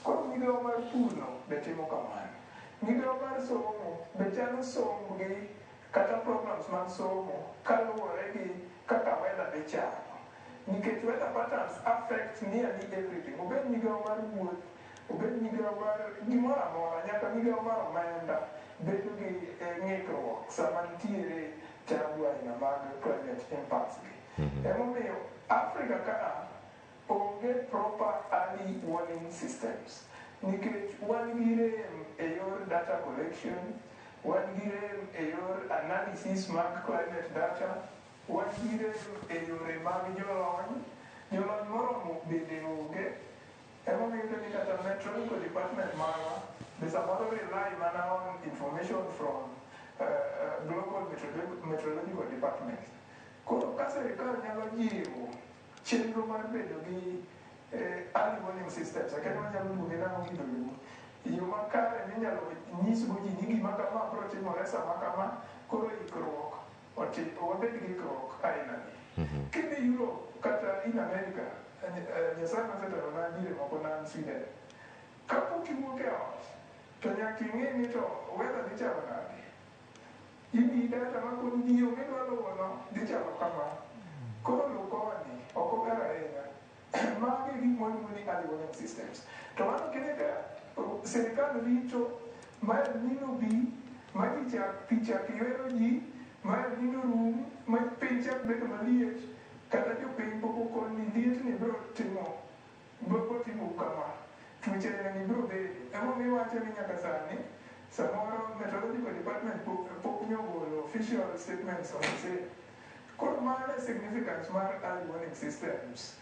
Koro migawo mar pur no be timo kamano. Migawo mar somo be chano sombgi kata programs mag somo kaluwore gi kaka weather dhi chalo. Nikech weather patterns affect nearly everything. Obed migawo mar wuoth, obed migawo mar gimoro amora, nyaka migawo mar omenda bedo gi ng'ikruok sama nitiere tabu aina mag climate impacts gi. Emomiyo Africa ka onge proper early warning systems. Nikech wan gi rem e yor data collection, wan gi rem e yor analysis mag climate data. Wan gi rem e yore mag jolony, jolony moromo bende onge. Emomiyo iyudo ni kata meteorological department marwa be samoro rely mana on information from global meteorological department. Koro ka sirikal nyalo jiwo chenro mar bedo gi early warning systems, akia ni wanyalo luonge nang'o gi dholuo, yo makare minyalo nyisgo ji ni gima kama biro timore sama kama, koro ikruok oti, wabed gi ikruok aina ni. Kidhi Europe kata in America, Nyasaye nosetelona dire moko nan Sweden. Kapok iwuok e ot, to nyaka ing'e ni to weather dhi chalo nade. Imiyi data makoni ni yo midwa luwono dhi chalo kama. Koro luw koni, ok ober ahinya. Magi e gik mwaluongo ni early warning systems. To mano kine ka sirikal rito ma El Nino bi, ma ji chak, pi chak ywero ji, ma El Nino rum, ma piny chak bedo maliet, kata jopiny pok okon ni liet ni biro timo, biro timou kama, tuoche aina ni biro bedo. Emomiyo iwacho ni nyaka sani, samoro meteorological department pok nyogolo official statements on the same. Koro mano e significance mar early warning systems,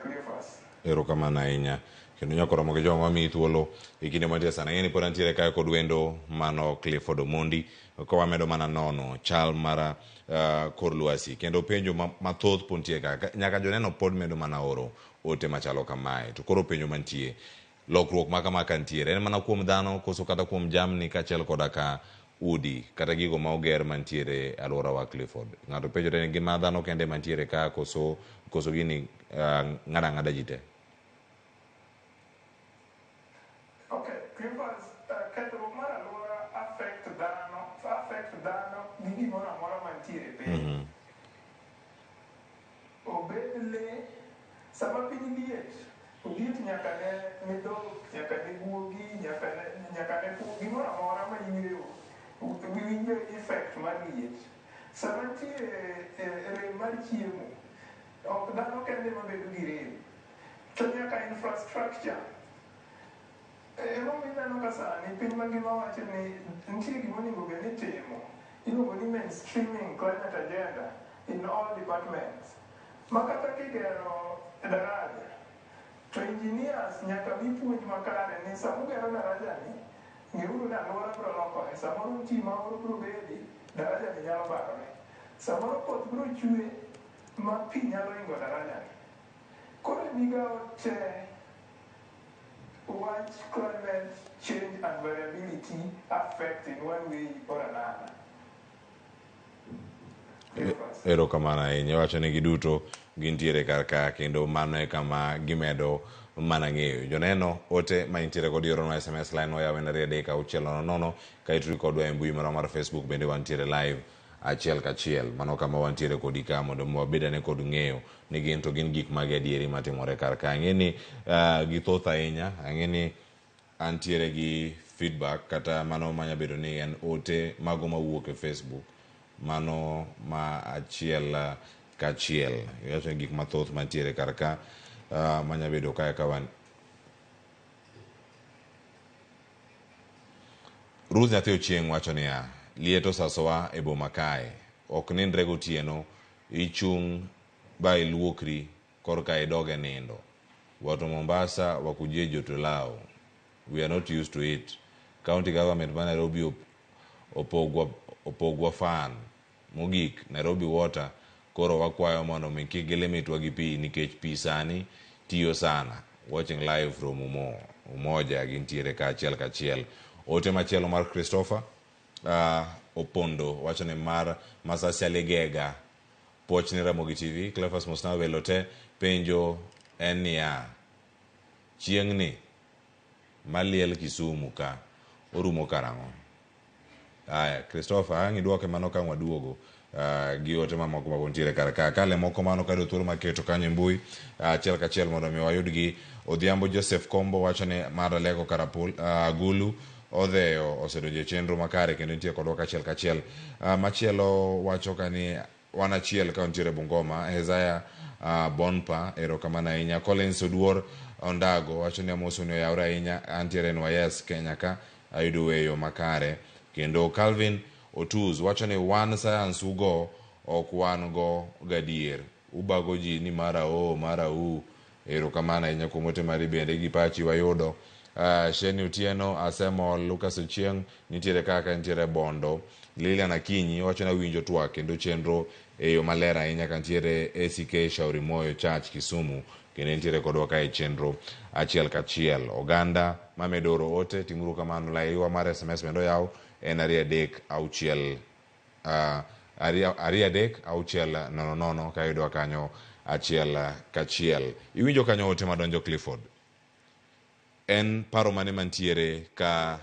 Cleophas. Erokamano ahinya. Kendo nyaka oromo gi jogo mamiyi thuolo e kinde mantie sani. Ang'e ni pod antiere kae kod wendo mano Clifford Omondi ka wamedo mana nono chal mar kor lwasi kendo penjo mathoth pod nitie ka. Nyaka joneno pod medo mana oro ote machalo kamae. To koro penjo mantie, lokruok ma kama ka nitiere en mana kuom dhano koso kata kuom jamni kaachiel koda ka udi kata gigo ma oger mantiere e alworawa Clifford. Ng'ato penjore ni gima dhano kende mantiere ka koso koso gini ng'ado ang'ada ji te. Okay, Clifford, kethruok mar alwora affect dhano, affect dhano gi gimoro amora mantiere e piny. Obed lee, sama piny liet, oliet nyaka ne ne dhok, nyaka ne guogi, nyaka ne nyaka ne gimoro amora ma yweyo winjo effect mar liet. Sama nitie rem mar chiemo, ok dhano kende ema bedo gi rem, to nyaka infrastructure. Emomiyo ineno ka sani piny mangima wacho ni nitie gima onego bed ni itimo, iluongo ni mainstreaming climate agenda in all departments. Ma kata kigero daraja, to engineers nyaka mi puonj makare ni sama ugero daraja ni, ng'euru ni alwora biro lokore. Samoro nitie ma oro biro bedi, daraja ni nyalo barore. Samoro koth biro chwe ma pi nyalo ingo daraja ni. Koro e migawo te, wach climate change and variability affect in one way or another. Erokamano ahinya. Iwacho ni giduto gintiere kar ka kendo mano e kama gimedo mana ng'eyo. Joneno ote ma intiere kod ioronwa SMS line oyaw en 23600 ka ituri kodwa e mbui marwa mar Facebook bende wantiere live achiel kachiel. Mano kama wantiere kodi ka mondo mi wabed ane kod ng'eyo ni gin to gin gik mage adieri matimore kar ka. Ang'e ni githoth ahinya, ang'e ni antiere gi feedback kata mano manya bedo ni en ote mago mawuok e Facebook mano ma achiel kachiel. Iwacho ni gik mathoth mantiere kar ka manya bedo kae ka wan Ruth nyathi Ochieng' wacho niya, liet osasowa e boma kae, ok nindre gotieno, ichung' ba iluokri korka idog e nindo. Watu Mombasa wakujie joto lao. We are not used to it. County government ma Nairobi opogwa, opogwa fan. Mogik, Nairobi Water koro wakwayo mondo mi kik gilimitwa gi pi nikech pi sani tiyo sana. Watching live from Umoja gintiere ka achiel kachiel. Ote machielo mar Christopher Opondo wacho ni mar Masasi Aligega Puoch ni Ramogi TV, Cleophas Mosna welo te, penjo en niya, chieng' ni maliel Kisumu ka orumo karang'o? Aya, Christopher, ang' idwoke mano ka ang' waduogo gi ote mamoko ma nitiere kar ka. Kale moko mano kayudo thuolo mar keto kanyo e mbui achiel kachiel mondo mi wayudgi. Odhiambo Joseph Kombo wacho ni mar Aleko Karapul, Agulu odheyo osedonjo e chenro makare kendo nitie kodwa kachiel kachiel. Machielo wacho ka ni wan achiel ka wantiere Bungoma. Hezaya Bonpa, erokamano ahinya. Collins Oduor Ondago wacho ni amoso ni oyawre ahinya, antiere NYS Kenya ka ayudo weyo makare. Kendo Calvin Otuz wacho ni wan science ugo Ok wan go gadier. Ubago ji ni mara oo mara uu. Erokamano ahinya kuom ote mari bende gi pachi wayudo. Sheni Otieno, Asemol, Lucas Ochieng, nitiere kaka nitiere Bondo. Lilian Akinyi wacho ni awinjo twak kendo chenro e yo maler ahinya kantiere ACK Shauri Moyo Church Kisumu kendo entiere kodwa kae chenro achiel kachiel. Oganda mamedo oro ote timuru kamano laiwa mar SMS bende oyaw en 2 3 6 2 3 6 0 0 ka yudowa kanyo achiel kachiel. Iwinjo kanyo ote madonjo Clifford. En paro mane mantiere ka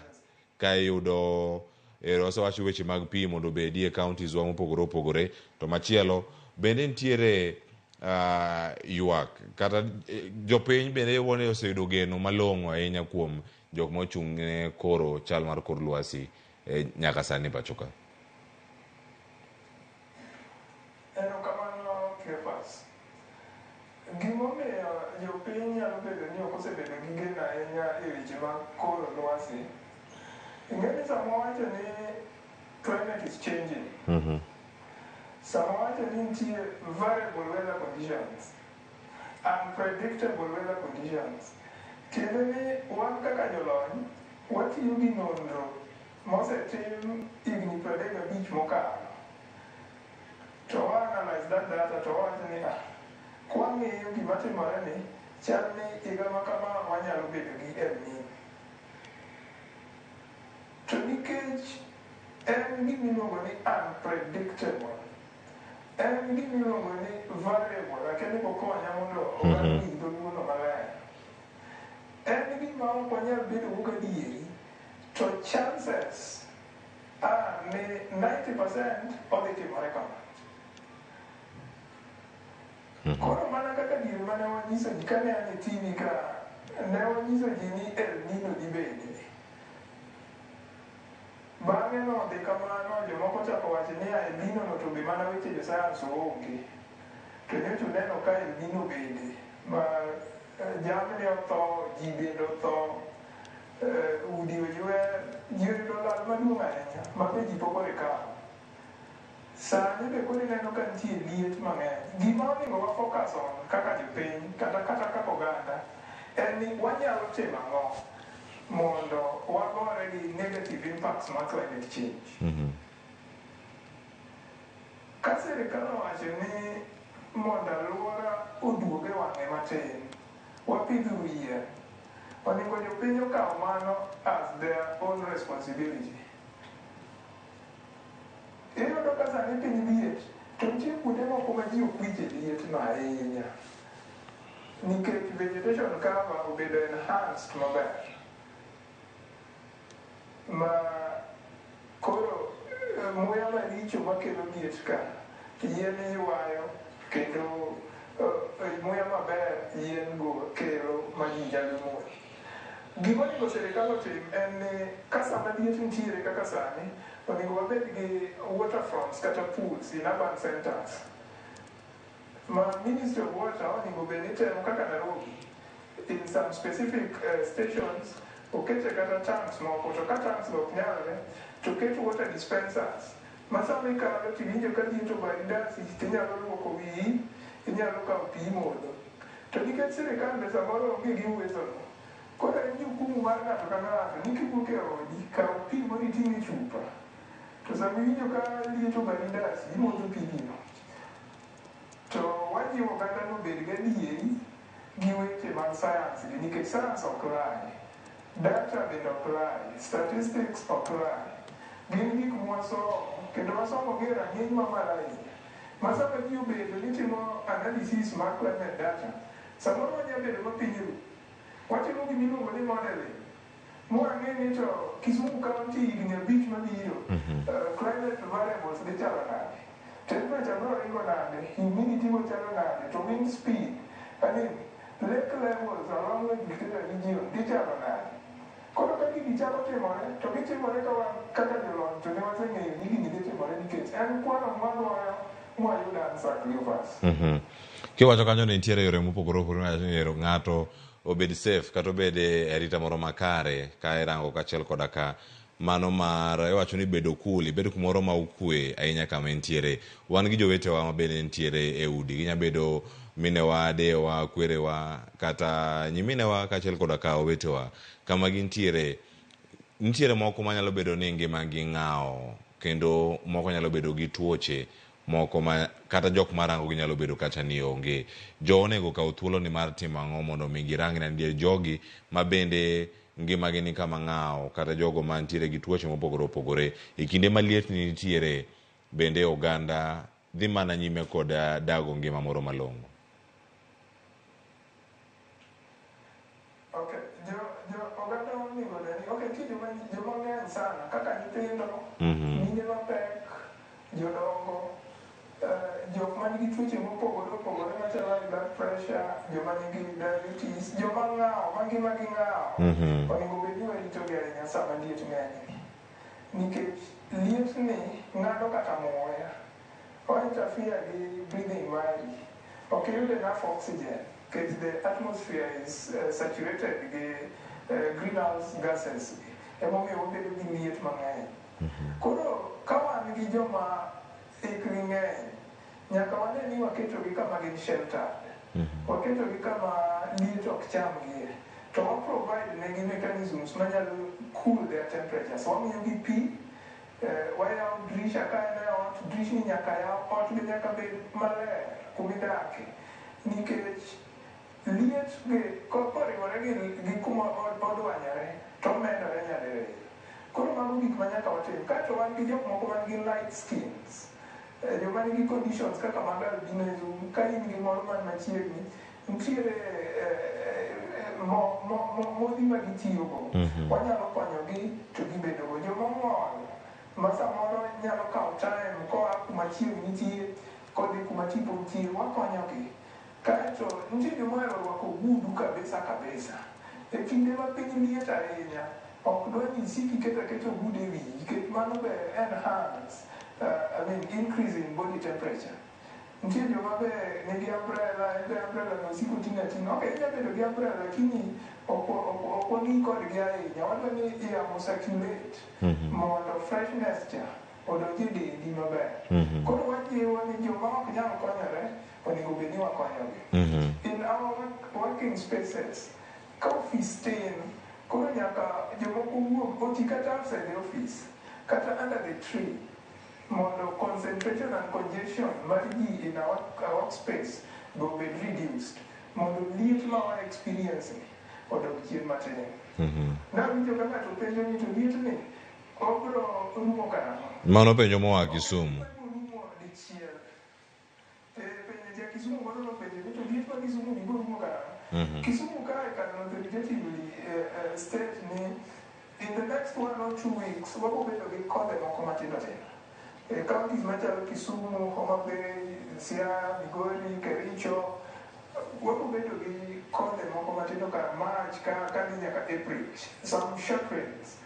ka iyudo ero osewach weche mag pi mondo obedi e counties wa mopogore opogore to machielo bende nitiere uh, ywak kata jopiny bende wuone oseyudo geno malong'o ahinya kuom jok ma ochung' ne koro chal mar kor lwasi e, nyaka sani pacho ka. Erokamano Cleophas. Gimomiyo jopiny nyalo bedo ni ok osebedo gi geno ahinya e weche mag kor lwasi, ing'e ni sama wawacho ni climate is changing, sama wawacho ni nitie variable weather conditions, unpredictable weather conditions, tiende ni wan kaka jolony watiyo gi nonro mosetim higni 35 mokalo to wa analyze that data to wawacho ni ah, kwang'iyo gima timore ni chal ni higa ma kama wanyalo bedo gi El Nino. To nikech en gima iluongo ni unpredictable, en gima iluongo ni variable, akia ni bokonya mondo oganda winj dholuono maler. En gima ok wanyal bedo go gadieri, to chances are ni 90% odhi timore kama. Koro mana kaka diere mane wanyiso ji kane an e TV ka, ne wanyiso ji ni El Nino dhi bede. Bang'e nodhi kamano, jomoko ochako wacho ni El Nino no to be mana weche jo science oonge. To nyocha uneno ka El Nino bende, ma jamni otho, ji bende otho, udi oywer, ji oyudo lal maduong' ahinya, ma be ji pok orikawo. Sani be koro ineno ka nitie liet mang'eny. Gima onego wa focus on kaka jopiny kata kata kaka oganda en ni wanyalo timo ang'o mondo wagore gi negative impacts mar climate change. Ka sirikal owacho ni mondo alwora oduog e wang'e matin, wapidhuru yien. Onego jopiny okaw mano as their own responsibility. Iyudo ka sani piny liet, to nitie kuonde moko ma ji ok winj e liet no ahinya. Nikech vegetation cover obedo enhanced maber. Ma koro muya maricho makelo liet ka, yien ywayo kendo muya maber yien go kelo ma ji nyalo muoyo. Gima onego sirikal otim en ni ka sama liet nitiere kaka sani, onego wabed gi waterfronts kata pools in urban centers. Ma Ministry of Water onego bed ni temo kaka Nairobi in some specific stations okete kata tanks moko, to ka tanks go ok nyalre, to ket water dispensers. Ma sama ikalo tiwinjo ka liet obari ndasi, tinyalo luoko wiyi, inyalo kawo pi imodho. To nikech sirikal be samoro onge gi uwezo no, koro en jukumu mar ng'ato ka ng'ato ni kiwuok e odi, kaw pi mondo iting' e chupa. To sama iwinjo ka liet obari ndasi, imodho pigino. To wajiwo oganda ni obed gadieri gi weche mag science gi nikech science ok lie, data bende ok lie, statistics ok lie. Gin gik mwasomo kendo wasomo gi e rang'iny mamalo ahinya. Ma sama ji obedo ni timo analysis mar climate data, samoro wanyalo bedo ma piny ru. Watimo gima iluongo ni modeling. Mwang'e ni to Kisumu County higni 5 mabiro, climate variables dhi chalo nade? Temperature biro ringo nade? Humidity biro chalo nade? To wind speed, I mean, lake levels along Lake Victoria region dhi chalo nade? Koro ka gigi chako timore, to gitimore ka wan kaka jolony to ne waseng'eyo ni gini dhi timore nikech en kwano mwagoyo mwayud answer Cleophas. Kiwacho kanyo ni nitiere yore mopogore opogore miwacho ni ero ng'ato obed safe kata obed e arita moro makare ka irango kaachiel koda ka mano mar iwacho ni bedo cool, ibed kumoro ma okwe ahinya kama intiere. Wan gi jowetewa ma bende nitiere e udi, ginya bedo minewa, deyewa, kwerewa kata nyiminewa kaachiel koda ka owetewa. Kama gintiere, nitiere moko manyalo bedo ni ngimagi ng'awo kendo moko nyalo bedo gi tuoche moko ma kata jok marangogi nyalo bedo kacha ni onge. Jo onego okaw thuoloni mar timo ang'o mondo mi girang ni adier jogi ma bende ngimagi ni kama ng'awo kata jogo mantiere gi tuoche mopogore opogore e kinde ma liet ni nitiere bende oganda dhi mana nyime kod dago ngima moro malong'o. Okay, jo jo oganda onego ne ni okay, nitie joma joma ng'eny sana kaka nyithindo, mine mapek, jodongo, jok man gi tuoche mopogore opogore machalo high blood pressure, joma nigi diabetes, joma ng'awo, ma ngimagi ng'awo. Onego bed ni waritogi ahinya sama liet ng'eny ni. Nikech liet ni ng'ado kata muya. O interfere gi breathing mari. Ok iyud enough oxygen nikech the atmosphere is saturated gi greenhouse gases gi. Emomiyo wabedo gi liet mang'eny. Koro ka wan gi joma hikgi ng'eny, nyaka wane ni waketogi kama gin sheltered. Waketogi kama liet ok chamgie. To wa provide negi mechanisms manyalo cool their temperatures. Wamiyogi pi, wayawo drisha ka en e ot, drishni nyaka yaw, ot be nyaka bed maler kumidake. Nikech liet gi koriwore gi kuma odwanyore to omedore nyadiriyo. Koro mago gik ma nyaka watim. Kaeto wan gi jok moko man gi light skins. Joma nigi conditions kaka mag albinism, ka in gi moro man machiegni, nitiere modhi ma gitiyogo. Wanyalo konyogi to gibedogo. Joma ong'ol ma samoro nyalo kawo time koa kuma chieng' nitie kodhi kuma tipo nitie, wakonyogi. Kaeto nitie joma ohero rwako ogudu kabisa kabisa. E kinde ma piny liet ahinya, ok dwa ni isik iketo aketa ogudu e wiyi nikech mano be enhance, I mean increase in body temperature. Nitie joma be nigi umbrella, en be umbrella no osiko oting'o ating'a. Ok, inya bedo gi umbrella lakini ok wang'i kodgi ahinya. Wadwa ni yamo circulate mondo freshness cha odonj e dendi maber. Koro wajiwo ni joma ok nyal konyore onego bed ni wakonyogi. In our working spaces, ka office tin, koro nyaka jomoko wuog oti kata outside the office, kata under the tree, mondo concentration and congestion mar ji in our workspace be obed reduced, mondo liet ma wa experience ni odog chien matin. Nawinjo ka ng'ato penjo ni to liet ni obro rumo karang'o? Mano penjo moa Kisumu. Rumo dichiel. Penjo ja Kisumu moro nopenjo ni to liet ma Kisumu ni biro rumo karang'o? Kisumu kae can authoritatively state ni in the next 1 or 2 weeks wabiro bedo gi kodhe moko matindo tindo. E counties machalo Kisumu, Homa Bay, Siaya, Migori, Kericho, wabiro bedo gi kodhe moko matindo ka March ka kadhi nyaka April, some short rains.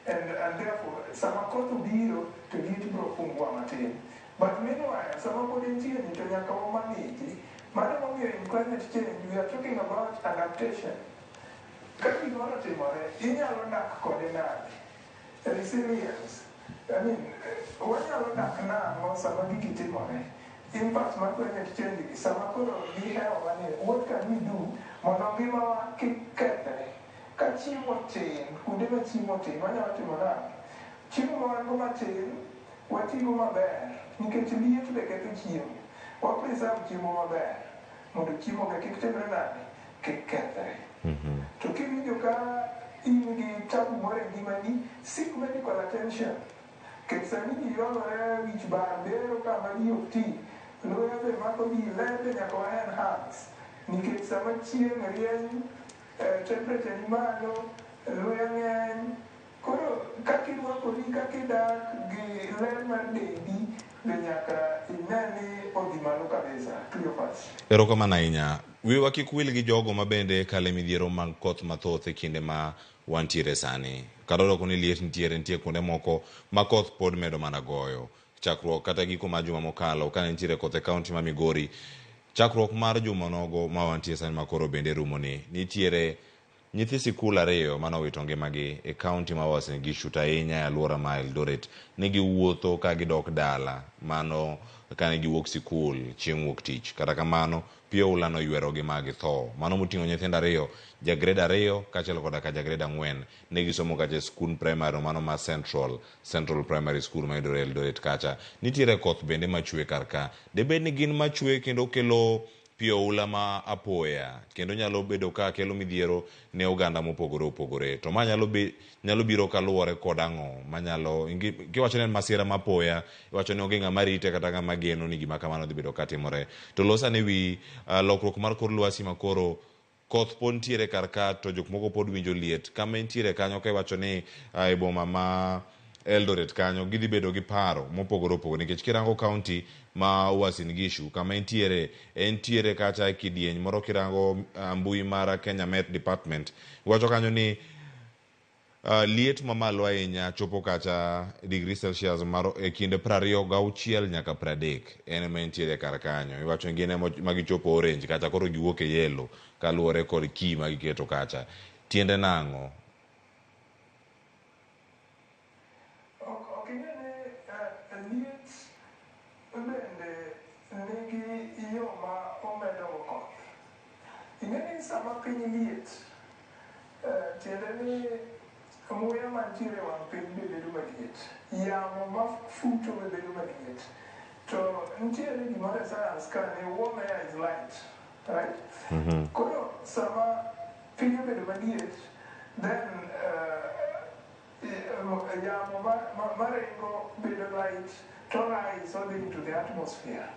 And therefore, sama koth obiro to liet biro pungua matin. But meanwhile, sama pod entie ni to nyaka wa manage. Mano emomiyo in climate change we are talking about adaptation. Ka gimoro otimore, inyalo dak kode nade? Resilience. I mean, wanyalo dak nang'o sama gigi timore? Impact mar climate change gi sama koro gihewowa ni what can we do mondo ngimawa kik kethre? Ka chiemo tin, kuonde ma chiemo tin, wanyalo timo nang'o? Chiemo ma wan go matin, watigo maber, nikech liet be ketho chiemo. Wa preserve chiemo maber, mondo chiemo be kik timre nade? Kik kethre. To kiwinjo ka in gi tabu moro e ngimani, seek medical attention. Nikech sani ji ywagore wich bar bero kama ji ok ti, luya be mako ji, ler be nyaka wa enhance. Nikech sama chieng' rieny, temperature ni malo, luya ng'eny. Koro kaka irwakori, kaka idak gi ler mar dendi be nyaka ine ni odhi malo kabisa. Cleophas. Erokamano ahinya. Wiwa kik wil gi jogo ma bende kale midhiero mag koth mathoth e kinde ma wantiere sani. Kata odoko ni liet nitiere, nitie kuonde moko ma koth pod medo mana goyo. Chakruok kata giko mar juma mokalo kane nitiere koth e kaunti ma Migori, chakruok mar juma nogo ma wantie sani ma koro bende rumoni, nitiere Nyithi sikul ariyo mane owito ngimagi e kaunti ma Uasin Gishu to ahinya e alwora ma Eldoret ne giwuotho ka gidok dala mano kane giwuok sikul chieng' wuok tich. Kata kamano, pi oula noywerogi ma githo. Mano moting'o nyithindo ariyo, ja grade ariyo kaachiel koda ka ja grade ang'wen. Ne gisomo kacha e skund primary mano ma Central, Central Primary School mayudore Eldoret kacha. Nitiere koth bende machwe kar ka. Debed ni gin machwe kendo kelo pi oula ma apoya kendo nyalo bedo ka kelo midhiero ne oganda mopogore opogore. To ma nyalo, be, nyalo biro kaluwore kod ang'o manyalo kiwacho ni en masira ma apoya iwacho ni onge ng'ama rite kata ng'ama geno ni gima kamano dhi bedo ka timore. To los ane wi lokruok mar kor lwasi ma koro koth pod nitiere kar ka to jok moko pod winjo liet. Kama intiere kanyo ka iwacho ni e boma ma Eldoret kanyo gidhi bedo gi paro mopogore opogore nikech kirango kaunti ma Uasin Gishu kama entiere entiere kacha e kidieny moro kirango mbui mar Kenya Met Department wacho kanyo ni liet mamalo ahinya chopo kacha degree Celsius mar e kind 26 nyaka 30 en ema entiere kar kanyo. Iwacho ni gin ema magichopo orange kacha koro giwuok e yellow kaluwore kod key ma giketo kacha. Tiende nang'o? Ok ing'e ni liet bende nigi yo ma omedogo koth. Ing'e ni sama piny liet, tiende ni muya mantiere e wang' piny be bedo maliet. Yamo mafuto be bedo maliet. To nitiere gimoro e science ka ni warm air is light, right? Koro sama piny obedo maliet, then yamo maringo bedo light to rise odhi into the atmosphere.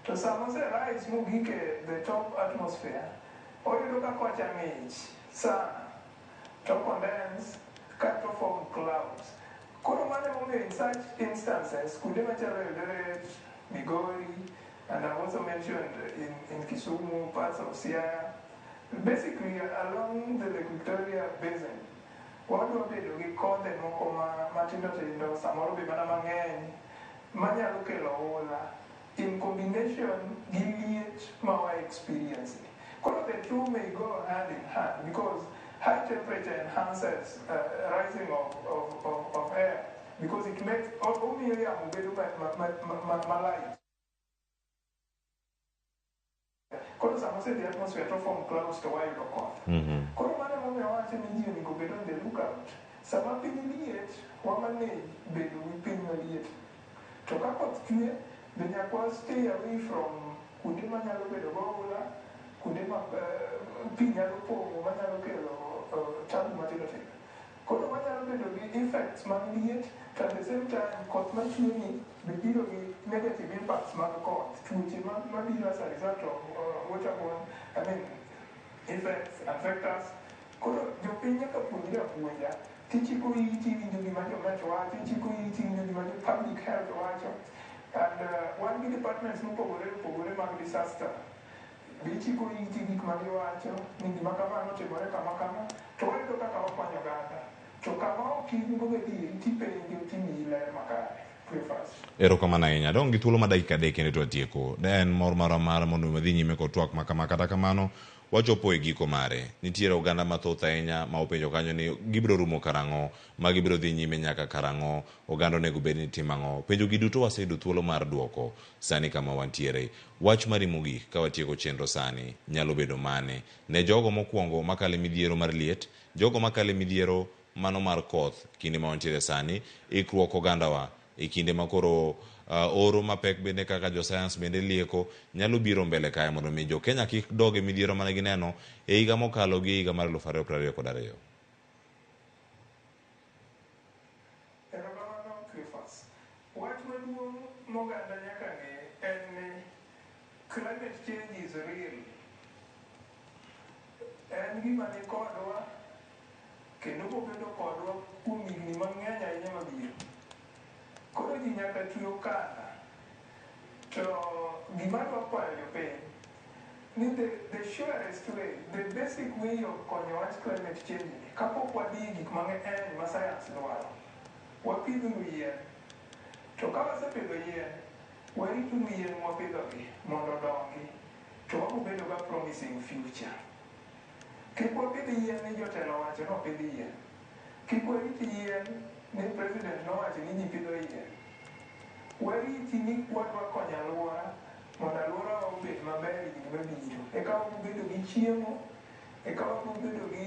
To sama ose rise mogik e the top atmosphere, oyudo ka kocha ng'ich sana to condense kato form clouds. Koro mano emomiyo in such instances, kuonde machalo Eldoret, Migori, and I've also mentioned in Kisumu, parts of Siaya, basically along the Lake Victoria basin, wadwa bedo gi kodhe moko matindo tindo, samoro be mana mang'eny, manyalo kelo oula in combination gi liet ma wa experience ni. Koro the two may go hand in hand because high temperature enhances rising of air because it makes omiyo yamo bedo ma light. Koro sama osedhi atmosphere to form clouds to wayudo koth. Koro mano emomiyo awacho ni ji onego bed on the lookout. Sama piny liet, wa manage bedo gi piny maliet. To ka koth chwe, be nyaka wa stay away from kuonde manyalo bedo goula, kuonde ma pi nyalo pong'o manyalo kelo tabu matindo tindo. Koro wanyalo bedo gi effects mag liet, to at the same time koth machwe ni be biro gi negative impacts mag koth, tuoche mabiro as a result of waterborne, I mean, effects and factors. Koro jopiny nyaka puonjre apuonja. Tichiko iti iwinjo gima jo-Met wacho, ichiko iti iwinjo gima jo public health wacho. And wan gi departments mopogore opogore mag disaster. Be ichiko iti gik ma giwacho ni gima kama notimore kama kama, to wayudo kaka wakonyo oganda. To kama ok in go gadieri tipenjo timiyi ler makare. Cleophas. Erokamano ahinya. Adong' gi thuolo ma dakika 3 kende to atieko. Ne en mor marwa mar mondo wadhi nyime kod twak ma kama. Kata kamano, wachopo e giko mare. Nitiere oganda mathoth ahinya ma openjo kanyo ni gibiro rumo karang'o, ma gibiro dhi nyime nyaka karang'o, oganda onego bed ni timo ang'o. Penjo gi duto waseyudo thuolo mar duoko sani kama wantiere. Wach mari mogik ka watieko chenro sani nyalo bedo mane ne jogo mokwongo makalo e midhiero mar liet, jogo makalo e midhiero mano mar koth kinde ma wantiere sani, ikruok ogandawa e kinde ma koro oro mapek bende kaka jo science bende lieko nyalo biro mbele kae mondo mi jo Kenya kik dog e midhiero mane gineno e higa mokalo gi higa mar 2022. Erokamano Cleophas. Wach maduong' moganda nyaka ng'e en ni climate change is real. En gima ni kodwa kendo bobedo kodwa kuom higni mang'eny ahinya mabiro. Koro ji nyaka twe okanda. To gima adwa kwayo jopiny ni the surest way, the basic way of konyo wach climate change ni kapok wadhi e gik mang'eny ma science dwaro, wapidhuru yien. To ka wasepidho yien, warituru yien mwapidhogi mondo odongi, to wabo bedo ga promising future. Kik wapidh Wapidh yien ni jotelo owacho ni opidh yien. Kik warit yien ni president nowacho ni ji pidho yien. Wariti ni wadwa konyo alwora mondo alworawa obed maber higni mabiro. Eka wabiro bedo gi chiemo, eka wabiro bedo gi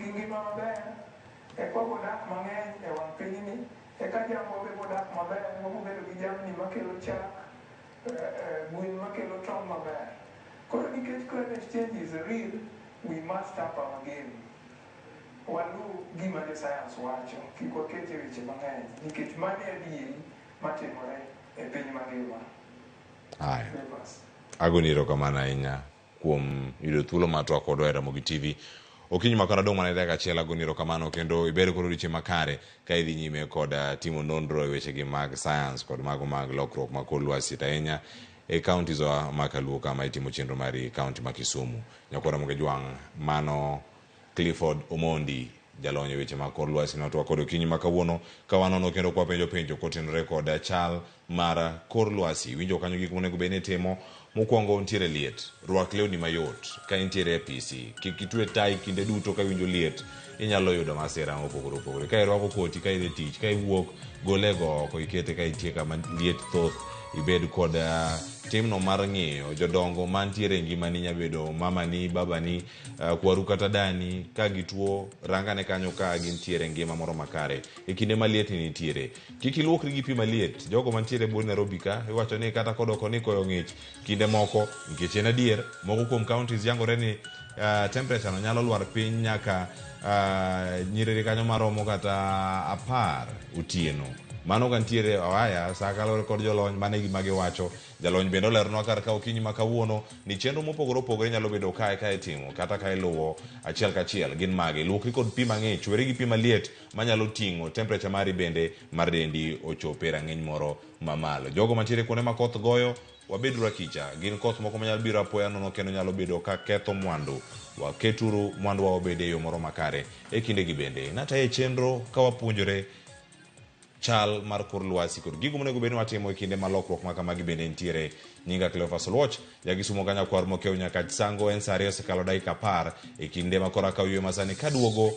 ngima maber, eka wabiro dak mang'eny e wang' pinyni, eka jambwa be biro dak maber, wabiro bedo gi jamni makelo chak, gwen makelo tong' maber. Koro nikech climate change is real, we must up our game. Walu gima jo science wacho, kik waket e weche mang'eny, nikech mano e adieri matimore e piny mangima. Haya. Agoni erokamano ahinya kuom yudo thuolo mar twak kodwa e Ramogi TV. Okinyi ma koro adong' mana dakika achiel agoni erokamano kendo ibed kod odiochieng' makare ka idhi nyime kod timo nonro e wechegi mag science kod mago mag lokruok mag kor lwasi to ahinya e counties wa ma kaluo kama itimo chenro mari county ma Kisumu. Nyakwar Ramogi Jwang' mano Clifford Omondi jalony e weche mag kor lwasi notwak kod okinyi ma kawuono ka wanono kendo kwa penjo penjo kotenore kod chal mar kor lwasi. Winjo kanyo gik monego bed ni itimo. Mokwongo nitiere liet, rwak lewni mayot ka intiere e apisi, kik itwe tai kinde duto ka iwinjo liet, inyalo yudo masira mopogore opogore. Ka irwako koti ka idhi tich, ka iwuok gole go oko ikete ka intie kama liet thoth, ibed kod timno mar ng'iyo jodongo mantiere e ngimani, nya bedo mamani, babani, kwaru kata dani, ka gituo rangane kanyo ka gintiere e ngima moro makare e kinde ma liet ni nitiere. Kik iluokri gi pi maliet. Jogo mantiere e bwo Nairobi ka iwacho ni kata kodoko ni koyo ng'ich kinde moko, nikech en adier, moko kuom counties yangore ni temperature no nyalo lwar piny nyaka nyiriri kanyo maromo kata 10 otieno. Mano ka nitiere oaya sa kaluwore kod jolony, mano e gima giwacho. Jalony bende oleronwa kar ka okinyi ma kawuono ni chenro mopogore opogore nyalo bedo kae ka itimo kata ka iluwo achiel kachiel gin mage. Luokri kod pi mang'ich, weri gi pi maliet manyalo ting'o temperature mari bende mar dendi ochope rang'iny moro mamalo. Jogo mantiere kuonde ma koth goyo, wabeduru akicha. Gin koth moko manyalo biro apoya nono kendo nyalo bedo ka ketho mwandu. Waketuru mwanduwa obed e yo moro makare e kindegi bende. Nataye chenro ka wapuonjore chal mar kor lwasi kod gigo monego bed ni watimo e kinde ma lokruok ma kamagi bende nitiere. Nyinga Cleophas Oluoch, ja Kisumo ka nyakwar Mokeu Nyakach Sango en sa 2 osekalo dakika 10 e kinde ma koro akawo yweyo masani kaduogo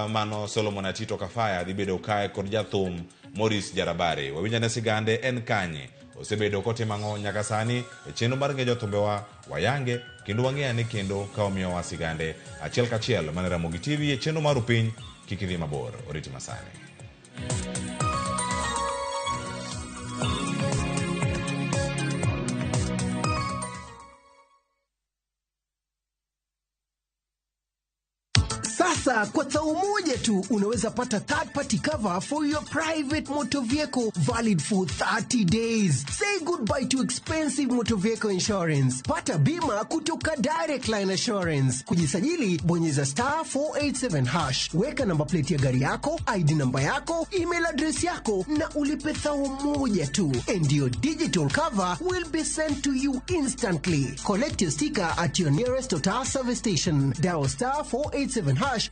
mano Solomon Atito Kafaya dhi bedo kae kod jathum Maurice Jarabare. Wawinjane sigande en kanye, osebedo kotimo ang'o nyaka sani e chenro mar ng'e jothumbewa wayange kendo wang'e ane kendo ka omiyowa sigande achiel kachiel mana Ramogi TV e chenro mar Upiny. Kik idhi mabor, oriti masani. Sasa kwa thao moja tu unaweza pata third party cover for your private motor vehicle valid for 30 days. Say goodbye to expensive motor vehicle insurance. Pata bima kutoka Direct Line Assurance. Kujisajili, bonyeza star 487 hash. Weka namba plate ya gari yako, ID namba yako, email address yako na ulipe thao moja tu. And your digital cover will be sent to you instantly. Collect your sticker at your nearest Total service station. Dial star 487 hash.